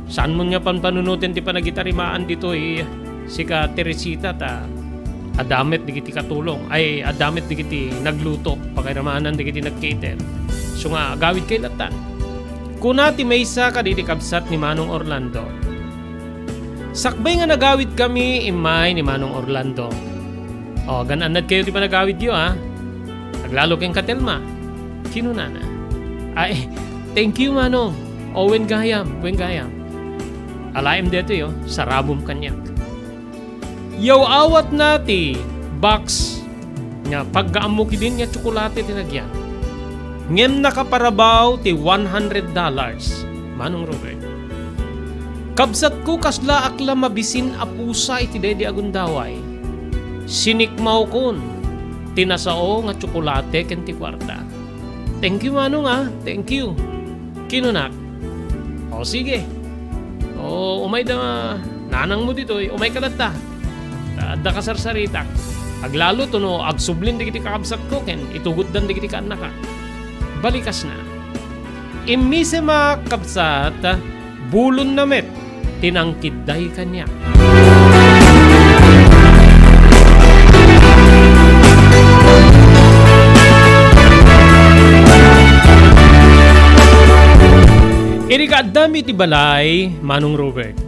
Saanmon nga panpanunoten ti panagitarimaan ditoy, sika Teresita, ta adda met dagiti katulong, ay, adda met dagiti nagluto, pakairamanan dagiti nagcater. Isu nga agawidkayo lattan. Kuna ti maysa kadagiti kabsat ni Manong Orlando, "Sakbay nga nagawidkami, immay ni Manong Orlando." "O, agan-annadkayo ti panagawidyo, a. Aglalo kenka, Telma," kinunana. "Ay, thank you, Manong. O, wen gayam, wen gayam." Alaem daytoy, o, sarabom kaniak. Yaw-awatna ti box nga paggaammo kidin nga tsokolate ti nagyan. Ngem nakaparabaw ti one hundred dollars, Manong Robert. Kabsatko, kaslaak la mabisin a pusa iti daydi a gundaway. Sinikmawkon ti nasao nga tsokolate ken ti kuarta. "Thank you, Manong, a. Thank you," kinunak. "O, sige. O, umayda nanangmo ditoy. Umayka latta. Ta adda kasarsaritak. Aglalo ta no agsublin dagiti kakabsatko ken itugotdan dagiti kaannaka." Balikasna. Immisema, kabsat, bulonna met ti nangkidday kaniak. Idi kaaddami iti balay, Manong Robert,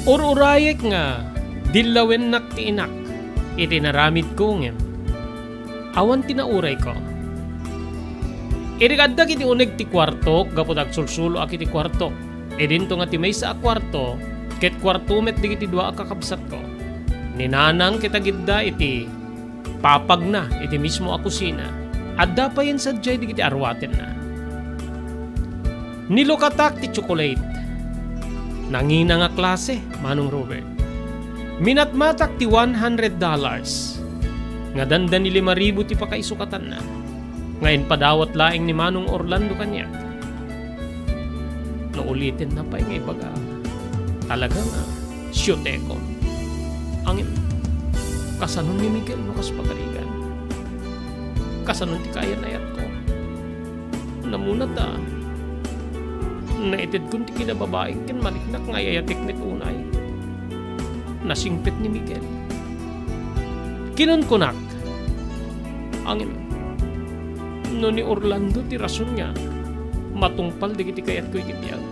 ur-urayek nga dillawennak ti inak iti naramidko ngem awan ti naurayko. Idi kaaddak iti uneg ti kuartok, gapu ta agsulsuloak iti kuartok, idinto nga ti maysa a kuarto ket kuarto met dagiti dua a kakabsatko. Ni Nanang ket agidda iti papagna iti mismo a kusina. Adda payen sadiay dagiti arwatenna. Nilukatak ti tsokolate. Nangina nga klase, Manong Robert. Minatmatak ti one hundred dollars nga dandani lima ribu ti pakaisukatanna, nga impadawat laeng ni Manong Orlando kaniak. No ulitenna pay nga ibaga, talaga nga siutekon. Ngem, kasanon ni Miguel no kas pagarigan? Kasanon ti kaayan-ayatko? Namuna ta naitedkon ti kinababaing ken mariknak nga ay-ayatek met unay. Nasingpet ni Miguel. Kinunkunak, "Ngem, no ni Orlando ti rason nga matungpal dagiti kayatko iti biag,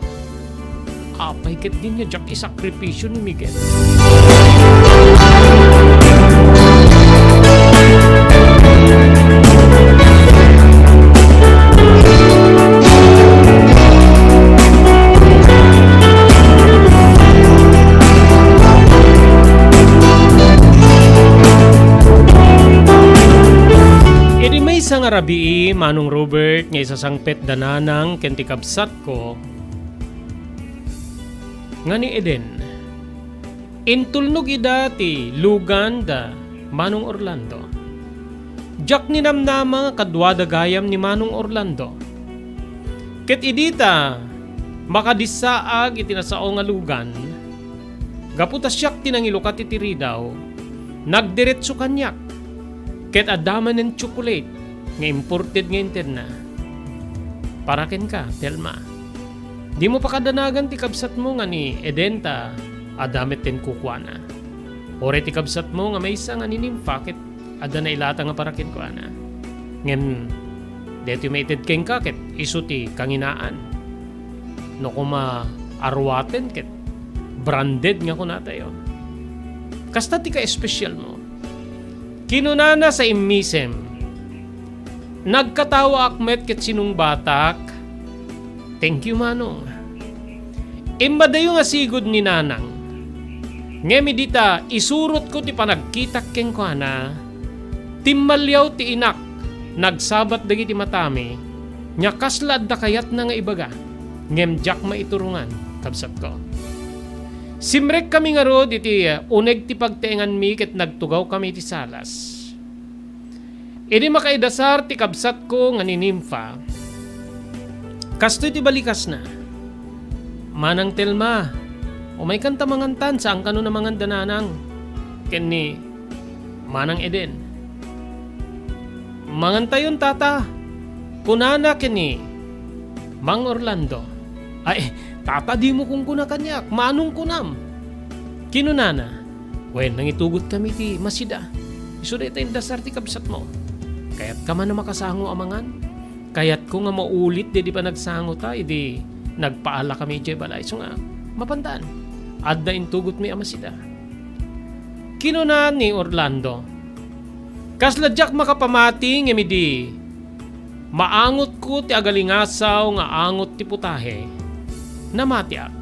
apay ketdi nga diak isakripisio ni Miguel?" Idi maysa nga rabii, Manong Robert, nga isasangpet da Nanang ken ti kabsatko nga ni Eden, Intulnog ida ti lugan da Manong Orlando. Diak ninamnama nga kaduada gayam ni Manong Orlando. Ket idi ta makadissaag iti nasao nga lugan, gapu ta siak ti nangilukat iti ridaw, nagdiretso kaniak, ket adda manen chocolate nga imported nga intedna. Para kenka, Telma. Dimo pakadanagan ti kabsatmo nga ni Eden ta adda metten kukuana. Uray ti kabsatmo nga maysa nga ni Nympha ket adda nailata nga para kenkuana. Ngem daytoy maited kenka ket isu ti kanginaan. No koma aruaten ket branded nga kunatayo. Kasta ti ka-espesyalmo. Kinunana sa immisem, "Nagkatawaak met ket sinungbatak. Thank you, Manong." Immadayo nga sigud ni Nanang. Ngem idi ta isurotko ti panagkitak kenkuana, timmaliaw ti inak, nagsabat dagiti matami, nia kasla adda kayatna nga ibaga, ngem diak maiturongan, kabsatko. Simrekkami ngarud iti uneg ti pagtaenganmi ket nagtugawkami iti salas. Idi makaidasar ti kabsatko nga ni Nympha, kastoy ti balikasna, "Manang Telma, umaykan ta mangantan, saan kano namangan da Nanang ken ni Manang Eden?" "Mangantayon, Tata," kunana ken ni Mang Orlando. "Ay, Tata, dimo kunkuna kaniak, Manong kunam," kinunana. "Wen, nangitugotkami iti masida. Isu dayta indasar ti kabsatmo. Kayatka man a makasango a mangan?" "Kayatko nga maulit daydi panagsangota idi nagpaalakami idiay balay. Isu nga, mapandan, adda intugotmi a masida," kinuna ni Orlando. Kasla diak makapamati ngem idi maangotko ti agalingasaw nga angot ti putahe, namatiak.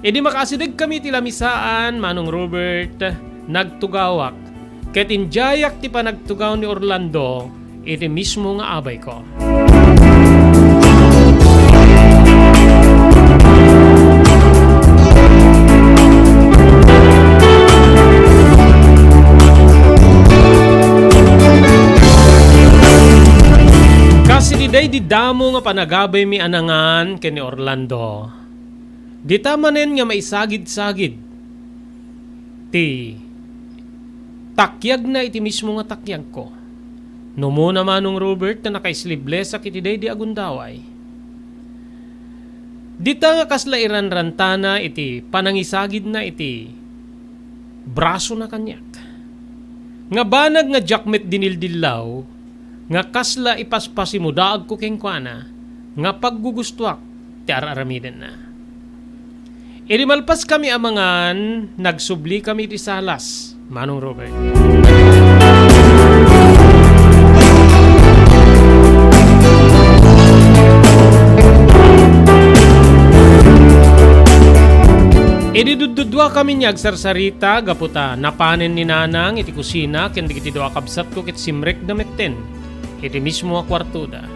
Idi makaasidegkami iti lamisaan, Manong Robert, nagtugawak, ket indiayak ti panagtugaw ni Orlando iti mismo nga abayko. Kas idi daydi damo nga panagabaymi a nangan ken ni Orlando, dita manen nga maisagid-sagid ti takyagna iti mismo nga takyagko. Numona, Manong Robert, ta nakaisliblessak iti daydi a gundaway. Dita nga kasla iranrantana iti panangisagidna iti brasona kaniak. Nga banag nga diak met dinildillaw, nga kasla ipaspasimudaagko kenkuana nga paggugustoak ti ar-aramidenna. Idi malpaskami a mangan, nagsublikami iti salas, Manong Robert. Idi dudduduakami nga agsarsarita gapu ta napanen ni Nanang iti kusina ken dagiti dua a kabsatko ket simrekda metten iti mismo a kuartoda.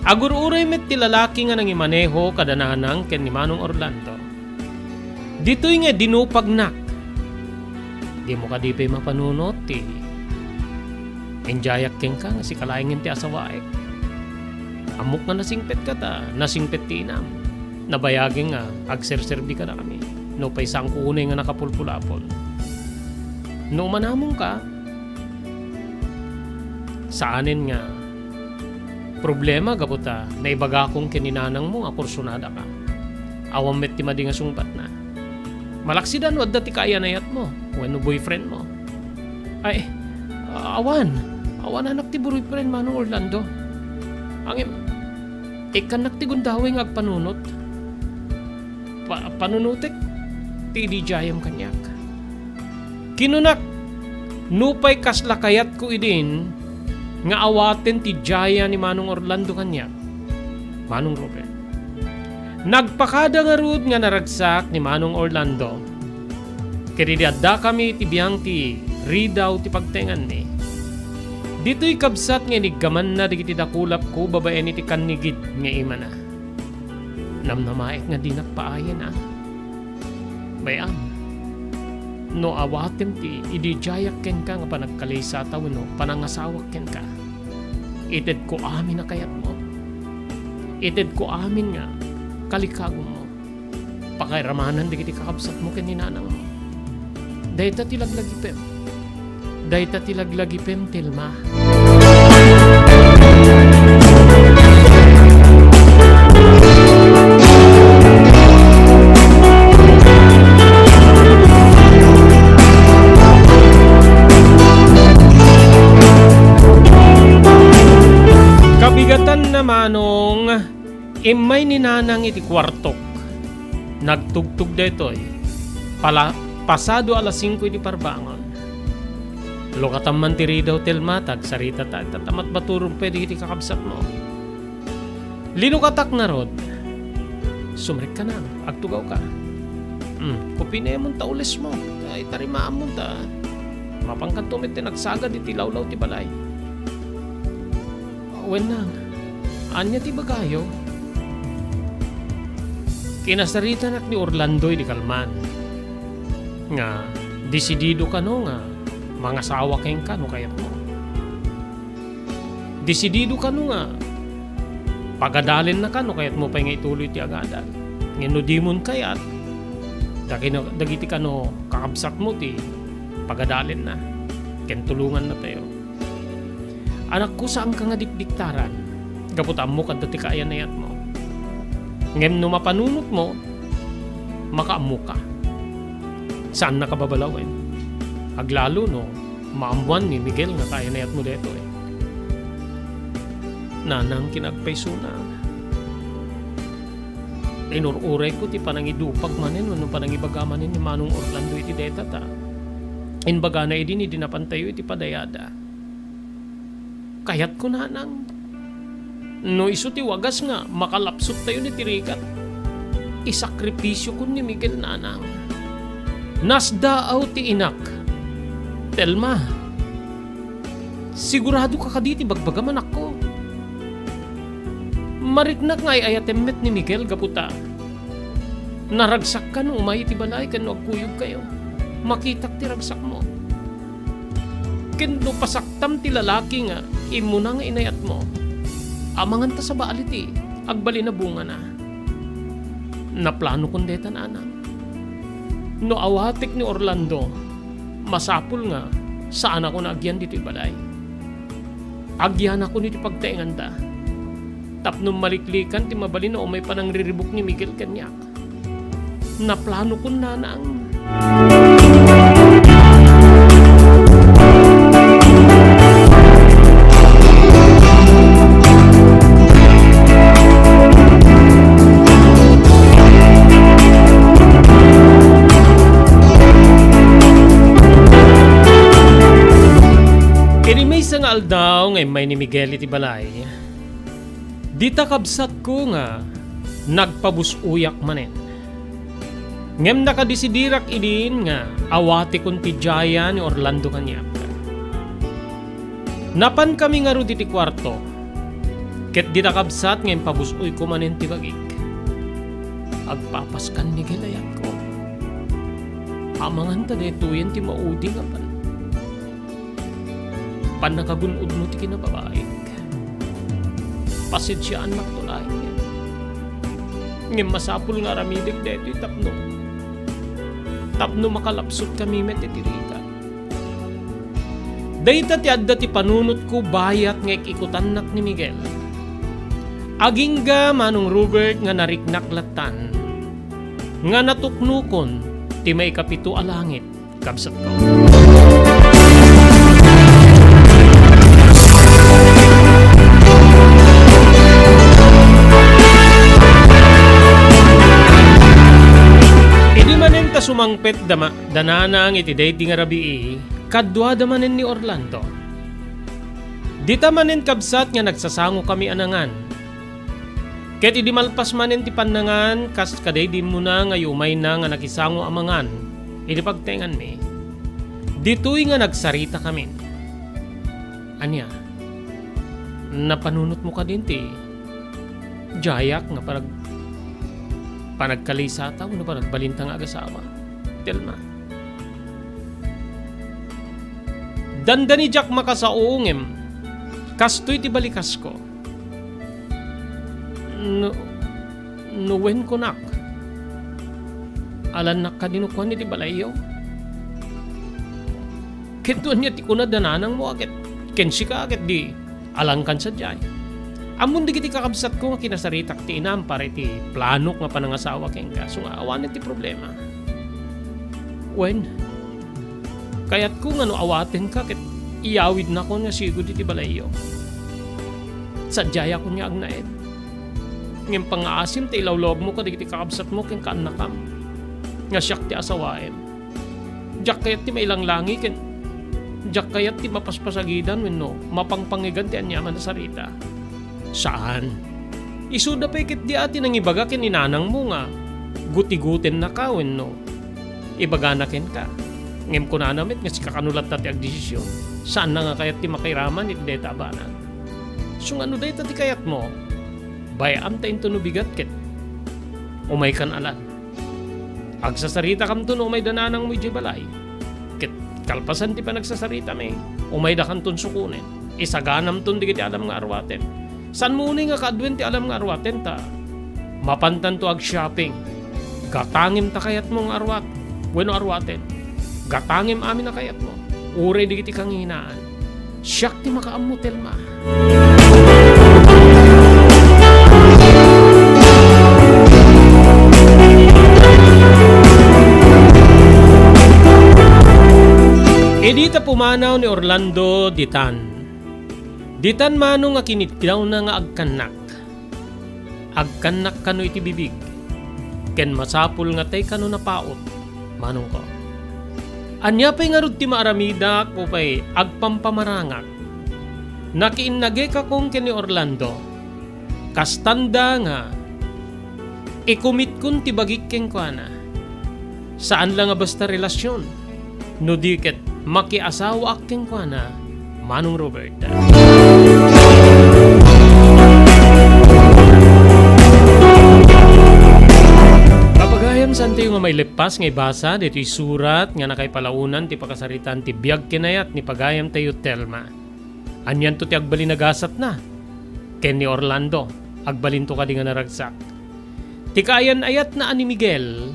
Agur-uray met ti lalaki nga nangimaneho kada Nanang ken ni Manong Orlando. Ditoy nga dinupagnak. Dimo kadi pay mapanunot ti indiayak kenka nga sika laengen ti asawaek? Ammok nga nasingpetka ta nasingpet ti inam. Nabayagen nga agserserbi kadakami. Nupay saanko unay nga nakapulpulapol. No umanamonka, saanen nga problema gapu ta naibagakon ken ni Nanangmo nga kursunadaka. Awan met ti madi nga sungbatna. Malaksid a no adda ti kaayan-ayatmo wenno boyfriendmo. Ay, awan. Awan anak ti boyfriend, Manong Orlando. Ngem, ikkannak ti gundaway nga agpanunot. Pa-, panunotek ti idi idiayam kaniak. Kinunak, nupay kasla kayatko idin nga awaten ti idiaya ni Manong Orlando kaniak, Manong Robert. Nagpakada ngarud nga naragsak ni Manong Orlando. Ket idi addakami iti biang ti ridaw ti pagtaenganmi, ditoy kabsat nga iniggamanna dagiti dakulapko babaen iti kannigid nga imana. Namnamaek nga dinak paayen, a. Bay-am, No awatem ti idi diayak kenka nga panagkalisata wenno panangasawak kenka, itedko amin a kayatmo. Itedko amin nga kalikagummo. Pakairamanan dagiti kakabsatmo ken ni nanangmo. Dayta ti laglagipem. Dayta ti laglagipem, Telma. Kabigatan na, Manong. Immay ni Nanang iti kuartok. Nagtugtog daytoy. Pala-, pasado alas singko iti parbangon. Lukatam man ti ridaw, Telma, ta agsaritata, ta matmaturog pay dagiti kakabsatmo. Linukatak ngarud. Sumrekka, Nang, agtugawka. Hmm, kupinemon ta ulesmo. Ay, tarimaamon ta mapankanto met ti nagsagad iti lawlaw ti balay. Wen, Nang, ania ti ibagayo? Kinasaritanak ni Orlando idi kalman nga desidido kano nga mangasawa kenka no kayatmo. Desidido kano nga pagadalennaka no kayatmo pay nga ituloy ti agadal. Ngem no dimon kayat, dagino-, dagiti kano kakabsatmo ti pagadalenna ken tulongannatayo. Anakko, saanka nga dikdiktaran, gapu ta ammok adda ti kaayan-ayatmo. Ngem no mapanunotmo, makaammoka. Saannaka babalawen. Aglalo no maammoan ni Miguel nga kaayan-ayatmo daytoy. Nanang, kinappaysona. Inur-urayko ti panangidupag manen wenno panangibaga manen ni Manong Orlando iti dayta ta imbagana idi ni dinapantayo iti padayada. Kayatko, Nanang. No isu ti wagas nga makalapsottayon iti rigat, isakripisiokon ni Miguel, Nanang. Nasdaaw ti inak. Telma, siguradoka kadi ti bagbagam, anakko? Mariknak nga ay-ayatem met ni Miguel gapu ta naragsakka no umay iti balay ken no agkuyogkayo, makitak ti ragsakmo. Ken no pasaktam ti lalaki nga immuna nga inayatmo, amanganta sabali ti agbalin a bungana. Naplanokon dayta, Nanang. No awatek ni Orlando, masapul nga saanakon a agyan ditoy balay. Agyanakon iti pagtaenganda tapno maliklikan ti mabalin a umay panangriribuk ni Miguel kaniak. Naplanokon, Nanang. Idi maysa nga aldaw nga immay ni Miguel iti balay, dita kabsatko nga nagpabus-oyak manen. Ngem nakadesidirak idin nga awatekon ti diayan ni Orlando kaniak. Napankami ngarud iti kuarto, ket dita kabsat nga impabus-oyko manen ti bagik. Agpapaskan, Miguel, ayatko. Amangan ta daytoyen ti maudi nga pan-, pannakagun-odmo ti kinababaik. Pasensiaannakto laeng. Ngem masapul nga aramidek daytoy tapno, tapno makalapsotkami met iti rigat. Dayta ti adda ti panunotko bayat nga ik-ikutannak ni Miguel. Agingga, Manong Robert, nga nariknak lattan nga natuknokon ti maikapito a langit, kabsatko. Idi manen ta sumangpet da ma-, da Nanang iti daydi nga rabii, kaduada manen ni Orlando. Dita manen, kabsat, nga nagsasangokami a nangan. Ket idi malpas manen ti pannangan, kas kadaydi immuna nga umayna nga nakisango a mangan iti pagtaenganmi, ditoy nga nagsaritakamin. Ania? Napanunotmo kadin ti diayak nga panag-, panagkalisata wenno panagbalinta nga agasawa, Telma? Dandani diak makasao ngem kastoy ti balikasko. No, no wen kunak, alannak kadi no kuan iti balayyo? Ket no ania ti kuna da nanangmo a ket ken sika ket di alankan sadiay. Ammon dagiti kakabsatko nga kinasaritak ti inam para iti planok nga panangasawa kenka, isu nga awanen ti problema. Wen, kayatko nga no awatenka ket iyawidnakon nga sigud iti balayyo. Sadiayakon nga agnaed. Ngem pangngaasim ta ilawlawagmo kadagiti kakabsatmo ken kaannakam nga siak ti asawaem. Diak kayat ti mailanglangi ken diak kayat ti mapaspasagidan wenno mapangpangegan ti aniaman a sarita. Saan. Isuda pay ket dia ti nangibaga ken ni nanangmo nga gutigutennaka wenno ibagana kenka. Ngem kunana met nga sika kano latta ti agdesisyon. Saanna nga kayat ti makairaman iti dayta a banag. Isu nga no dayta ti kayatmo, bay-am ta intono bigat ket umaykan alan. Agsasaritakamto no umay da nanangmo idiay balay. Ket kalpasan ti panagsasaritami, umaydakanton sukonen. Isaganamton dagiti adam nga arwatem. Saanmo unay nga kaaduen ti adam nga arwatem ta mapantanto ag-shopping. Gatangem ta kayatmo nga arwat wenno arwaten. Gatangem amin a kayatmo. Uray dagiti kangihinaan. Siak ti makaammo, Telma. Idi ta pumanaw ni Orlando ditan, ditan manong a kiniddawna nga agkannak. Agkannak kano iti bibig, ken masapul nga tay kano napaut, manongko. Ania pay ngarud ti maaramidak upay agpampamarangak? Nakiinnagekakon ken ni Orlando. Kastanda nga ikumitkon ti bagik kenkuana. Saan la nga basta relasion, no di ket makiasawaak kenkuana, Manong Robert. Papagayam, saantayo nga maileppas nga ibasa ditoy surat nga nakaipalaonan ti pakasaritaan ti biag ken ayat ni pagayamtayo, Telma. Anianto ti agbalin a gasatna ken ni Orlando? Agbalinto kadi nga naragsak? Ti kaayan-ayatna a ni Miguel,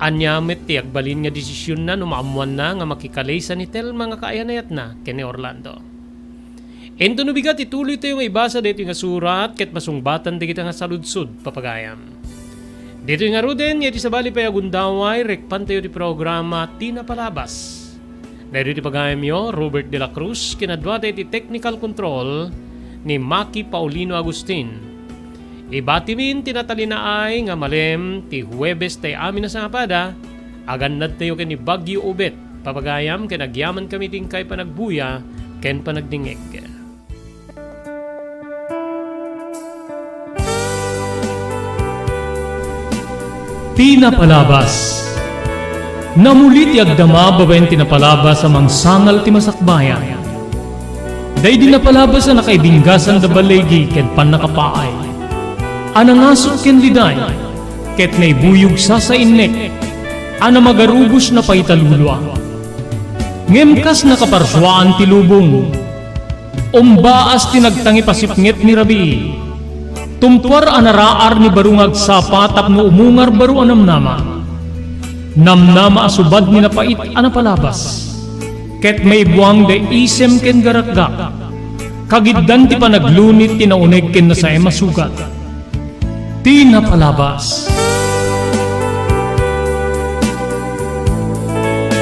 ania met ti agbalin nga desisionna no maammoanna nga makikalesa ni Telma nga kaayan-ayatna ken ni Orlando? Intono bigat, ituloytayo nga ibasa daytoy nga surat ket masungbatan dagita nga saludsod, papagayam. Ditoy ngaruden nga iti sabali pay a gundaway, rekpantayo ti programa Ti Napalabas. Daytoy ti pagayamyo, Robert de la Cruz, ken adda ti technical control ni Maki Paulino Agustin. Ibatimin ti natalinaay nga malem ti Huwebes tay amin a sangapada, agannadtayo ken ni Bagyo Obet, papagayam, ken agyamankami ti inkay panagbuya ken panagdingngeg. Ti napalabas. Namuli ti agdama babaen ti napalabas a mangsangal ti masakbayan. Daydi napalabas a nakaibinggasan da baligi ken pannakapaay, a nangasok ken liday, ket naibuyog sasainnek, a namagarubos napaita lulua. Ngem kas nakaparsuaan ti lubong, umbaas ti nagtangipasipnget ni rabii. Tumtuar a naraar ni baro nga agsapa tapno umungar baro a namnama. Namnama a subad ni napait a napalabas. Ket maibuang da isem ken garakgak. Kagiddan ti panaglunit ti nauneg ken nasaem a sugat. Ti napalabas.